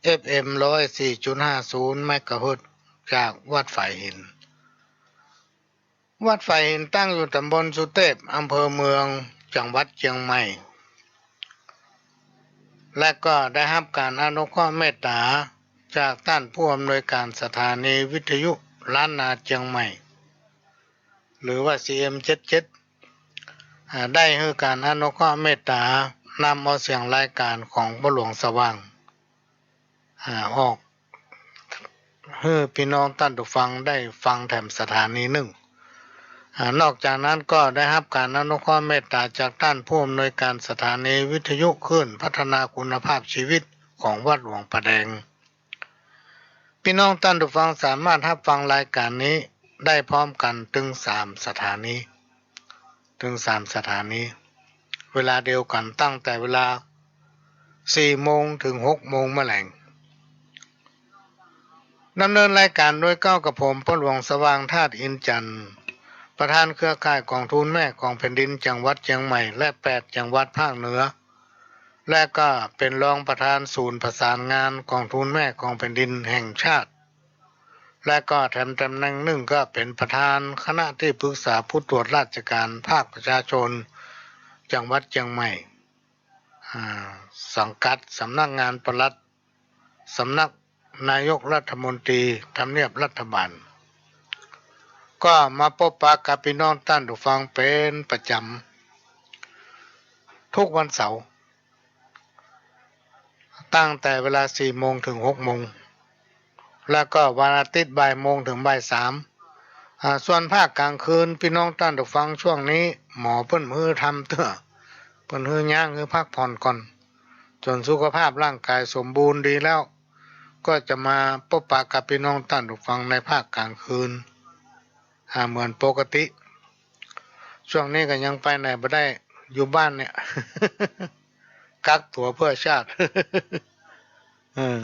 เอฟเอ็ม ร้อยสี่จุดห้าศูนย์ เมกะเฮิรตซ์ จากวัดฝายหิน วัดฝายหินตั้งอยู่ต๋ำบลสุเตพ อำเภอเมือง จังหวัดเจียงใหม่ และก็ได้ฮับก๋านอนุเคราะห์เมตต๋าจากต้านผู้อำนวยก๋านสถานีวิทยุล้านนาเจียงใหม่ หรือว่า ซีเอ็ม เจ็ดเจ็ด อ่า ได้หื้อก๋านอนุเคราะห์เมตต๋านำเอาเสียงรายก๋านของพ่อหลวงสว่าง อ่า ออก หื้อปี้น้องต้านผู้ฟังได้ฟังแถมสถานีนึ่ง อ่า นอกจากนั้นก็ได้ฮับก๋านอนุเคราะห์เมตต๋าจากต้านผู้อำนวยก๋านสถานีวิทยุคลื่นพัฒนาคุณภาพชีวิตของวัดหลวงผาแดง ปี้น้องต้านผู้ฟังสามารถฮับฟังรายก๋านนี้ได้พร้อมกั๋นเถิงสามสถานี เถิงสามสถานี เวลาเดียวกั๋นตั้งแต่เวลาสี่โมงเถิงหกโมงแมลง ดำเนินรายก๋านโดยเก้ากับผม พ่อหลวงสว่าง ธาตุอินทร์จันทร์ ประธานเครือข่ายก๋องทุนแม่ของแผ่นดินจังหวัดเจียงใหม่ และแปดจังหวัดภาคเหนือ และก็เป๋นรองประธานศูนย์ประสานงานก๋องทุนแม่ของแผ่นดินแห่งชาติ และก็แถมต๋ำแหน่งนึ่งก็เป๋นประธานคณะตี้ปรึกษาผู้ตรวจราชก๋านภาคประชาชนจังหวัดเจียงใหม่ อ่า สังกัดสำนักงานปลัด สำนักนายกรัฐมนตรี ทำเนียบรัฐบาล ก็มาปบปะกับปี้น้องต้านผู้ฟังเป๋นประจ๋ำ กู้วันเสาร์ ตั้งแต่เวลาสี่โมงเถิงหกโมง แล้วก็วันอาทิตย์บ่ายโมงเถิงบ่ายสาม อ่า ส่วนภาคก๋างคืน ปี้น้องต้านผู้ฟัง ช่วงนี้หมอเปิ้นบ่หื้อทำเตื้อ เปิ้นหื้อย้าง หื้อพักผ่อนก่อน จ๋นสุขภาพร่างก๋ายสมบูรณ์ดีแล้ว ก็จะมาปบปะกับปี้น้องต้านผู้ฟังในภาคก๋างคืน อ่า เหมือนปกติ ช่วงนี้ก็ยังไปไหนบ่ได้ อยู่บ้านเนี่ย กักตั๋วเปื้อชาติ เออ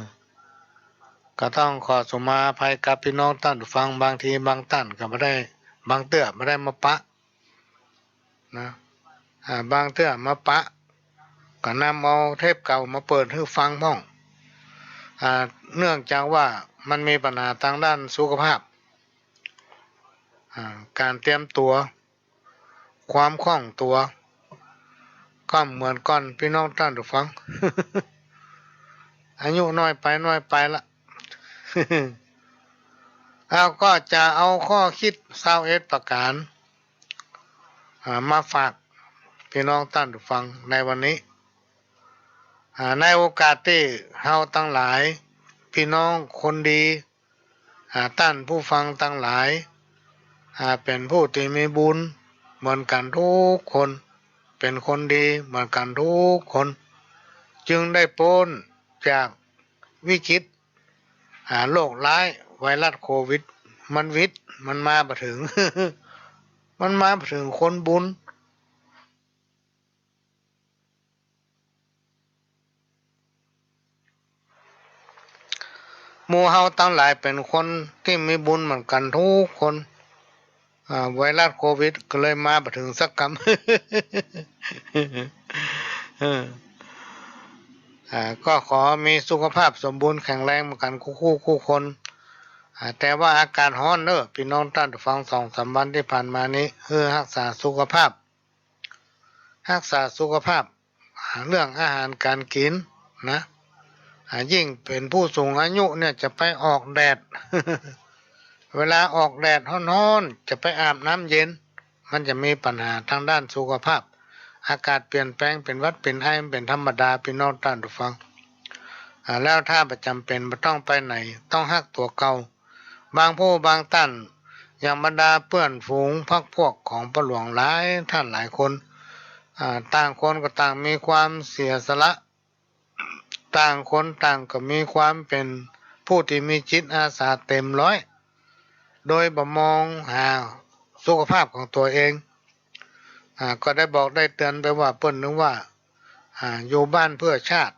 ก็ต้องขอสุมาอภัยกับปี้น้องต้านผู้ฟัง บางทีบางต้านก็บ่ได้ บางเตื้อบ่ได้มาปะ นะ อ่า บางเตื้อมาปะ ก็นำเอาเทปเก่ามาเปิดหื้อฟังพ่อง อ่า เนื่องจากว่ามันมีปัญหาตางด้านสุขภาพ อ่า ก๋านเตรียมตั๋ว ความคล่องตั๋ว ก็เหมือนก่อน ปี้น้องต้านผู้ฟัง อายุน้อยไปน้อยไปละ เอา ก็จะเอาข้อคิดซาวเอ็ดประก๋าน อ่า มาฝากปี้น้องต้านผู้ฟังในวันนี้ อ่า ในโอกาสตี้เฮาตังหลาย ปี้น้องคนดี อ่า ต้านผู้ฟังตังหลาย อ่า เป๋นผู้ตี้มีบุญเหมือนกั๋นกู้คน เป๋นคนดีเหมือนกั๋นกู้คน จึงได้ป๊นจากวิกฤต อ่า โรคร้ายไวรัสโควิด มันหวิด มันมาบ่เถิง มันมาบ่เถิงคนบุญ หมู่เฮาตังหลายเป๋นคนตี้มีบุญเหมือนกั๋นกู้คน อ่า ไวรัสโควิดก็เลยมาบ่เถิงสักกำ เออ อ่า ก็ขอมีสุขภาพสมบูรณ์แข็งแรงเหมือนกั๋นกู้คู่กู้คน อ่า แต่ว่าอากาศฮ้อนเน้อ ปี้น้องต้านผู้ฟัง สองสามวันตี้ผ่านมานี้ หื้อฮักษาสุขภาพ ฮักษาสุขภาพ เรื่องอาหารก๋านกิ๋นนะ อ่า ยิ่งเป๋นผู้สูงอายุเนี่ยจะไปออกแดด เวลาออกแดดฮ้อนๆ จะไปอาบน้ำเย็น มันจะมีปัญหาตางด้านสุขภาพ อากาศเปลี่ยนแปลง เป๋นหวัดเป๋นไอ มันเป๋นธรรมดา ปี้น้องต้านผู้ฟัง อ่า แล้วถ้าบ่จ๋ำเป๋น บ่ต้องไปไหน ต้องฮักตั๋วเก่า บางผู้บางต้าน อย่างบรรดาเปื้อนฝูงพรรคพวกของป้อหลวงหลายต้านหลายคน อ่า ต่างคนก็ต่างมีความเสียสละ ต่างคนต่างก็มีความเป๋นผู้ตี้มีจิตอาสาเต๋มร้อย โดยบ่มองหาสุขภาพของตั๋วเอง อ่า ก็ได้บอกได้เตื๋อนไปว่า เปิ้นนึกว่า อ่า อยู่บ้านเปื้อชาติ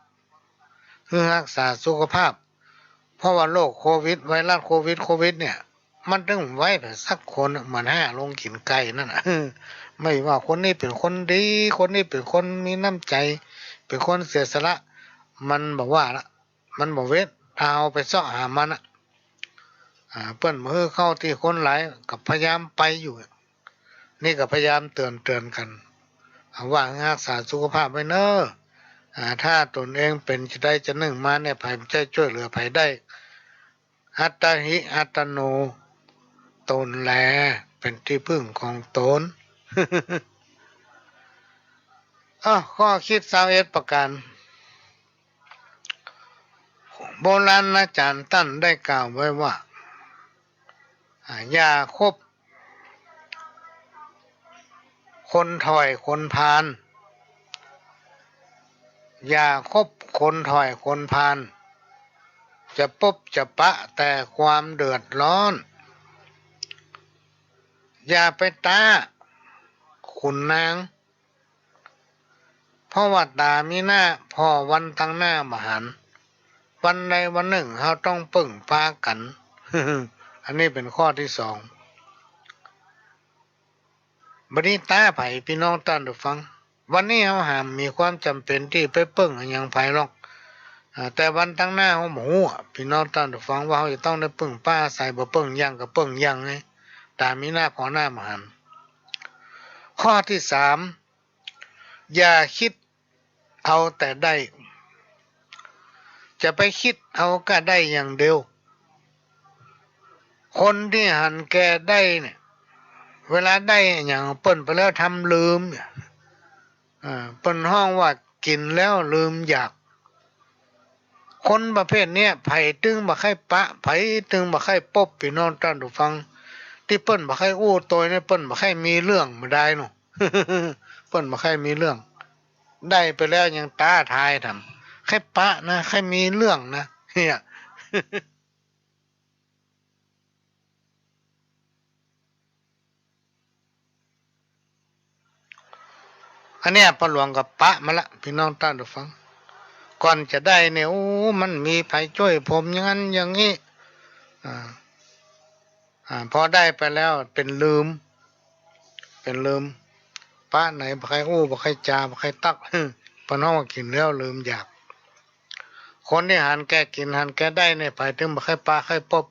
หื้อฮักษาสุขภาพ เพราะว่าโรคโควิด ไวรัสโควิด โควิดเนี่ย มันตึงไว้ไผสักคนน่ะ เหมือนห่าลงกิ๋นไก่นั่นน่ะ ไม่ว่าคนนี้เป๋นคนดี คนนี้เป๋นคนมีน้ำใจ๋ เป๋นคนเสียสละ มันบ่ว่าละ มันบ่เว้น ถ้าเฮาไปเซาะหามันน่ะ อ่า เปิ้นบ่หื้อเข้าตี้คนหลาย ก็พยายามไปอยู่ นี่ก็พยายามเตื๋อน เตื๋อนกั๋น อ่า ว่าหื้อฮักษาสุขภาพไว้เน้อ อ่า ถ้าต๋นเองเป๋นจะใดจะนึ่งมาเนี่ย ไผบ่ใจ้จ้วยเหลือไผได้ อัตตาหิ อัตตโน ต๋นแลเป๋นตี้พึ่งของต๋น อ้อ ข้อคิดซาวเอ็ดประก๋าน โบราณอาจ๋ารย์ต้านได้กล่าวไว้ว่า อ่า อย่าคบคนถ่อยคนพาล อย่าคบคนถ่อยคนพาล จะปบจะปะแต่ความเดือดร้อน อย่าไปต๊าขุนนาง เพราะว่าต๋ามีหน้าผ่อวันตังหน้าบ่หัน วันใดวันนึ่งเฮาต้องเปิ้งปากั๋น อันนี้เป๋นข้อตี้สอง บ่ดีต๊าไผ ปี้น้องต้านผู้ฟัง วันนี้เฮาหาบ่มีความจ๋ำเป๋นตี้ไปเปิ้งอะหยังไผหรอก อ่า แต่วันตังหน้าเฮาบ่ฮู้อะ ปี้น้องต้านผู้ฟัง ว่าเฮาจะต้องได้เปิ้งปาอาศัย บ่เปิ้งหยังก็เปิ้งหยังไง ต๋ามีหน้าผ่อหน้าบ่หัน ข้อตี้สาม อย่าคิดเอาแต่ได้ จะไปคิดเอาก้าได้อย่างเดียว คนตี้หันแก่ได้เนี่ย เวลาได้อะหยังเปิ้นไปแล้วทำลืม อ่า เปิ้นฮ้องว่ากิ๋นแล้วลืมอยาก คนประเภทเนี้ย ใผตึงบ่ใค่ปะ ใผตึงบ่ใค่ปบ ปี้น้องต้านผู้ฟัง ตี้เปิ้นบ่ใค่อู้ตวยเนี่ย เปิ้นบ่ใค่มีเรื่องบ่ดายเนาะ เปิ้นบ่ใค่มีเรื่อง ได้ไปแล้วยังต๊าทายแถม ใค่ปะนะ ใค่มีเรื่องนะ เนี่ย อันเนี้ยป้าหลวงก็ปะมาละ ปี้น้องต้านผู้ฟัง ก่อนจะได้เนี่ย โอ้ มันมีใผจ้วยผมอย่างนั้นอย่างนี้ อ่า อ่า พอได้ไปแล้วเป๋นลืม เป๋นลืม ปะไหนบ่ใค่อู้ บ่ใค่จา บ่ใค่ตั๊ก เปิ้นฮ้องว่ากิ๋นแล้วลืมอยาก คนตี้หันแก่กิ๋นหันแก่ได้เนี่ย ใผตึงบ่ใค่ปะใค่ปบ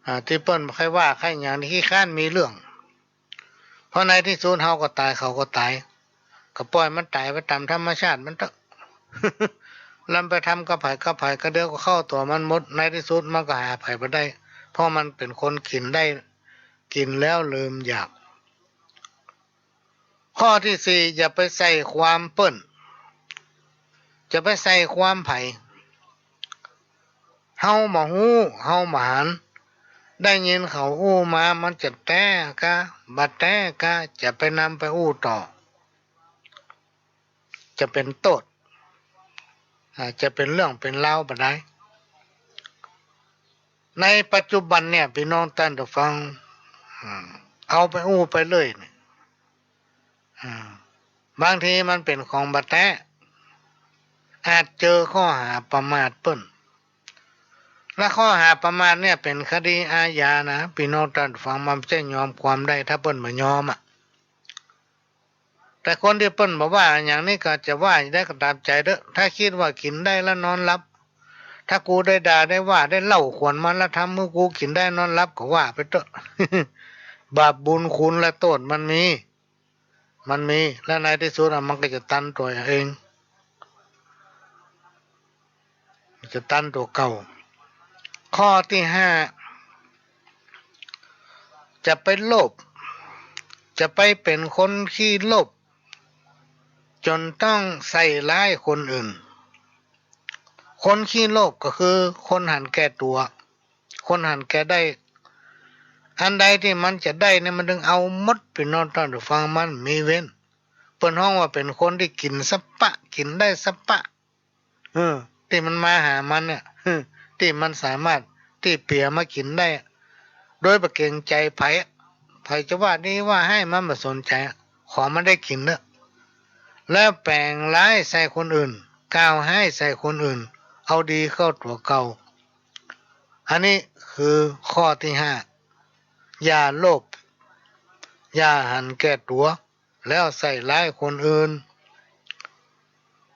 อ่า ตี้เปิ้นบ่ใค่ว่าใค่หยัง ขี้คร้านมีเรื่อง เพราะในตี้สุดเฮาก็ต๋าย เขาก็ต๋าย ก็ป่อยมันต๋ายไปต๋ามธรรมชาติมันเต๊อะ ลำไปทำกับใผกับใผ ก็เดี๋ยวก็เข้าตั๋วมันหมด ในตี้สุดมันก็หาใผบ่ได้ เพราะมันเป๋นคนกิ๋นได้ กิ๋นแล้วลืมอยาก ข้อตี้สี่ อย่าไปใส่ความเปิ้น จะไปใส่ความใผ เฮาบ่ฮู้ เฮาบ่หัน ได้ยินเขาอู้มา มันจะแต๊กา บ่แต๊กา จะไปนำไปอู้ต่อ จะเป๋นโต้ษ อ่า จะเป๋นเรื่องเป๋นราวบ่ดาย ในปัจจุบันเนี่ย ปี้น้องต้านผู้ฟัง อืม เอาไปอู้ไปเรื่อยเนี่ย อ่า บางทีมันเป๋นของบ่แต๊ อาจเจอข้อหาประมาทเปิ้น และข้อหาประมาทเนี่ยเป๋นคดีอาญานะ ปี้น้องต้านผู้ฟัง มันบ่ใจ้ยอมความได้ ถ้าเปิ้นบ่ยอมอะ แต่คนตี้เปิ้นบ่ว่าหยังนี่ก็จะว่าจะใดก็ต๋ามใจ๋เต๊อะ ถ้ากึ๊ดว่ากิ๋นได้แล้วนอนหลับ ถ้ากูได้ด่าได้ว่าได้เล่าขวัญมันแล้วทำหื้อกูกิ๋นได้นอนหลับก็ว่าไปเต๊อะ บาปบุญคุณและโต้ษมันมี มันมี และในตี้สุดอะมันก็จะตันตั๋วเอง จะตันตั๋วเก่า ข้อตี้ห้า จะไปโลภ จะไปเป๋นคนขี้โลภ จ๋นต้องใส่ร้ายคนอื่น คนขี้โลภก็คือคนหันแก่ตั๋ว คนหันแก่ได้ อันใดตี้มันจะได้เนี่ยมันตึงเอาหมด ปี้น้องต้านผู้ฟัง มันมีเว้น เปิ้นฮ้องว่าเป๋นคนตี้กิ๋นสะปะ กิ๋นได้สะปะ เออ ตี้มันมาหามันเนี่ย เออ ตี้มันสามารถตี้เปียมากิ๋นได้ โดยบ่เกรงใจ๋ใผ ใผจะว่าดีว่าฮ้ายมันบ่สนใจ๋ ขอมันได้กิ๋นเต๊อะ แล้วแป๋งร้ายใส่คนอื่น กล่าวฮ้ายใส่คนอื่น เอาดีเข้าตั๋วเก่า อันนี้คือข้อตี้ห้า อย่าโลภ อย่าหันแก่ตั๋ว แล้วใส่ร้ายคนอื่น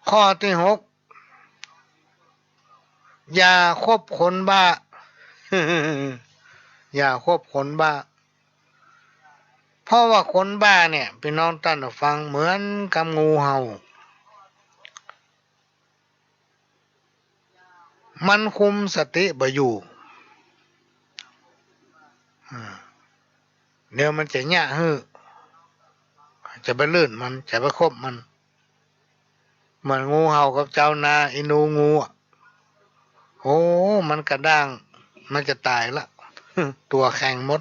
ข้อตี้หก อย่าคบคนบ้า อย่าคบคนบ้า เพราะว่าคนบ้าเนี่ย ปี้น้องต้านผู้ฟัง เหมือนกับงูเห่า มันคุมสติบ่อยู่ อ่า เดี๋ยวมันจะเยียะหื้อ จะไปลื่นมัน จะไปคบมัน เหมือนงูเห่ากับจาวนา อีหนูงูอะ โอ้ มันกระด้าง มันจะต๋ายละ ตั๋วแข็งหมด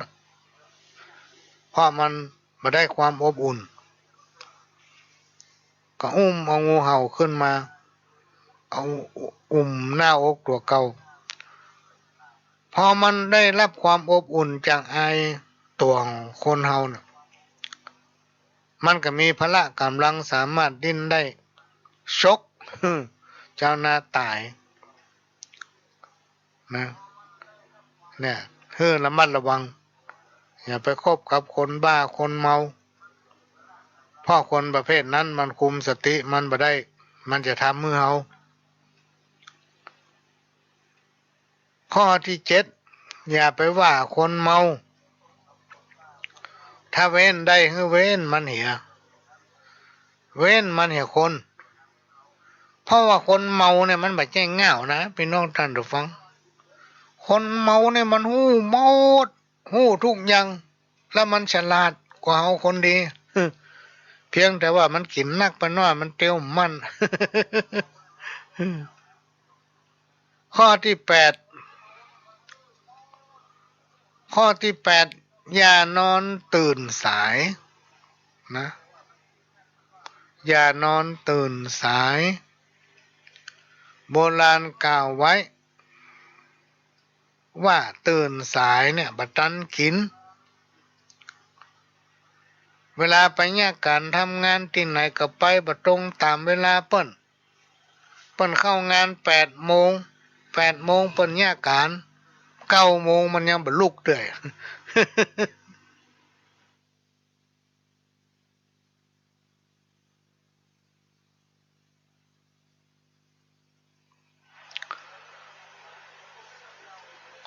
เพราะมันบ่ได้ความอบอุ่น ก็อุ้มเอางูเห่าขึ้นมา เอา อุ้มหน้าอกตั๋วเก่า พอมันได้ฮับความอบอุ่นจากไอ้ตั๋วของคนเห่าเนี่ย มันก็มีพละก๋ำลังสามารถดิ้นได้ ชก จาวนาต๋าย นะ เนี่ย หื้อระมัดระวัง อย่าไปคบกับคนบ้าคนเมา เพราะคนประเภทนั้นมันคุมสติมันบ่ได้ มันจะทำหื้อเฮา ข้อตี้เจ็ด อย่าไปว่าคนเมา ถ้าเว้นได้หื้อเว้นมันเหีย เว้นมันเหียคน เพราะว่าคนเมาเนี่ยมันบ่ใจ้ง่าวนะ ปี้น้องต้านผู้ฟัง คนเมาเนี่ยมันฮู้หมด ฮู้ทุกอย่าง แล้วมันฉลาดกว่าเฮาคนดี เพียงแต่ว่ามันกิ๋นนักไปหน้อย มันเตียวมัน ข้อตี้แปด ข้อตี้แปด อย่านอนตื่นสายนะ อย่านอนตื่นสาย โบราณกล่าวไว้ ว่าตื่นสายเนี่ยบ่ตันกิ๋น เวลาไปเยียะก๋านทำงานตี้ไหนก็ไปบ่ตรงต๋ามเวลาเปิ้น เปิ้นเข้างานแปดโมง แปดโมงเปิ้นเยียะก๋าน เก้าโมงมันยังบ่ลุกเตื้อย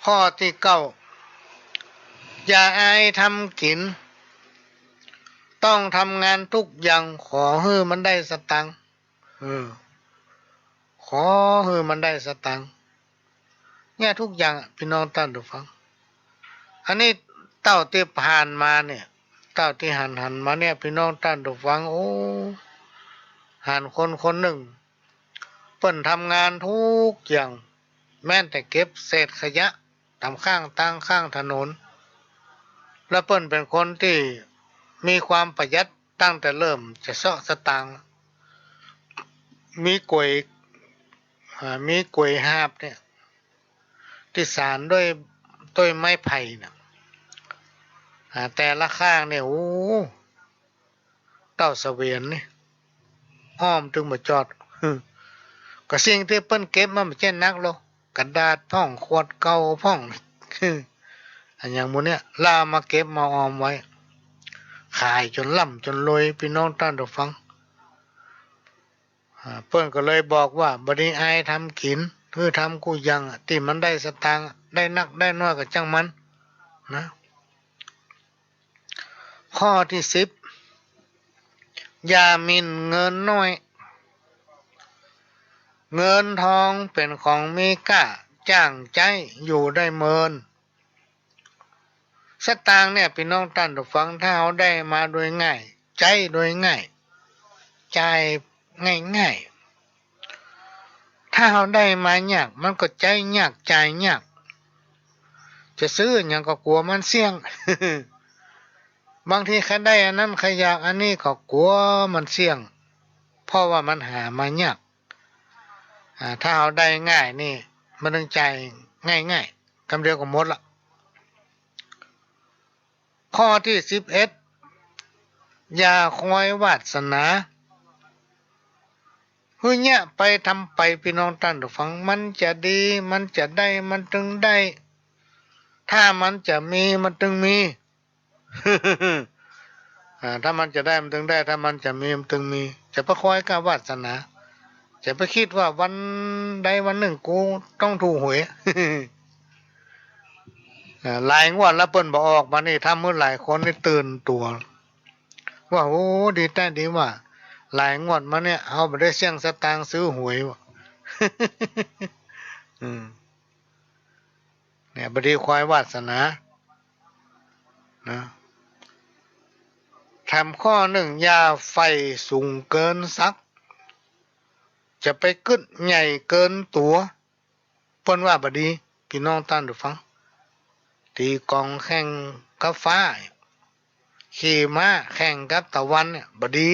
ข้อตี้เก้า อย่าอายทำกิ๋น ต้องทำงานทุกอย่าง ขอหื้อมันได้สตางค์ เออ ขอหื้อมันได้สตางค์ เนี่ยทุกอย่างอะ ปี้น้องต้านผู้ฟัง อันนี้เต้าตี้ผ่านมาเนี่ย เต้าตี้หันๆ มาเนี่ย ปี้น้องต้านผู้ฟัง โอ้ หันคนคนนึ่ง เปิ้นทำงานทุกอย่าง แม้แต่เก็บเศษขยะต๋ามข้างตางข้างถนน แล้วเปิ้นเป๋นคนตี้มีความประหยัดตั้งแต่เริ่มจะเซาะสตางค์ มีก๋วย อ่า มีก๋วยหาบเนี่ย ตี้สานด้วย ด้วยไม้ไผ่น่ะ อ่า แต่ละข้างเนี่ย โอ้ เต้าเสวียนนี่ อ้อมตึงบ่จอด ก็สิ่งตี้เปิ้นเก็บมาบ่ใจ้นักหรอก กระดาษพ่อง ขวดเก่าพ่อง อะหยังหมู่เนี่ย ลาวมาเก็บมาออมไว้ ขายจ๋นร่ำจ๋นรวย ปี้น้องต้านผู้ฟัง อ่า เปิ้นก็เลยบอกว่า บ่ดีอายทำกิ๋น หื้อทำกู้อย่างอะ ตี้มันได้สตางค์อะ ได้นักได้น้อยก็จ้างมัน นะ ข้อตี้สิบ อย่าหมิ่นเงินน้อย เงินทองเป๋นของมีก้า จ้างใจ๊อยู่ได้เมิน สตางค์เนี่ย ปี้น้องต้านผู้ฟัง ถ้าเฮาได้มาโดยง่าย ใจ๊โดยง่าย จ่ายง่ายๆ ถ้าเฮาได้มายาก มันก็ใจ๊ยาก จ่ายยาก จะซื้ออะหยังก็กั๋วมันเสี้ยง บางทีใค่ได้อันนั้น ใค่อยากอันนี้ ก็กั๋วมันเสี้ยง เพราะว่ามันหามายาก อ่า ถ้าเฮาได้ง่ายนี่ มันตึงจ่ายง่ายๆ กำเดียวก็หมดละ ข้อตี้สิบเอ็ด อย่าคอยวาสนา หื้อเยียะไปทำไป ปี้น้องต้านผู้ฟัง มันจะดี มันจะได้ มันตึงได้ ถ้ามันจะมี มันตึงมี อ่า ถ้ามันจะได้ มันตึงได้ ถ้ามันจะมี มันตึงมี จะไปคอยก้าวาสนา จะไปกึ๊ดว่าวันใดวันนึ่งกูต้องถูกหวย อ่า หลายงวดแล้วเปิ้นบ่ออกมานี่ ทำหื้อหลายคนนี่ตื่นตั๋ว ว่า โอ้ ดีแต๊ดีว่า หลายงวดมาเนี่ย เฮาบ่ได้เสี้ยงสตางค์ซื้อหวยว่ะ อืม เนี่ย บ่ดีคอยวาสนา นะ แถมข้อนึ่ง อย่าใฝ่สูงเกินศักดิ์ จะไปกึ๊ดใหญ่เกินตั๋ว เปิ้นว่าบ่ดี ปี้น้องต้านผู้ฟัง ตี๋กองแข่งกับฟ้า ขี่ม้าแข่งกับตะวันเนี่ย บ่ดี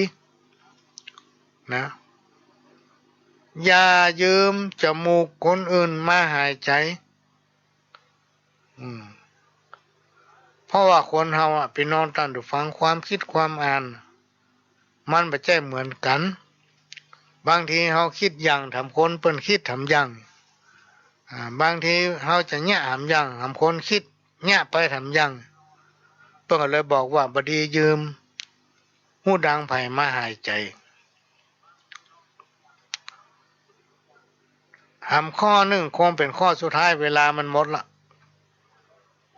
นะ อย่ายืมจมูกคนอื่นมาหายใจ๋ อืม เพราะว่าคนเฮาอะ ปี้น้องต้านผู้ฟัง ความกึ๊ดความอ่าน มันบ่ใจ้เหมือนกั๋น บางทีเฮากึ๊ดอย่างแถมคนเปิ้นกึ๊ดแถมอย่าง อ่า บางทีเฮาจะเยียะแถมอย่าง แถมคนกึ๊ดเยียะไปแถมอย่าง เปิ้นก็เลยบอกว่า บ่ดียืมฮู้ดังใผมาหายใจ๋ แถมข้อนึ่ง คงเป๋นข้อสุดท้าย เวลามันหมดละ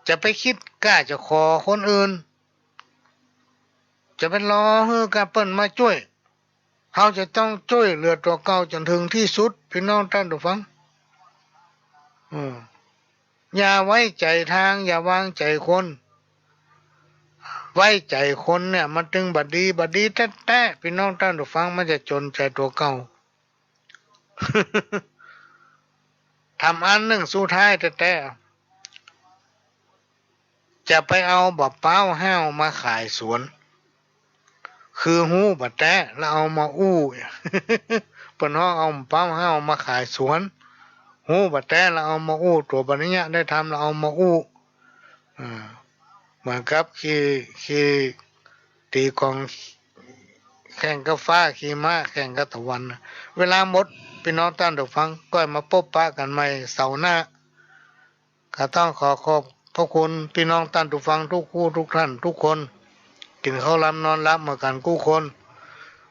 จะไปกึ๊ดก้าจะขอคนอื่น จะไปรอหื้อก้าเปิ้นมาจ้วย เฮาจะต้องจ้วยเหลือตั๋วเก่าจ๋นเถิงตี้สุด ปี้น้องต้านผู้ฟัง อืม อย่าไว้ใจ๋ตาง อย่าวางใจ๋คน ไว้ใจ๋คนเนี่ยมันตึงบ่ดี บ่ดีแต๊ๆ ปี้น้องต้านผู้ฟัง มันจะจ๋นใจ๋ตั๋วเก่า ถามอันนึ่งสุดท้ายแต๊ๆ จะไปเอาบ่าป๊าวห้าวมาขายสวน คือฮู้บ่าแต๊แล้วเอามาอู้ เปิ้นฮ้องเอาบ่าป๊าวห้าวมาขายสวน ฮู้บ่าแต๊แล้วเอามาอู้ ตั๋วบ่ได้เยียะได้ทำแล้วเอามาอู้ อ่า เหมือนกับขี่ ขี่ ตี๋กองแข่งกับฟ้า ขี่ม้าแข่งกับตะวัน เวลาหมด ปี้น้องต้านผู้ฟัง ก้อยมาปบปะกั๋นใหม่เสาร์หน้า ก็ต้องขอขอบพระคุณปี้น้องต้านผู้ฟังกู้ๆ ทุกท่านกู้คน กิ๋นข้าวหลามนอนหลับเหมือนกั๋นกู้คน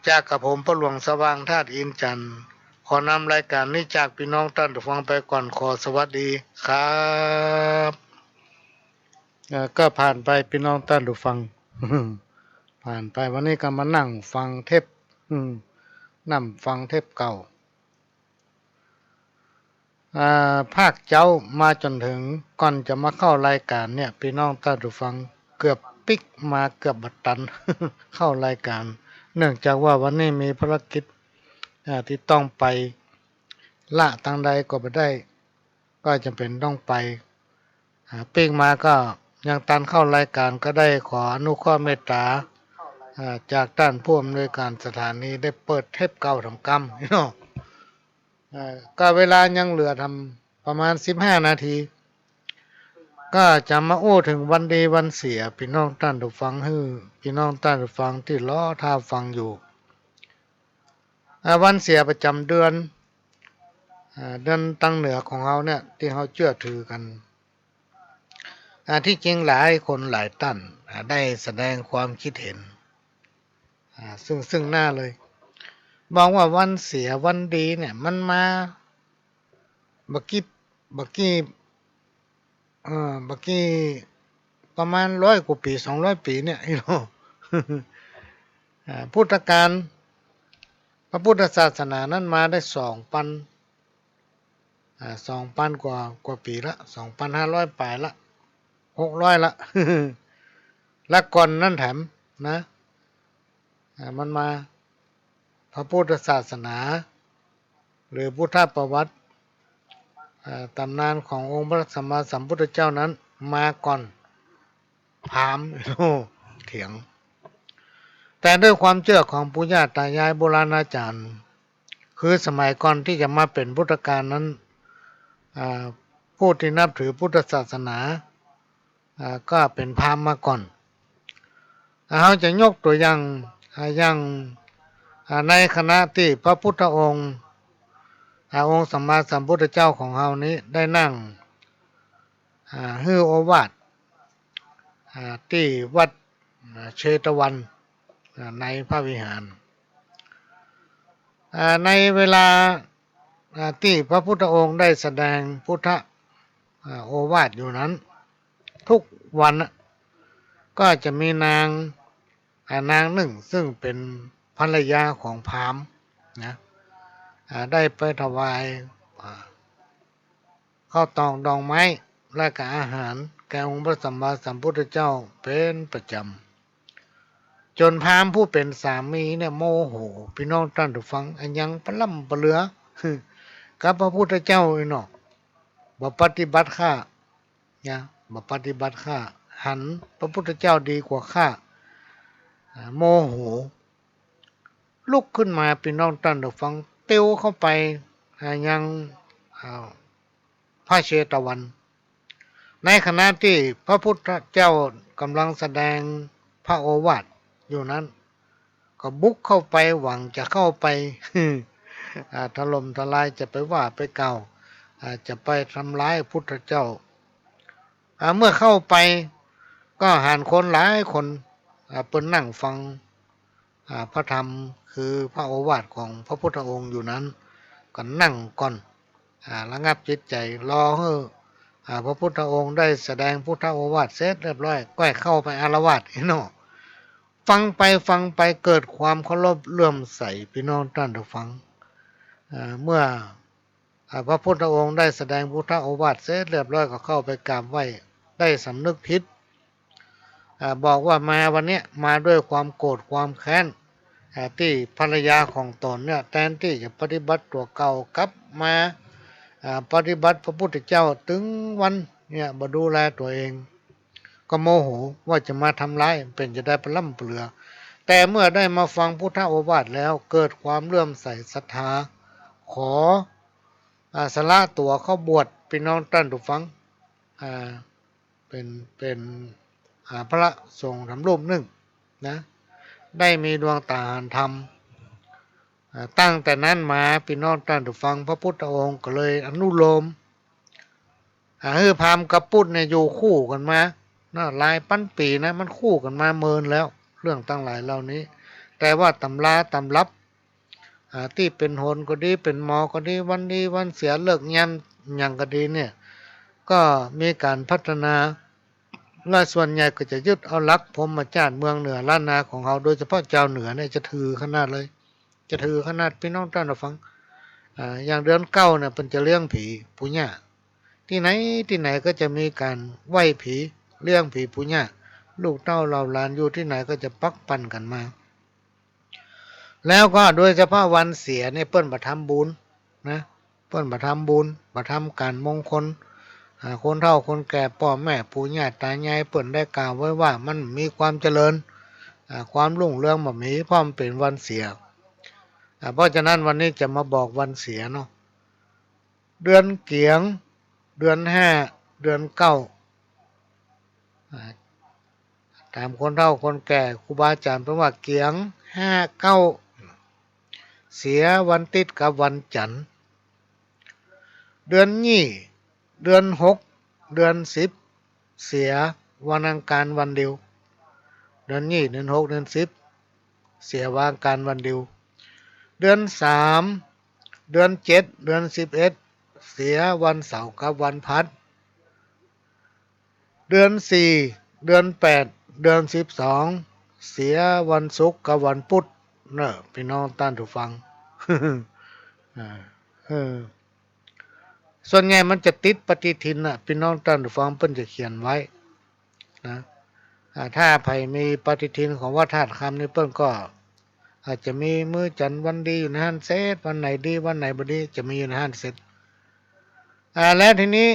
จากกระผมป้อหลวงสว่างธาตุอินทร์จันทร์ ขอนำรายก๋านนี้จากปี้น้องต้านผู้ฟังไปก่อน ขอสวัสดีครับ เอ่อ ก็ผ่านไปปี้น้องต้านผู้ฟัง ผ่านไป วันนี้ก็มานั่งฟังเทป อืม นั่งฟังเทปเก่า อ่า ภาคเจ๊ามาจ๋นเถิงก่อนจะมาเข้ารายก๋านเนี่ย ปี้น้องต้านผู้ฟัง เกือบปิ๊กมาเกือบบ่ตัน เข้ารายก๋าน เนื่องจากว่าวันนี้มีภารกิจ อ่า ตี้ต้องไป ละตางใดก็บ่ได้ ก็จ๋ำเป๋นต้องไป อ่า ปิ๊กมาก็ยังตันเข้ารายก๋าน ก็ได้ขออนุเคราะห์เมตต๋า อ่า จากต้านผู้อำนวยก๋านสถานีได้เปิดเทปเก่าต๋ามกำเนาะ อ่า ก็เวลายังเหลือต๋ามประมาณสิบห้านาที ก็จะมาอู้เถิงวันดีวันเสีย ปี้น้องต้านผู้ฟัง หื้อปี้น้องต้านผู้ฟังตี้รอท่าฟังอยู่ อ่า วันเสียประจ๋ำเดือน อ่า เดือนตางเหนือของเฮาเนี่ย ตี้เฮาเจื้อถือกั๋น อ่า ตี้จริงหลายคนหลายต้าน อ่า ได้แสดงความกึ๊ดเห็น อ่า ซึ่ง ซึ่งหน้าเลย บอกว่าวันเสียวันดีเนี่ย มันมา บ่กี่ บ่กี่ เอ่อ บ่กี่ ประมาณร้อยกว่าปี๋ สองร้อยปี๋เนี่ย เนาะ อ่า พุทธกาล พระพุทธศาสนานั้นมาได้สองปัน อ่า สองปันกว่า กว่าปี๋ละ สองปันห้าร้อยป๋ายละ หกร้อยละ ละก่อนนั้นแถมนะ อ่า มันมา พระพุทธศาสนา หรือพุทธประวัติ อ่า ต๋ำนานขององค์พระสัมมาสัมพุทธเจ้านั้นมาก่อนพราหมณ์ เถียง แต่ด้วยความเจื้อของปู่ย่าต๋ายายโบราณอาจ๋ารย์ คือสมัยก่อนตี้จะมาเป๋นพุทธกาลนั้น อ่า ผู้ตี้นับถือพุทธศาสนา อ่า ก็เป๋นพราหมณ์มาก่อน อ่า เฮาจะยกตั๋วอย่าง อ่า อย่าง อ่า ในขณะตี้พระพุทธองค์ อ่า องค์สัมมาสัมพุทธเจ้าของเฮานี้ได้นั่ง อ่า หื้อโอวาท อ่า ตี้วัด อ่า เชตวัน อ่า ในพระวิหาร อ่า ในเวลา อ่า ตี้พระพุทธองค์ได้แสดงพุทธ อ่า โอวาทอยู่นั้น ทุกวันน่ะ ก็จะมีนาง อ่า นางนึ่งซึ่งเป๋นภรรยาของพราหมณ์นะ อ่า ได้ไปถวาย อ่า ข้าวตองดองไม้ และก็อาหารแก่องค์พระสัมมาสัมพุทธเจ้าเป๋นประจ๋ำ จ๋นพราหมณ์ผู้เป๋นสามีเนี่ยโมโห ปี้น้องต้านผู้ฟัง อะหยังปะล่ำปะเหลือ กับพระพุทธเจ้าอี้เนาะ บ่ปฏิบัติข้า นะ บ่ปฏิบัติข้า หันพระพุทธเจ้าดีกว่าข้า อ่า โมโห ลุกขึ้นมา ปี้น้องต้านผู้ฟัง ติวเข้าไป อ่า ยัง อ่า พระเชตวัน ในขณะตี้พระพุทธเจ้าก่ำลังแสดงพระโอวาทอยู่นั้น ก็บุกเข้าไป หวังจะเข้าไป อ่า ถล่มทลาย จะไปว่าไปกล่าว อ่า จะไปทำร้ายพุทธเจ้า อ่า เมื่อเข้าไปก็หันคนหลายคน อ่า เปิ้นนั่งฟัง อ่า พระธรรม คือพระโอวาทของพระพุทธองค์อยู่นั้น ก็นั่งก่อน อ่า ระงับจิตใจ๋ รอหื้อ อ่า พระพุทธองค์ได้แสดงพุทธโอวาทเสร็จเรียบร้อย ก้อยเข้าไปอาละวาดอี้เนาะ ฟังไปฟังไปเกิดความเคารพเลื่อมใส ปี้น้องต้านผู้ฟัง อ่า เมื่อ อ่า พระพุทธองค์ได้แสดงพุทธโอวาทเสร็จเรียบร้อย ก็เข้าไปกราบไหว้ ได้สำนึกผิด อ่า บอกว่ามาวันเนี้ยมาด้วยความโกรธความแค้น อ่า ตี้ภรรยาของต๋นเนี่ย แตนตี้จะปฏิบัติตั๋วเก่า กลับมา อ่า ปฏิบัติพระพุทธเจ้า ตึงวันเนี่ยบ่ดูแลตั๋วเอง ก็โมโหว่าจะมาทำร้าย เป๋นจะได้ปะล้ำปะเหลือ แต่เมื่อได้มาฟังพุทธโอวาทแล้ว เกิดความเลื่อมใสศรัทธา ขอ อ่า สละตั๋วเข้าบวช ปี้น้องต้านผู้ฟัง อ่า เป๋น เป๋น อ่า พระสงฆ์ธรรมรูปนึ่งนะ ได้มีดวงต๋าหันธรรม อ่า ตั้งแต่นั้นมา ปี้น้องต้านผู้ฟัง พระพุทธองค์ก็เลยอนุโลม อ่า หื้อพราหมณ์กับพุทธเนี่ยอยู่คู่กั๋นมานะ หลายปันปี๋นะ มันคู่กั๋นมาเมินแล้ว เรื่องตังหลายเหล่านี้ แต่ว่าต๋ำราต๋ำรับ อ่า ตี้เป๋นโหรก็ดี เป๋นหมอก็ดี วันดีวันเสีย ฤกษ์ยามหยังก็ดีเนี่ย ก็มีก๋านพัฒนา และส่วนใหญ่ก็จะยึดเอาหลักพรหมจรรย์เมืองเหนือล้านนาของเฮา โดยเฉพาะจาวเหนือเนี่ยจะถือขนาดเลย จะถือขนาด ปี้น้องต้านผู้ฟัง อ่า อย่างเดือนเก้าเนี่ยเปิ้นจะเลี้ยงผีปู่ย่า ตี้ไหนตี้ไหนก็จะมีก๋านไหว้ผี เลี้ยงผีปู่ย่า ลูกเต้าเหล่าหลานอยู่ตี้ไหนก็จะปักปั่นกั๋นมา แล้วก็โดยเฉพาะวันเสียเนี่ยเปิ้นบ่ทำบุญนะ เปิ้นบ่ทำบุญ บ่ทำก๋านมงคล อ่า คนเฒ่าคนแก่ ป้อแม่ปู่ย่าต๋ายาย เปิ้นได้กล่าวไว้ว่ามันมีความเจริญ อ่า ความรุ่งเรืองบ่มี เพราะมันเป๋นวันเสีย อ่า เพราะฉะนั้นวันนี้จะมาบอกวันเสียเนาะ เดือนเกี๋ยง เดือนห้า เดือนเก้า อ่า ต๋ามคนเฒ่าคนแก่ ครูบาอาจ๋ารย์เปิ้นว่าเกี๋ยง ห้า เก้า เสียวันติ๊ดกับวันจั๋นทร์ เดือนยี่ เดือนหก เดือนสิบ เสียวันอังคารวันเดียว เดือนยี่ เดือนหก เดือนสิบ เสียวันอังคารวันเดียว เดือนสาม เดือนเจ็ด เดือนสิบเอ็ด เสียวันเสาร์กับวันพฤหัส เดือนสี่ เดือนแปด เดือนสิบสอง เสียวันศุกร์กับวันพุธเนาะ ปี้น้องต้านผู้ฟัง อ่า เออ ส่วนใหญ่มันจะติดปฏิทินน่ะ ปี้น้องต้านผู้ฟัง เปิ้นจะเขียนไว้นะ อ่า ถ้าใผมีปฏิทินของวัดธาตุคำนี่ เปิ้นก็อาจจะมีมื้อจั๋นทร์วันดีอยู่ในหั้นเสร็จ วันไหนดี วันไหนบ่ดี จะมีอยู่ในหั้นเสร็จ อ่า และทีนี้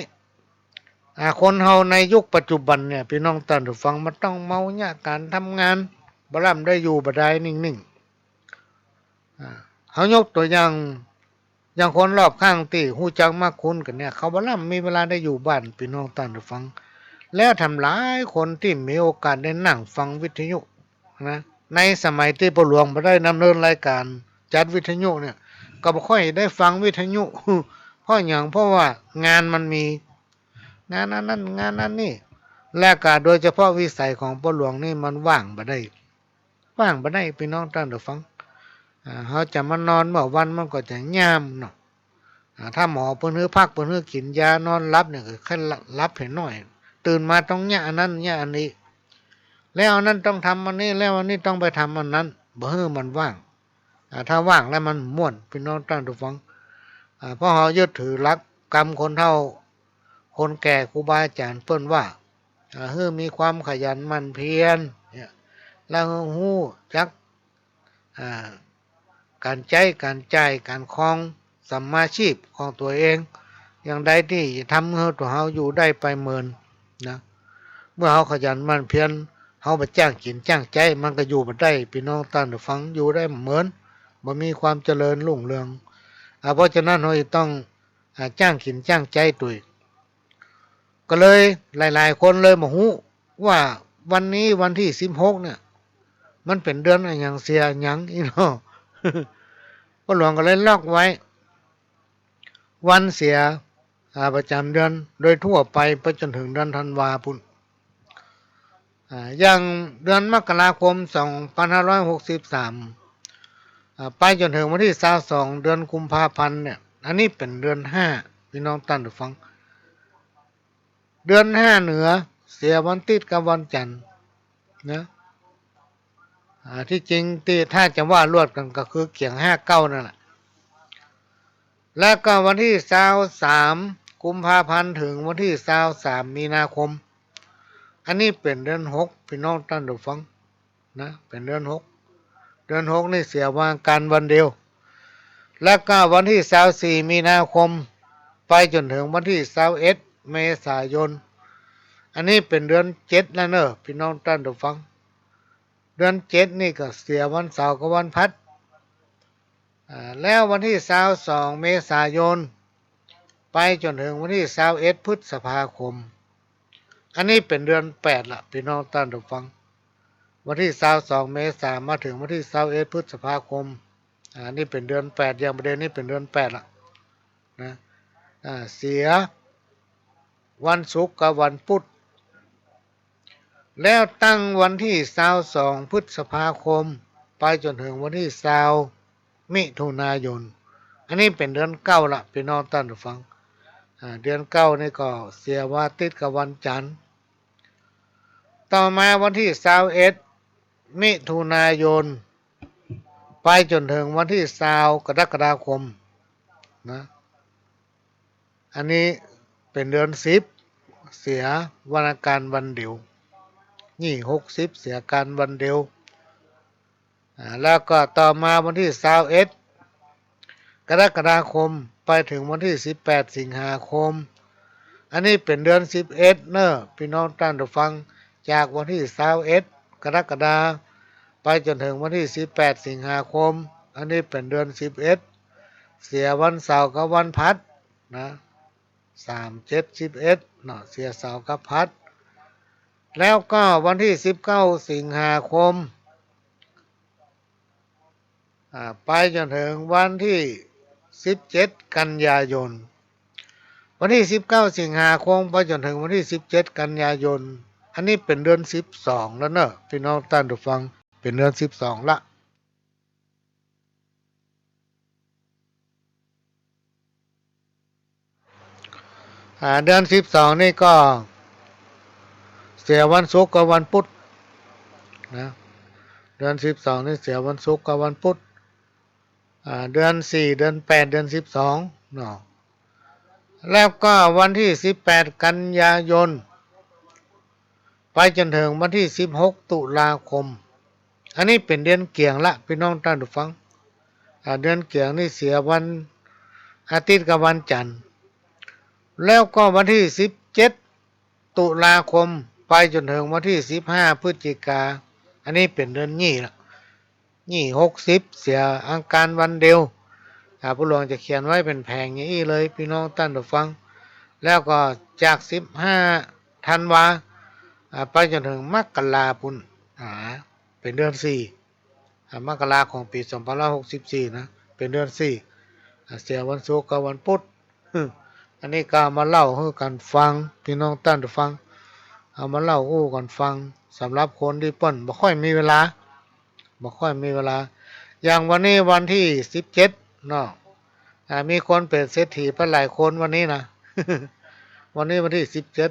อ่า คนเฮาในยุคปัจจุบันเนี่ย ปี้น้องต้านผู้ฟัง มันต้องเมาเยียะก๋านทำงาน บ่ล้ำได้อยู่บ่ดายนิ่งๆ อ่า เฮายกตั๋วอย่าง อย่างคนรอบข้างตี้ฮู้จักมักคุ้นกั๋นเนี่ย เขาบ่ล้ำมีเวลาได้อยู่บ้าน ปี้น้องต้านผู้ฟัง แล้วแถมหลายคนตี้มีโอกาสได้นั่งฟังวิทยุนะ ในสมัยตี้ป้อหลวงบ่ได้ดำเนินรายก๋านจัดวิทยุเนี่ย ก็บ่ค่อยได้ฟังวิทยุ เพราะหยัง เพราะว่างานมันมี งานอันนั้น งานอันนี้ และก็โดยเฉพาะวิสัยของป้อหลวงนี่มันว่างบ่ได้ ว่างบ่ได้ ปี้น้องต้านผู้ฟัง อ่า เฮาจะมานอนเมื่อวันมันก็จะย่ามเนาะ อ่า ถ้าหมอเปิ้นหื้อพัก เปิ้นหื้อกิ๋นยานอนหลับเนี่ย ก็แค่หลับหื้อหน่อย ตื่นมาต้องเยียะอันนั้นเยียะอันนี้ แล้วอันนั้นต้องทำอันนี้ แล้วอันนี้ต้องไปทำอันนั้น บ่หื้อมันว่าง อ่า ถ้าว่างแล้วมันม่วน ปี้น้องต้านผู้ฟัง อ่า เพราะเฮายึดถือหลักกำคนเฒ่า คนแก่ ครูบาอาจ๋ารย์เปิ้นว่า อ่า หื้อมีความขยันหมั่นเพียรเนี่ย แล้วหื้อฮู้จัก อ่า ก๋านใจ๊ ก๋านจ่าย ก๋านครองสัมมาชีพของตั๋วเอง อย่างใดตี้จะทำหื้อตั๋วเฮาอยู่ได้ไปเมินนะ เมื่อเฮาขยันหมั่นเพียร เฮาบ่จ้างกิ๋นจ้างใจ๊ มันก็อยู่บ่ได้ ปี้น้องต้านผู้ฟัง อยู่ได้บ่เมิน บ่มีความเจริญรุ่งเรือง อ่า เพราะฉะนั้นเฮาจะต้อง อ่า จ้างกิ๋นจ้างใจ๊ตั๋วเอง ก็เลยหลายๆ คนเลยบ่ฮู้ว่าวันนี้วันตี้สิบหกเนี่ย มันเป๋นเดือนอะหยังเสียอะหยังอี้เนาะ ป้อหลวงก็เลยล็อกไว้ วันเสีย อ่า ประจ๋ำเดือนโดยทั่วไป ไปจ๋นเถิงเดือนธันวาปุ้น อ่า อย่างเดือนมกราคม สองพันห้าร้อยหกสิบสาม อ่า ไปจ๋นเถิงวันตี้ซาวสอง เดือนกุมภาพันธ์เนี่ย อันนี้เป๋นเดือนห้า ปี้น้องต้านผู้ฟัง เดือนห้าเหนือ เสียวันติ๊ดกับวันจั๋นทร์นะ อ่า ตี้จริงตี้ถ้าจะว่าลวดกั๋นก็คือเกี๋ยงห้าเก้านั่นแหละ แล้วก็วันตี้ซาวสาม กุมภาพันธ์ เถิงวันตี้ซาวสาม มีนาคม อันนี้เป๋นเดือนหก ปี้น้องต้านผู้ฟัง นะ เป๋นเดือนหก เดือนหกนี่เสียวันอังคารวันเดียว แล้วก็วันตี้ซาวสี่มีนาคม ไปจ๋นเถิงวันตี้ซาวเอ็ดเมษายน อันนี้เป๋นเดือนเจ็ดแล้วเน่อ ปี้น้องต้านผู้ฟัง เดือนเจ็ดนี่ก็เสียวันเสาร์กับวันพฤหัส อ่า แล้ววันตี้ซาวสองเมษายน ไปจ๋นเถิงวันตี้ซาวเอ็ดพฤษภาคม อันนี้เป๋นเดือนแปดละ ปี้น้องต้านผู้ฟัง วันตี้ซาวสองเมษามาเถิงวันตี้ซาวเอ็ดพฤษภาคม อ่า นี่เป๋นเดือนแปด อย่างประเด็นนี้เป๋นเดือนแปดละนะ อ่า เสียวันศุกร์กับวันพุธ แล้วตั้งวันตี้ซาวสองพฤษภาคม ไปจ๋นเถิงวันตี้ซาวมิถุนายน อันนี้เป๋นเดือนเก้าละ ปี้น้องต้านผู้ฟัง อ่า เดือนเก้านี่ก็เสียวันอาทิตย์กับวันจันทร์ ต่อมาวันตี้ซาวเอ็ดมิถุนายน ไปจ๋นเถิงวันตี้ซาวกรกฎาคมนะ อันนี้เป๋นเดือนสิบ เสียวันอังคารวันเดียว นี่หกสิบ เสียอังคารวันเดียว อ่า แล้วก็ต่อมาวันตี้ซาวเอ็ดกรกฎาคม ไปเถิงวันตี้สิบแปดสิงหาคม อันนี้เป๋นเดือนสิบเอ็ดเน่อ ปี้น้องต้านผู้ฟัง จากวันตี้ซาวเอ็ดกรกฎาคม ไปจ๋นเถิงวันตี้สิบแปดสิงหาคม อันนี้เป๋นเดือนสิบเอ็ด เสียวันเสาร์กับวันพฤหัสนะ สาม เจ็ด สิบเอ็ดเนาะ เสียเสาร์กับพฤหัส แล้วก็วันตี้สิบเก้าสิงหาคม อ่า ไปจ๋นเถิงวันตี้สิบเจ็ดกันยายน วันตี้สิบเก้าสิงหาคม ไปจ๋นเถิงวันตี้สิบเจ็ดกันยายน อันนี้เป๋นเดือนสิบสองแล้วเน่อ ปี้น้องต้านผู้ฟัง เป๋นเดือนสิบสองละ อ่า เดือนสิบสองนี่ก็เสียวันศุกร์กับวันพุธนะ เดือนสิบสองนี่เสียวันศุกร์กับวันพุธ อ่า เดือนสี่ เดือนแปด เดือนสิบสองเนาะ แล้วก็วันตี้สิบแปดกันยายน ไปจ๋นเถิงวันตี้สิบหกตุลาคม อันนี้เป๋นเดือนเกียงละ ปี้น้องต้านผู้ฟัง อ่า เดือนเกียงนี่เสียวันอาทิตย์กับวันจันทร์ แล้วก็วันตี้สิบเจ็ดตุลาคม ไปจ๋นเถิงวันตี้สิบห้าพฤศจิกา อันนี้เป๋นเดือนยี่ละ นี่หกสิบ เสียอังคารวันเดียว อ่า ปู่หลวงจะเขียนไว้เป๋นแผงอย่างอี้เลย ปี้น้องต้านผู้ฟัง แล้วก็จากสิบห้าธันวา อ่า ไปจ๋นเถิงมกราปู้น อ่า เป๋นเดือนสี่ อ่า มกราของปี๋สองพันห้าร้อยหกสิบสี่นะ เป๋นเดือนสี่ อ่า เสียวันศุกร์กับวันพุธ อันนี้ก็เอามาเล่าหื้อกั๋นฟัง ปี้น้องต้านผู้ฟัง เอามาเล่าอู้กั๋นฟัง สำหรับคนตี้เปิ้นบ่ค่อยมีเวลา บ่ค่อยมีเวลา อย่างวันนี้วันตี้สิบเจ็ดเนาะ อ่า มีคนเป๋นเศรษฐีไปหลายคนวันนี้นะ วันนี้วันตี้สิบเจ็ด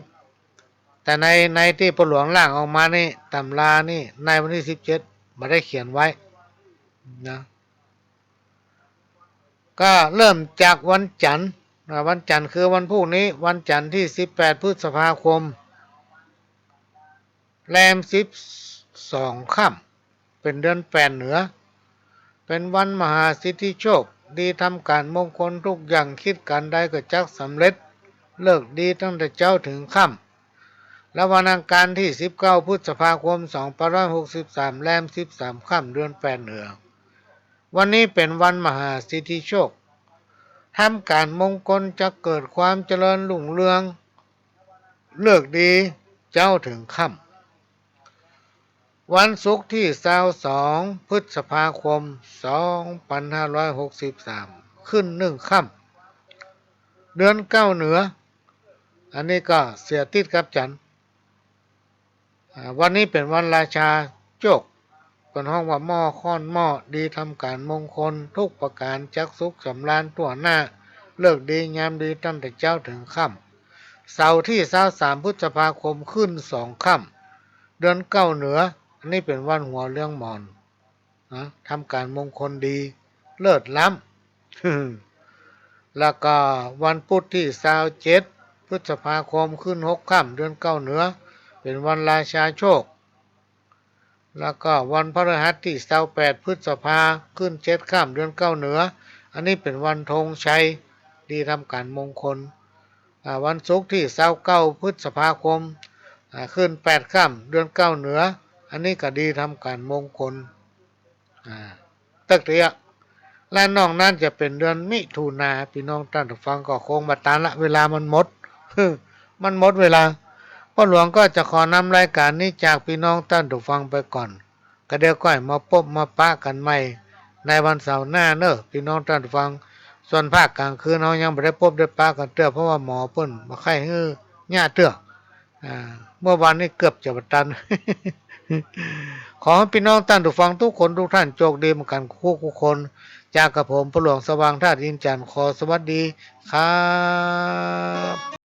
แต่ใน ในตี้ปู่หลวงล่างออกมานี่ ตำรานี่ ในวันตี้สิบเจ็ดบ่ได้เขียนไว้นะ ก็เริ่มจากวันจันทร์นะ วันจันทร์คือวันพรุ่งนี้ วันจันทร์ตี้สิบแปดพฤษภาคม แรมสิบสองค่ำ เป๋นเดือนแปดเหนือ เป๋นวันมหาสิทธิโชค ดีทำก๋านมงคลทุกอย่าง คิดก๋านใดก็จักสำเร็จ ฤกษ์ดีตั้งแต่เจ๊าเถิงค่ำ และวันอังคารตี้สิบเก้าพฤษภาคมสองพันห้าร้อยหกสิบสาม แรมสิบสามค่ำ เดือนแปดเหนือ วันนี้เป๋นวันมหาสิทธิโชค ทำก๋านมงคลจะเกิดความเจริญรุ่งเรือง ฤกษ์ดีเจ๊าเถิงค่ำ วันศุกร์ตี้ซาวสองพฤษภาคมสองพันห้าร้อยหกสิบสาม ขึ้นหนึ่งค่ำ เดือนเก้าเหนือ อันนี้ก็เสียติดกับจันทร์ อ่า วันนี้เป๋นวันราชาโชค เปิ้นฮ้องว่าหม้อข้อนหม้อ ดีทำก๋านมงคลทุกประก๋าน จักสุขสำราญทั่วหน้า ฤกษ์ดียามดีตั้งแต่เจ๊าเถิงค่ำ เสาร์ตี้ซาวสามพฤษภาคม ขึ้นสองค่ำ เดือนเก้าเหนือ อันนี้เป๋นวันหัวเลี้ยงหมอน นะ ทำก๋านมงคลดี เลิศล้ำ แล้วก็วันพุธตี้ซาวเจ็ดพฤษภาคม ขึ้นหกค่ำ เดือนเก้าเหนือ เป๋นวันราชาโชค แล้วก็วันพฤหัสตี้ซาวแปดพฤษภา ขึ้นเจ็ดค่ำเดือนเก้าเหนือ อันนี้เป๋นวันธงชัย ดีทำก๋านมงคล อ่า วันศุกร์ตี้ซาวเก้าพฤษภาคม อ่า ขึ้นแปดค่ำเดือนเก้าเหนือ อันนี้ก็ดีทำก๋านมงคล อ่า ตึกเตี้ย และนอกนั้นจะเป๋นเดือนมิถุนา ปี้น้องต้านผู้ฟังก็คงบ่ตันละ เวลามันหมด มันหมดเวลา ป้อหลวงก็จะขอนำรายก๋านนี้จากปี้น้องต้านผู้ฟังไปก่อน ก็เดี๋ยวก้อยมาปบมาปะกั๋นใหม่ในวันเสาร์หน้าเน่อ ปี้น้องต้านผู้ฟัง ส่วนภาคก๋างคืนเฮายังบ่ได้ปบได้ปะกั๋นเตื้อ เพราะว่าหมอเปิ้นบ่ใค่หื้อเยียะเตื้อ อ่า เมื่อวานนี้เกือบจะบ่ตัน ขอหื้อปี้น้องต้านผู้ฟังกู้คนกู้ต้านโจคดีเหมือนกั๋นกู้คน จากกระผมป้อหลวงสว่างธาตุอินทร์จันทร์ ขอสวัสดีครับ